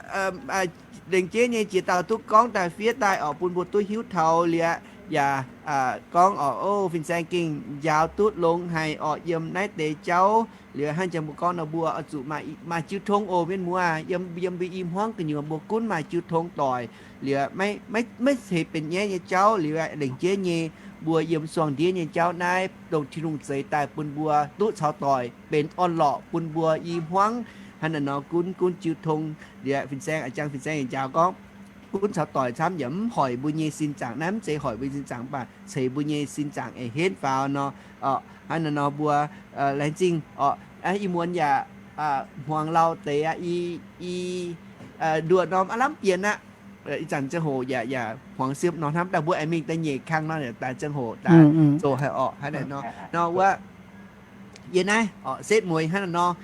lengc jeiv nyei jiex dauh duqv gorngv daaih fiev daaih orqc bun mbuo duqv hiuv taux liuz, yaac gorngv orqc, o, fin-saeng gengh njaaux duqv longx haic orqc yiem naaiv deix jauv. Liuz hnangv jangx mbuo gorngv nor, mbuo oix zuqc maaih jiu tong oc mienh muoz. Yiem, yiem mbuo i hmuangv gu'nyuoz mbuo gunv maaih jiu tong doic. Liuz maiv, maiv zeiz benx nyaiv nyei jauv. Liuz lengc jeiv nyei mbuo yiem suangx ndiev nyei jauv naaiv dongh Tin-Hungh zeix daaih bun mbuo duqv caux doic benx orn-lorqc bun mbuo i hmuangv hnangv naaic nor gunv, gunv jiu tong. Liuz fin-saeng, a'jang fin-saeng yaac njaaux gorngv, gunv caux doic camv yaac mv hoic mbuo nyei sin zaangc. Naaiv mv zeiz hoic mbuo nyei sin zaangc, mv baac ceix mbuo nyei sin zaangc eix henv faaux nor. Hnangv naaic nor mbuo laengz zingh orqc. I muonz yaac hmuangx lauh deix aqv. I, i nduoh norm aav lamh bienx aqv. Ih zanc ziangh hoc yaac, yaac hmuangx siepv nor hnamv daaih mbuo aengx mingh daaih nyeic kang nor, daaih ziangh hoc daaih zoux haic orqc. Hnangv naaic nor, nor wuov yie naaiv orqc setv mueiz hnangv naaic nor,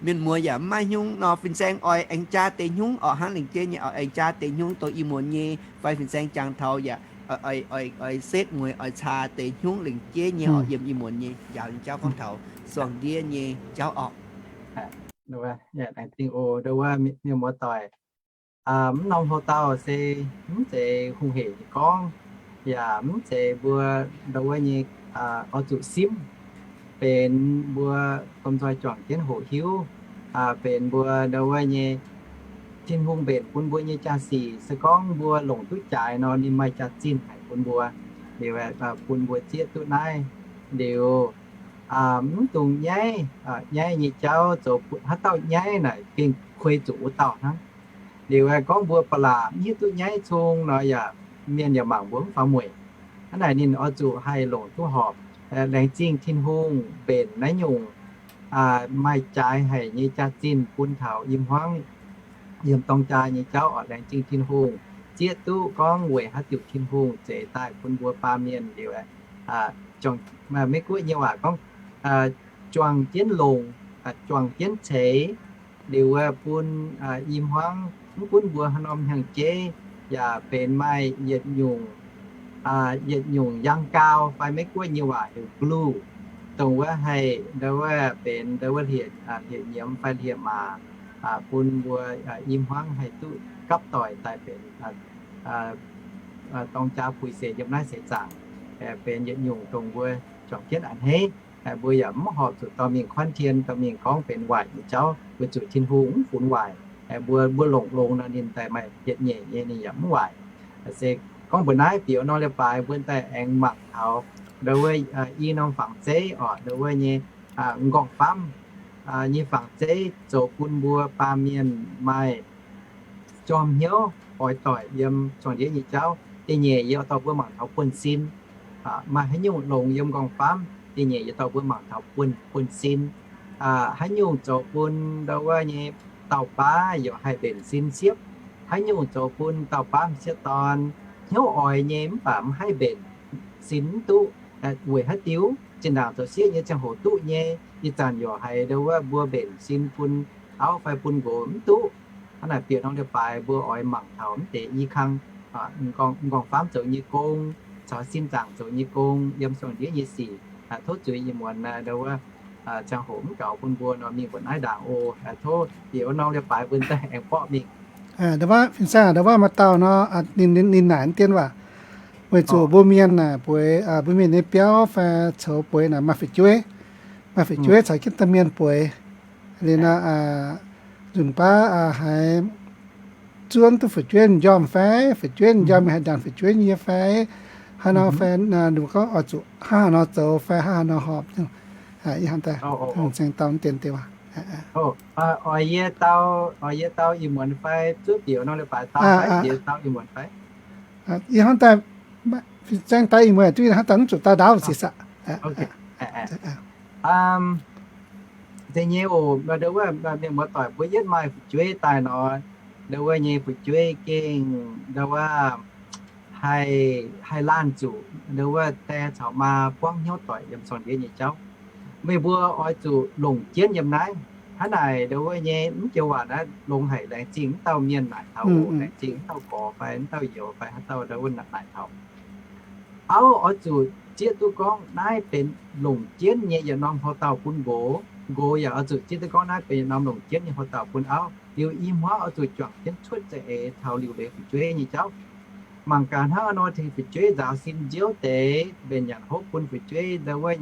mienh muoz yaac mv maaih hnyungv nor, fin-saeng oix aengx jaa deix hnyungv orqc, hnangv lengc jeiv nyei orqc, aengx jaa deix hnyungv dongh i muonz nyei fai fin-saeng jangx taux yaac oix setv mueiz oix caa deix hnyungv lengc jeiv nyei orqc, yiem i muonz nyei njaaux nyei jauv gorngv taux suangx ndiev nyei jauv orqc. Laengz zingh oc, mienh muoz-doic. Mv norm hoc-dauh se mv zeiz hungh hec nyei gorngv, yaac mv zeiz mbuo ndau wuov nyei oix zuqc simv. benx mbuo domh nzoih juangc jienv hoqc hiuv, benx mbuo ndo wuov nyei Tin-Hungh mbenc bun mbuo nyei jaa-sic. Se gorngv mbuo longc duqv jaaix nor, ninh maaih jaax-zinh haic bun mbuo. Liuz bun mbuo zieqv duqv naaiv. Liuz mv dungx nyaiv, nyaiv nyei jauv zoux, haaix dauh nyaiv naaic gengh kuei zuqc wuov dauh hnangv. Liuz gorngv mbuo ba'laqc mv hiuv duqv nyaiv cung nor yaac, mienh yaac mangc mbuo mv faaux mueic. Hnangv naaic ninh oix zuqc haih longc duqv horpc. Laengz zingh Tin-Hungh mbenc naaiv nyungc maaih jaaix haic nyei jaax-zinh bun taux i hmuangv yiem dorng jaa nyei jauv oc. Laengz zingh Tin-Hungh zieqv duqv gorngv weic haaix diuc Tin-Hungh zeix daaih bun mbuo baamh mienh liuz, Meiv-Guoqv nyei waac gorngv, juangc jienv longc, juangc jienv ceix, liuz wuov bun i hmuangv mv gunv mbuo haaix norm hnyangx-jeiv yaac benx maaih yietc nyungc, yietc nyungc yang gau fai Meiv-Guoqv nyei waac heuc glue, dongh wuov haih ndo wuov benx ndo wuov hlieqv-nyiemz fai hlieqv-maac, bun mbuo i hmuangv haih duqv gapv doic daaih benx dorng jaa puix seix yiem naaiv seix zaangc, benx yietc nyungc dongh mbuo juangc jienv a'hneiv. Mbuo yaac mv horpc zuqc dorh mingh kuanv tien, dorh mingh gorngv benx waaic nyei jauv, weic zuqc Tin-Hungh mv funx waaic. Mbuo, mbuo longc longx nor ninh daaih maaih yietc nyeic nyei, ninh yaac mv waaic. Se gorngv mbuo naaiv bieqc norm leiz-baaix mbuo daaih aengx mangc taux ndo wuov i norm fangx zeiv oc, ndo wuov nyei m'nqorngv-famv nyei fangx zeiv zoux bun mbuo baamh mienh maaih jorm hnyouv oix doic yiem zuangx ndiev nyei jauv. Da'nyeic yie dorh mbuo mangc taux buonv-sin. Maaih haaix nyungc longx yiem m'nqorngv-famv, da'nyeic yie dorh mbuo mangc taux buonv, buonv-sin. Haaix nyungc zoux bun ndo wuov nyei dauh baav yaac haih mbenc sin siepv. Haaix nyungc zoux bun dauh baav m'sieqv dorn hnyouv oix nyei mv baac mv haih mbenc sin mv duqv, weic haaix diuc? Zinh ndaangc zoux sieqv nyei ziangh hoc duqv nyei, ih zanc yaac haiz ndo wuov mbuo mbenc sin bun auv fai bun nqox mv duqv. Hnangv naaic bieqc norm leiz-baaix mbuo oix mangc taux mv deix i kang, m'nqorngv-famv zoux nyei gong, caux sin zaangc zoux nyei gong yiem zuangx ndiev nyei sic. Tov zuiz ih muonz ndo wuov ziangh hoc mv gaux bun mbuo nor mingh mbuoqc naaiv ndaangc oc. Tov bieqc norm leiz-baaix mbuo daaih aengx borqv mingh. Ndo wuov fin-saeng, ndo wuov maaih dauh nor, ninh naaic dien waac, weic zuqc mbuo mienh naaic bueix, mbuo mienh nyei biauv fai coux bueix naaic maaih fu'jueiv, maaih fu'jueiv caux jienv domh mienh bueix. Liuz nor, nzunc baav haiz zuonv duqv fu'jueiv m'njormh fai, fu'jueiv m'njormh mingh haaix njanc fu'jueiv nyei fai, haaix nor fai, ninh gorngv oix zuqc hnangv haaix nor zoux fai hnangv haaix nor horpc. Ih hnangv daaih, ceng dau dien deix waac. Oix yie dau, oix yie dau ih muonz fai zuov bieqc norm leiz-baaix dau fai bieqc dau ih muonz fai? Ih hnangv daaih, fin-saeng dau ih muonz duqv hnangv daaih mv zuqc dau ndaauv sic saqc. Deix nyei oc, ndo wuov mienh muoz-doic mbuo yietv maaih fu'jueiv daaih nor, ndo wuov nyei fu'jueiv gengh ndo wuov haih, haih laanh zuqc ndo wuov die caux maa buangv hnyouv doic yiem zuangx ndiev nyei jauv. Meih mbuo oix zuqc longc jienv yiem naaiv. Hnangv naaic ndo wuov nyei mv joux waac naaiv longx haic, laengz zingh mv dauh mienh naaic taux, laengz zingh mv dauh gorx fai mv dauh youz fai haaix dauh ndo wuov naaic taux. Auv oix zuqc zieqv duqv gorngv naaiv benx longc jienv nyei yietc norm houx-dauh bun nqox. Nqox yaac oix zuqc zieqv duqv gorngv naaiv benx yietc norm longc jienv nyei houx-dauh bun auv. Liuz i hmuangv oix zuqc juangc jienv cuotv za'eix taux liuc leiz fu'jueiv nyei jauv. Mangc gaax hnangv haaix nor tengx fu'jueiv nzaaux sin nziouv deix, mbenc nyanc hopv bun fu'jueiv ndo wuov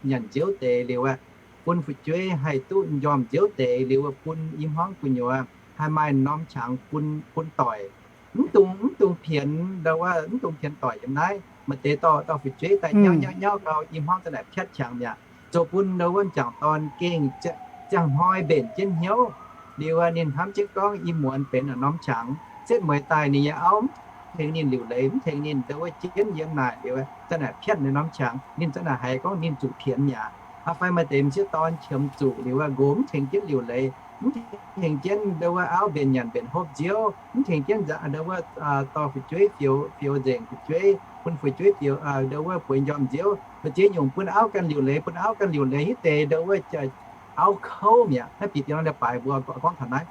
nyanc nziouv deix liuz aeqv, bun fu'jueiv haih duqv m'njormh nziouv deix liuz aeqv, bun i hmuangv gu'nyuoz haih maaih norm qangx bun, bun doic. Mv dungx, mv dungx pienx ndo wuov, mv dungx pienx doic yiem naaiv. Maaih deix dorh, dorh fu'jueiv daaih nyauv nyauv nyauv gau, i hmuangv za'naaic piatv qangx mi'aqv. Zoux bun ndo wuov m'jangc dorn gengh ziangh hnoi mbenc jienv hnyouv. Liuz ninh hnamv jienv gorngv i muonz benx norm qangx, setv mueiz daaih ninh nyei auv mv tengx ninh liuc leiz, mv tengx ninh ndo wuov jienv yiem naaic liuz, za'naaic piatv ninh norm qangx. Ninh za'naaic haiz gorngv ninh zuqc pienx mi'aqv. Fai maaih deix m'sieqv dorn qiemx zuqc liuz, nqox mv tengx jienv liuc leiz, mv tengx jienv ndo wuov auv mbenc nyanc mbenc hopv nziouv, mv tengx jienv ndo wuov dorh fu'jueiv fioux, fioux nzengc fu'jueiv, bun fu'jueiv fioux ndo wuov bueix njormh nziouv. Maaih ziex nyungc bun auv ganh liuc leiz, bun auv ganh liuc leiz hitv deix ndo wuov auv kouv mi'aqv. Naaiv bieqc dingc norm leiz-baaix mbuo gorngv taux naaiv,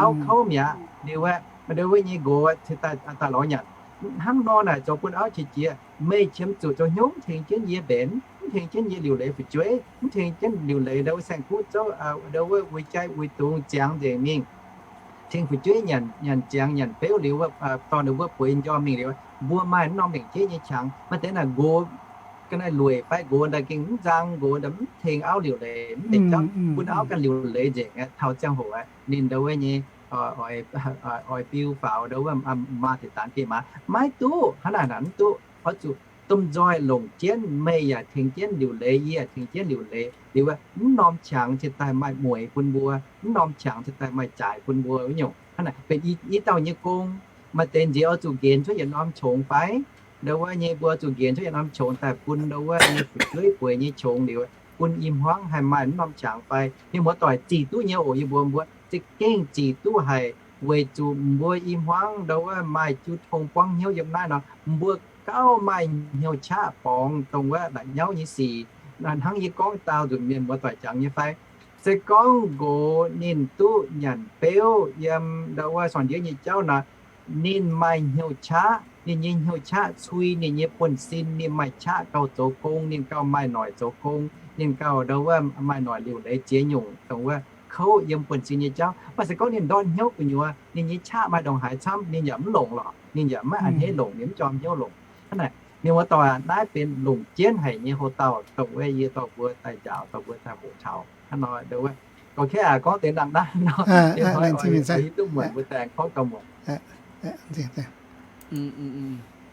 auv kouv mi'aqv. Liuz aeqv, ndo wuov nyei nqox daaih lorz nyanc. Hnangv nor naaic zoux bun auv qiex jiez, meih qiemx zuqc zoux hnyouv mv tengx jienv yie mbenc, mv tengx jienv yie liuc leiz fu'jueiv, mv tengx jienv liuc leiz ndo wuov saeng-kuv zouv, ndo wuov uix jai uix dungz ziangx nzengc mingh. Tengx fu'jueiv nyanc, nyanc ziangx nyanc beuv liuz, dorh ninh mbuo bueix njormh mingh liuz, mbuo maaih mv norm lengc jeiv nyei qangx. Maaih deix naaic nqox ga'naaiv lueic fai nqox daaih gengh mv nzang, nqox daaih mv tengx auv liuc leiz, mv deix jauv bun auv ganh liuc leiz nzengc aqv. Taux ziangh hoc aqv, ninh ndau wuov nyei oix biu faaux ndau wuov maaz deix daanx geh maaz. Maiv duqv, hnangv naaic mv duqv. Oix zuqc domh nzoih longc jienv, meih yaac tengx jienv liuc leiz, yie yaac tengx jienv liuc leiz liuz, mv norm qangx cingx daaih maaih mueiz bun mbuo, mv norm qangx cingx daaih maaih jaaix bun mbuo nyungc. Hnangv naaic benx i dauh nyei gong. Maaih deix nziex oix zuqc nqenx cuotv yietc norm qongx fai? Ndau wuov nyei mbuo zuqc nqenx cuotv yietc norm qongx daaih bun ndau wuov nyei fu'jueiv bueix nyei qongx liuz, bun i hmuangv haih maaih mv norm qangx fai? Mienh muoz-doic, zic duqv nyei oc. Yie mbuox mbuo, za'gengh zic duqv haic, weic zuqc mbuo i hmuangv ndau wuov maaih jiu tong buangv hnyouv yiem naaiv nor, mbuo gauh maaih hnyouv qaqv borngz dongh wuov la'nyauv nyei sic. Hnangv yie gorngv daauh nzunc mienh muoz-doic jangx nyei fai? Se gorngv nqox ninh duqv nyanc beuv yiem ndau wuov sorng-ndiev nyei jauv nor, ninh maaih hnyouv qaqv, ninh nyei hnyouv qaqv cui ninh nyei buonv-sin, ninh maaih qaqv gauh zoux gong, ninh gauh maaih noic zoux gong, ninh gauh ndau wuov maaih noic liuc leiz ziex nyungc dongh wuov kouv yiem buonv-sin nyei jauv. Mv baac se gorngv ninh ndortv hnyouv gu'nyuoz, ninh nyei qaqv maaih ndongc haaix camv, ninh yaac mv longc lorqc, ninh yaac maiv a'hneiv longc, ninh mv jorm hnyouv longc. Hnangv naaic, mienh muoz-doic aac, naaiv benx longc jienv haic nyei hoc-dauh dongh wuov yie dorh mbuo daaih njaaux, dorh mbuo daaih hoqc taux hnangv nor. Gorngv kaeqv aac, gorngv deix dangh naaiv nor, hiuv duqv muonc mbuo daaih gorngv gauh muonc.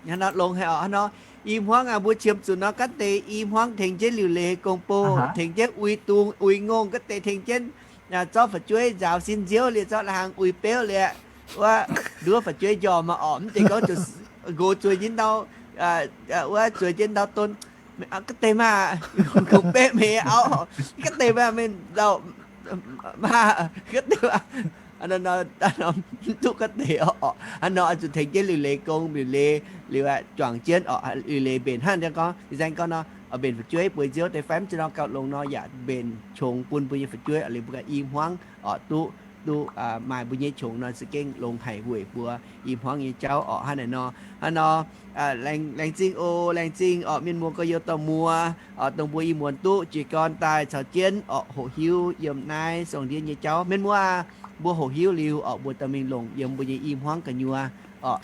Hnangv nor longx haic oc. Hnangv nor, i hmuangv aac, mbuo qiemx zuqc nor, gaav deix i hmuangv tengx jienv liuc leiz gong-bou, tengx jienv uix dungz uix ngongh, gaav deix tengx jienv zorqv fu'jueiv nzaaux sin nziouv liuz, zorqv la'hnaangx uix beuv liuz, wuov nduov fu'jueiv njormh maah oc. Mv deix gorngv zuqc nqox zueiz jienv ndau, wuov zueiz jienv ndau don, gaav deix maah, kungx betv meih auv, gaav deix maah, meih ndau maah, gaav deix maah, mv duqv gaav deix oc. Hnangv nor oix zuqc tengx jienv liuc leiz gong, liuc leiz liuz juangc jienv oc, liuc leiz mbenc. Hnangv gorngv, ih zanc gorngv nor, mbenc fu'jueiv bueix nziouv deix fai mv zeiz nor gauh longx nor, yaac mbenc qongx bun mbuo nyei fu'jueiv liuz mbuo ganh i hmuangv oc duqv, duqv maaih mbuo nyei qongx nor za'gengh longx haic weic mbuo i hmuangv nyei jauv oc. Hnangv naaic nor, hnangv nor, laengz zingh oc, laengz zingh oc, mienh muoz gorx-youz dorh muoz oc, dongh mbuo i muonz duqv jiez gorn daaih caux jienv oc hoqc hiuv yiem naaiv sorng-ndiev nyei jauv. Mienh muoz aac, mbuo hoqc hiuv liuz oc, mbuo dorh mingh longc yiem mbuo nyei i hmuangv gu'nyuoz oc.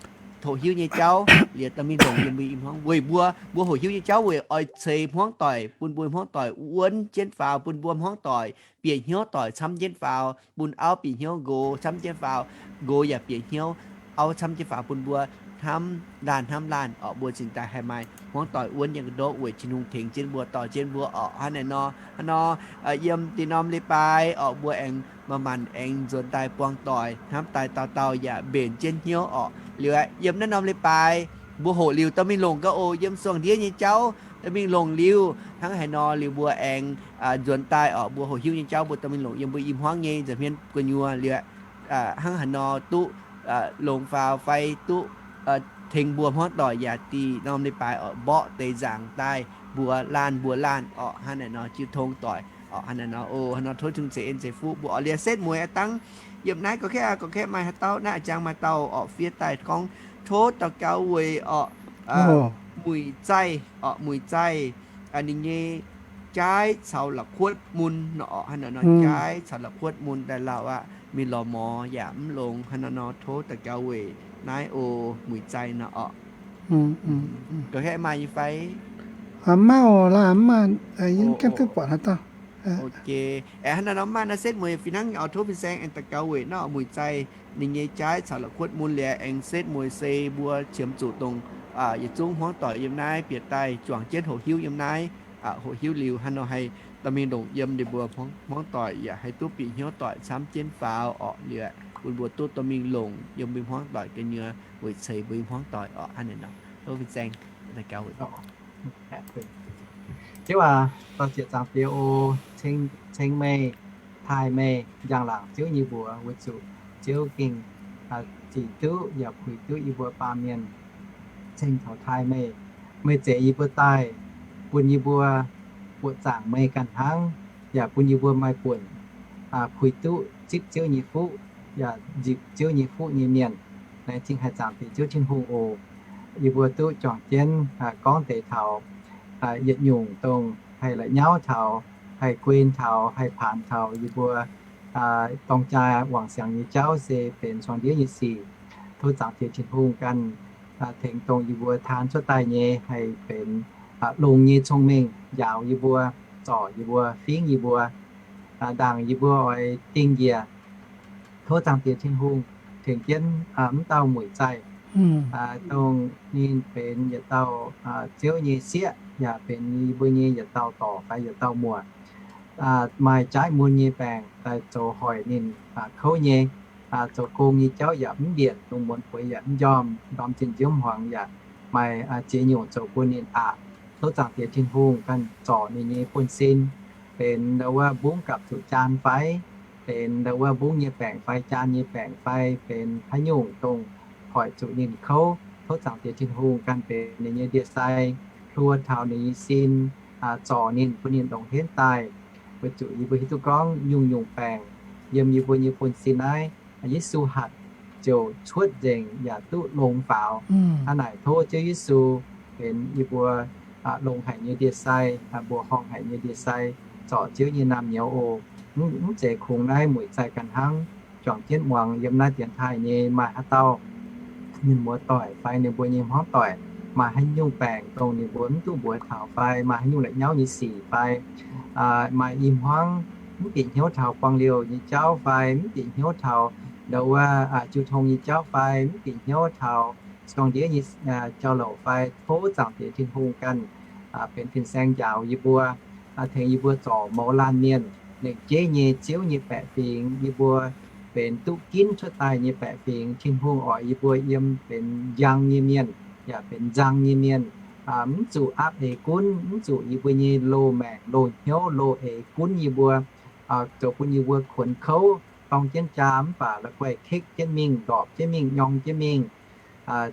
Hoqc hiuv nyei jauv liuz dorh mingh longc yiem mbuo i hmuangv weic mbuo, mbuo hoqc hiuv nyei jauv weic oix ceix hmuangv doic bun mbuo hmuangv doic wuonv jienv faaux, bun mbuo hmuangv doic bieqc hnyouv doic camv jienv faaux, bun auv bieqc hnyouv nqox camv jienv faaux, nqox yaac bieqc hnyouv auv camv jienv faaux, bun mbuo hnamv laanh hnamv laanh oc, mbuo cingx daaih haih maaih hmuangv doic wuonv yiem ga'ndopv weic Tin-Hungh tengx jienv mbuo, dorh jienv mbuo oc. Hnangv naaic nor, hnangv nor, yiem deix norm leiz-baaix oc, mbuo aengx manc-manc aengx nzuonx daaih buangh doic, hnamv daaih dauh dauh yaac mbenc jienv hnyouv oc. Liuz aeqv, yiem naaiv norm leiz-baaix mbuo hoqc liuz dorh mingh longc gaax oc, yiem sorng-ndiev nyei jauv dorh mingh longc liuz, hnangv haaix nor liuz mbuo aengx nzuonx daaih oc, mbuo hoqc hiuv nyei jauv mbuo dorh mingh longc yiem mbuo i hmuangv nyei nza'hmien gu'nyuoz liuz, hnangv haaix nor duqv longc faaux fai duqv tengx mbuo hmuangv doic yaac da'nyeic norm leiz-baaix oc, mborqv deix nzaangc daaih mbuox laanh mbuox laanh oc, hnangv naaic nor jiu tong doic oc, hnangv naaic nor oc, hnangv nor tov Tin-Hungh ceix en ceix fuqv mbuo oc. Liuz setv mueiz aqv dangv yiem naaiv gorqv-kaeqv, gorqv-kaeqv maaih haaix dauh naaiv a'jang maaih dauh oc, fiev daaih gorngv tov daux gaux weic oc, Muic Zaih oc, Muic Zaih, ninh nyei jaaiv caux la'kuotv mun nor oc, hnangv naaic nor jaaiv caux la'kuotv mun daaih lauh aqv, mingh lorz mor yaac mv longx, hnangv naaic nor tov daux gaux weic naaiv oc, Muic Zaih nor oc. Gorqv-kaeqv maaih nyei fai? Maiv oc, laaix mv maaih, yie mv gaengh duqv buatc haaix dauh. Aeqv, hnangv naaiv nor maaih naaiv setv mueiz fih hnangv oc, tov fin-saeng aengx daux gaux weic naaiv oc, Muic Zaih ninh nyei jaaiv caux la'kuotv mun liuz aengx setv mueiz se mbuo qiemx zuqc dongh yietc zungv hmuangv doic yiem naaiv bieqc daaih juangc jienv hoqc hiuv yiem naaiv, hoqc hiuv liuz hnangv nor haih dorh mingh longc yiem ninh mbuo hmuangv doic yaac haih duqv bieqc hnyouv doic camv jienv faaux oc, liuz bun mbuo duqv dorh mingh longc yiem mbuo hmuangv doic gu'nyuoz weic ceix mbuo hmuangv doic oc, hnangv naaic nor. Tov fin-saeng daux gaux weic Ziouv aac, dorh zieqc zaangc Diex oc, ceng meih, taaih meih, njang-laangc Ziouv nyei mbuox weic zuqc Ziouv gengh zic duqv yaac puix duqv yie mbuo baamh mienh ceng taux taaih meih. Meih zeix yie mbuo daaih, bun yie mbuo buoqc zaangc meih ganh hnangv, yaac bun yie mbuo maaih buonc puix duqv zipv Ziouv nyei fuqv, yaac nzipc Ziouv nyei fuqv nyei mienh. Laengz zingh haic zaangc Diex Ziouv Tin-Hungh oc. Yie mbuo duqv juangc jienv gorngv deix taux yietc nyungc dongh haih la'nyauv taux, haih guen taux, haih paanx taux yie mbuo dorng jaa wangc siangx nyei jauv se benx sorng-ndiev nyei sic. Tov zaangc Diex Tin-Hungh ganh tengx dongh yie mbuo taan cuotv daaih nyei haih benx longx nyei cong-mengh njaaux yie mbuo, zorc yie mbuo, fingv yie mbuo, ndaangc yie mbuo oix dingh njiec. Tov Zaangc Diex Tin-Hungh tengx jienv mv dauh mueic zaih, dongh ninh benx yietc dauh Ziouv nyei sieqv, yaac benx yie mbuo nyei yietc dauh dorc fai yietc dauh muoc, maaih jaaiv mun nyei baengc daaih zoux hoic ninh kouv nyei, zoux gong nyei jauv yaac mv mbienc, dongh muonz bueix yaac mv njormh, ndorm zinh nziouv hmuangx yaac maaih ziex nyungc zoux bun ninh aqc. Tov Zaangc Diex Tin-Hungh ganh zorc ninh nyei buonv-sin, benx ndau wuov mbungv gapv zuqc jaan fai, benx ndau wuov mbungv nyei baengc fai jaan nyei baengc fai, benx haaix nyungc dongh hoic zuqc ninh kouv. Tov Zaangc Diex Tin-Hungh ganh benx ninh nyei ndie-sai, hluo taux ninh nyei sin, zorc ninh, bun ninh longx henv daaih. Weic zuqc yie mbuo hiuv duqv gorngv nyungc-nyungc baengc yiem yie mbuo nyei buonv-sin naaiv, Yesu hatc ziouc cuotv nzengc yaac duqv longx faaux. Hnangv naaic tov Ziouv Yesu benx yie mbuo longx haic nyei ndie-sai, mbuoqc horngh haic nyei ndie-sai, zorc Ziouv nyei naamh nyouz oc. Mv zeiz kungx naaiv mueic zaih ganh hnangv, juangc jienv muangx yiem naaiv dienx taaih nyei maaih haaix dauh mienh muoz doic fai ninh mbuo nyei hmuangv doic maaih haaix nyungc baengc dongh ninh mbuo mv duqv mbuox taux fai maaih haaix nyungc la'nyauv nyei sic fai maaih i hmuangv mv bieqc hnyouv taux buangh liouh nyei jauv fai mv bieqc hnyouv taux ndau wuov jiu tong nyei jauv fai mv bieqc hnyouv taux zorng-ndiev nyei jauv-louc fai, tov Zaangc Diex Tin-Hungh ganh benx fin-saeng njaaux yie mbuo, tengx yie mbuo zorc mouz laanh mienh, lengc jeiv nyei Ziouv nyei baeqc fingx. Yie mbuo benx duqv ginv cuotv daaih nyei baeqc fingx. Tin-Hungh oix yie mbuo yiem benx njang nyei mienh yaac benx nzang nyei mienh, mv zuqc aapv eix gunv, mv zuqc yie mbuo nyei loz-maengc, loz-hnyouv, loz-eix gunv yie mbuo, zoux bun yie mbuo kuonx kouv, dorng jienv jaa mv baac la'guaih kekv jienv mingh, ndorpc jienv mingh, nyorng jienv mingh.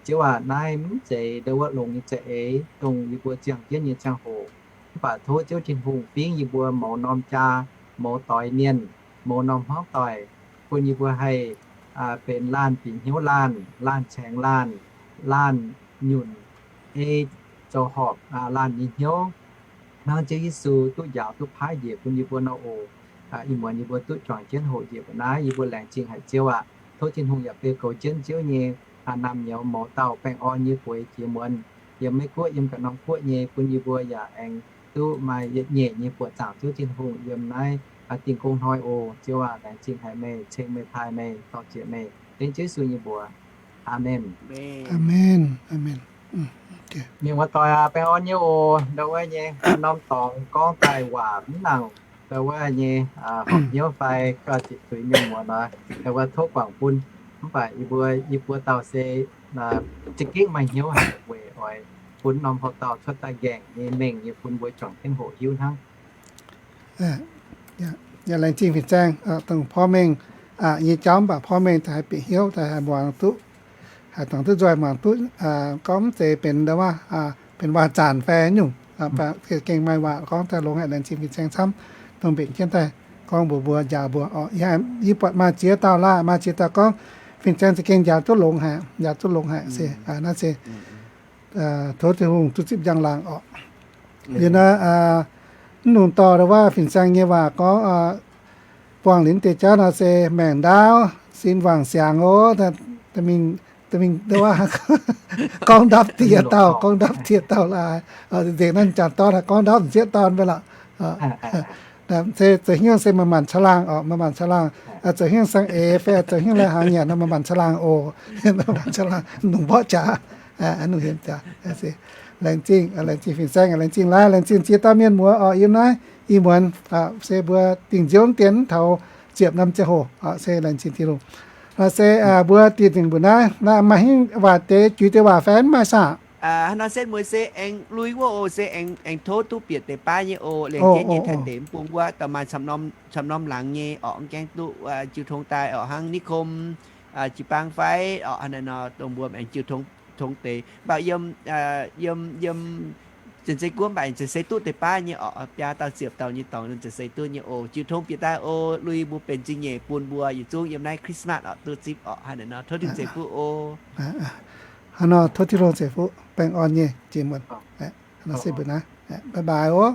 Ziouv aac, naaiv mv zeiz ndau wuov longx nyei za'eix dongh yie mbuo ziangh jienv nyei ziangh hoc. Mv baac tov Ziouv Tin-Hungh fingv yie mbuo mouz norm jaa, mouz doix mienh, mouz norm hmuangv doic, bun yie mbuo haih benx laanh bieqc hnyouv laanh, laanh caengx laanh, laanh nyunc ei zoux horpc laanh nyei hnyouv, hnangv Ziouv Yesu duqv njaaux duqv paaiv njiec bun yie mbuo nor oc. Ih muonz yie mbuo duqv juangc jienv hoqc njiec mbuo naaiv, yie mbuo laengz zingh haic Ziouv aac. Tov Tin-Hungh yaac beu goux jienv Ziouv nyei naamh nyouz mouz dauh baengh orn nyei bueix jiex muonz, yiem Meiv Guoqv, yiem ganh norm guoqv nyei, bun yie mbuo yaac aengx duqv maaih yietc nyeic nyei buoqc zaangc Ziouv Tin-Hungh yiem naaiv dingh gong hnoi oc. Ziouv aac, laengz zingh haic meih, ceng meih, taaih meih, dorh ziec meih, dengv Ziouv Yesu nyei mbuox. Aamen. Aamen. Aamen. Mienh muoz doic aac, baengh orn nyei oc. Ndau wuov nyei norm dorngx gorngv daaih waac mv nangc, ndau wuov nyei horpc hnyouv fai gauh ziqc zuiz mienh muoz nor, ndau wuov tov guangc bun. Mv baac yie mbuo, yie mbuo dauh se za'gengh maaih hnyouv haic weic oix bun norm houc dauh cuotv daaih nqaengc nyei mengh nyei bun mbuo juangc jienv hoqc hiuv hnangv. Yaac laengz zingh fin-saeng dongh porv mengh nyei jauv, mv baac porv mengh daaih haih bieqc hnyouv, daaih haih muangx duqv, haih dangx duqv nzoih muangx duqv, gorngv mv zeiz benx ndau wuov benx waac-zanc fai nyungc, gengh maaih waac gorngv daaih longx haic. Laengz zingh fin-saeng camv dongh mbenc jienv daaih gorngv mbuox mbuo, njaaux mbuo oc. Yie buatc maaih ziex dauh laaih, maaih ziex dauh gorngv fin-saeng za'gengh njaaux duqv longx haic, njaaux duqv longx haic se, naaiv se tov Tin-Hungh duqv zipv njang-laangc oc. Liuz naaiv, mv nungx dorh ndau wuov fin-saeng nyei waac gorngv, buangh linz deix jauv nor se maengc ndaauv sin wangc siangx oc. Mingh, mingh ndau wuov gorngv ndapv diex dauh, gorngv ndapv diex dauh laaix. Nzengc naaiv jangx dorn gorngv ndapv m'sieqv dorn mv baac lorqc. Se zoux hnyouv se manc-manc caangh laangh oc, manc-manc caangh laangh. Zoux hnyouv saeng-eix fai zoux hnyouv lai-hnaangx nyanc nor manc-manc caangh laangh oc. Manc-manc caangh laangh, longc mborqv jaax, longc hemx jaax. Laengz zingh, laengz zingh fin-saeng, laengz zingh laaih, laengz zingh ziex dauh mienh muoz oc. Yiem naaiv ih muonz se mbuo dingc nziouv dien mv taux ziepc norm ziangh hoc se laengz zingh Tin-Hungh. Nor se mbuo dingh dingc mbuo naaiv, naaiv maaih hingv waac deix juix deix waac fai mv maaih saah? Hnangv nor setv mueiz se aengx lui wuov oc, se aengx tov duqv bieqc deix baav nyei oc. Laengz jienv nyei taaih deix mv bung wuov dauh maaih camv norm laangz nyei orqc, mv gaengh duqv jiu tong daaih orqc, hnangv niv kom, jiu-baang fai orqc, hnangv naaiv nor dongh mbuo aengx jiu tong deix. Mv baac yiem, yiem, yiem Janx-Sei Guoqv mv baac aengx Janx-Sei duqv deix baav nyei orqc, biaa dauh ziepc dauh nyei dorngx Janx-Sei duqv nyei oc. Jiu tong bieqc daaih oc, lui mbuo benx zingh nyeic bun mbuo yietc zungv yiem naaiv Christmas orqc duqv zipv orqc, hnangv naaiv nor tov Tin-Hungh ceix fuqv oc. Hnangv nor tov Tin-Hungh ceix fuqv, baengh orn nyei jiex muonc. Hnangv nor se mbuo naaiv, bye bye oc.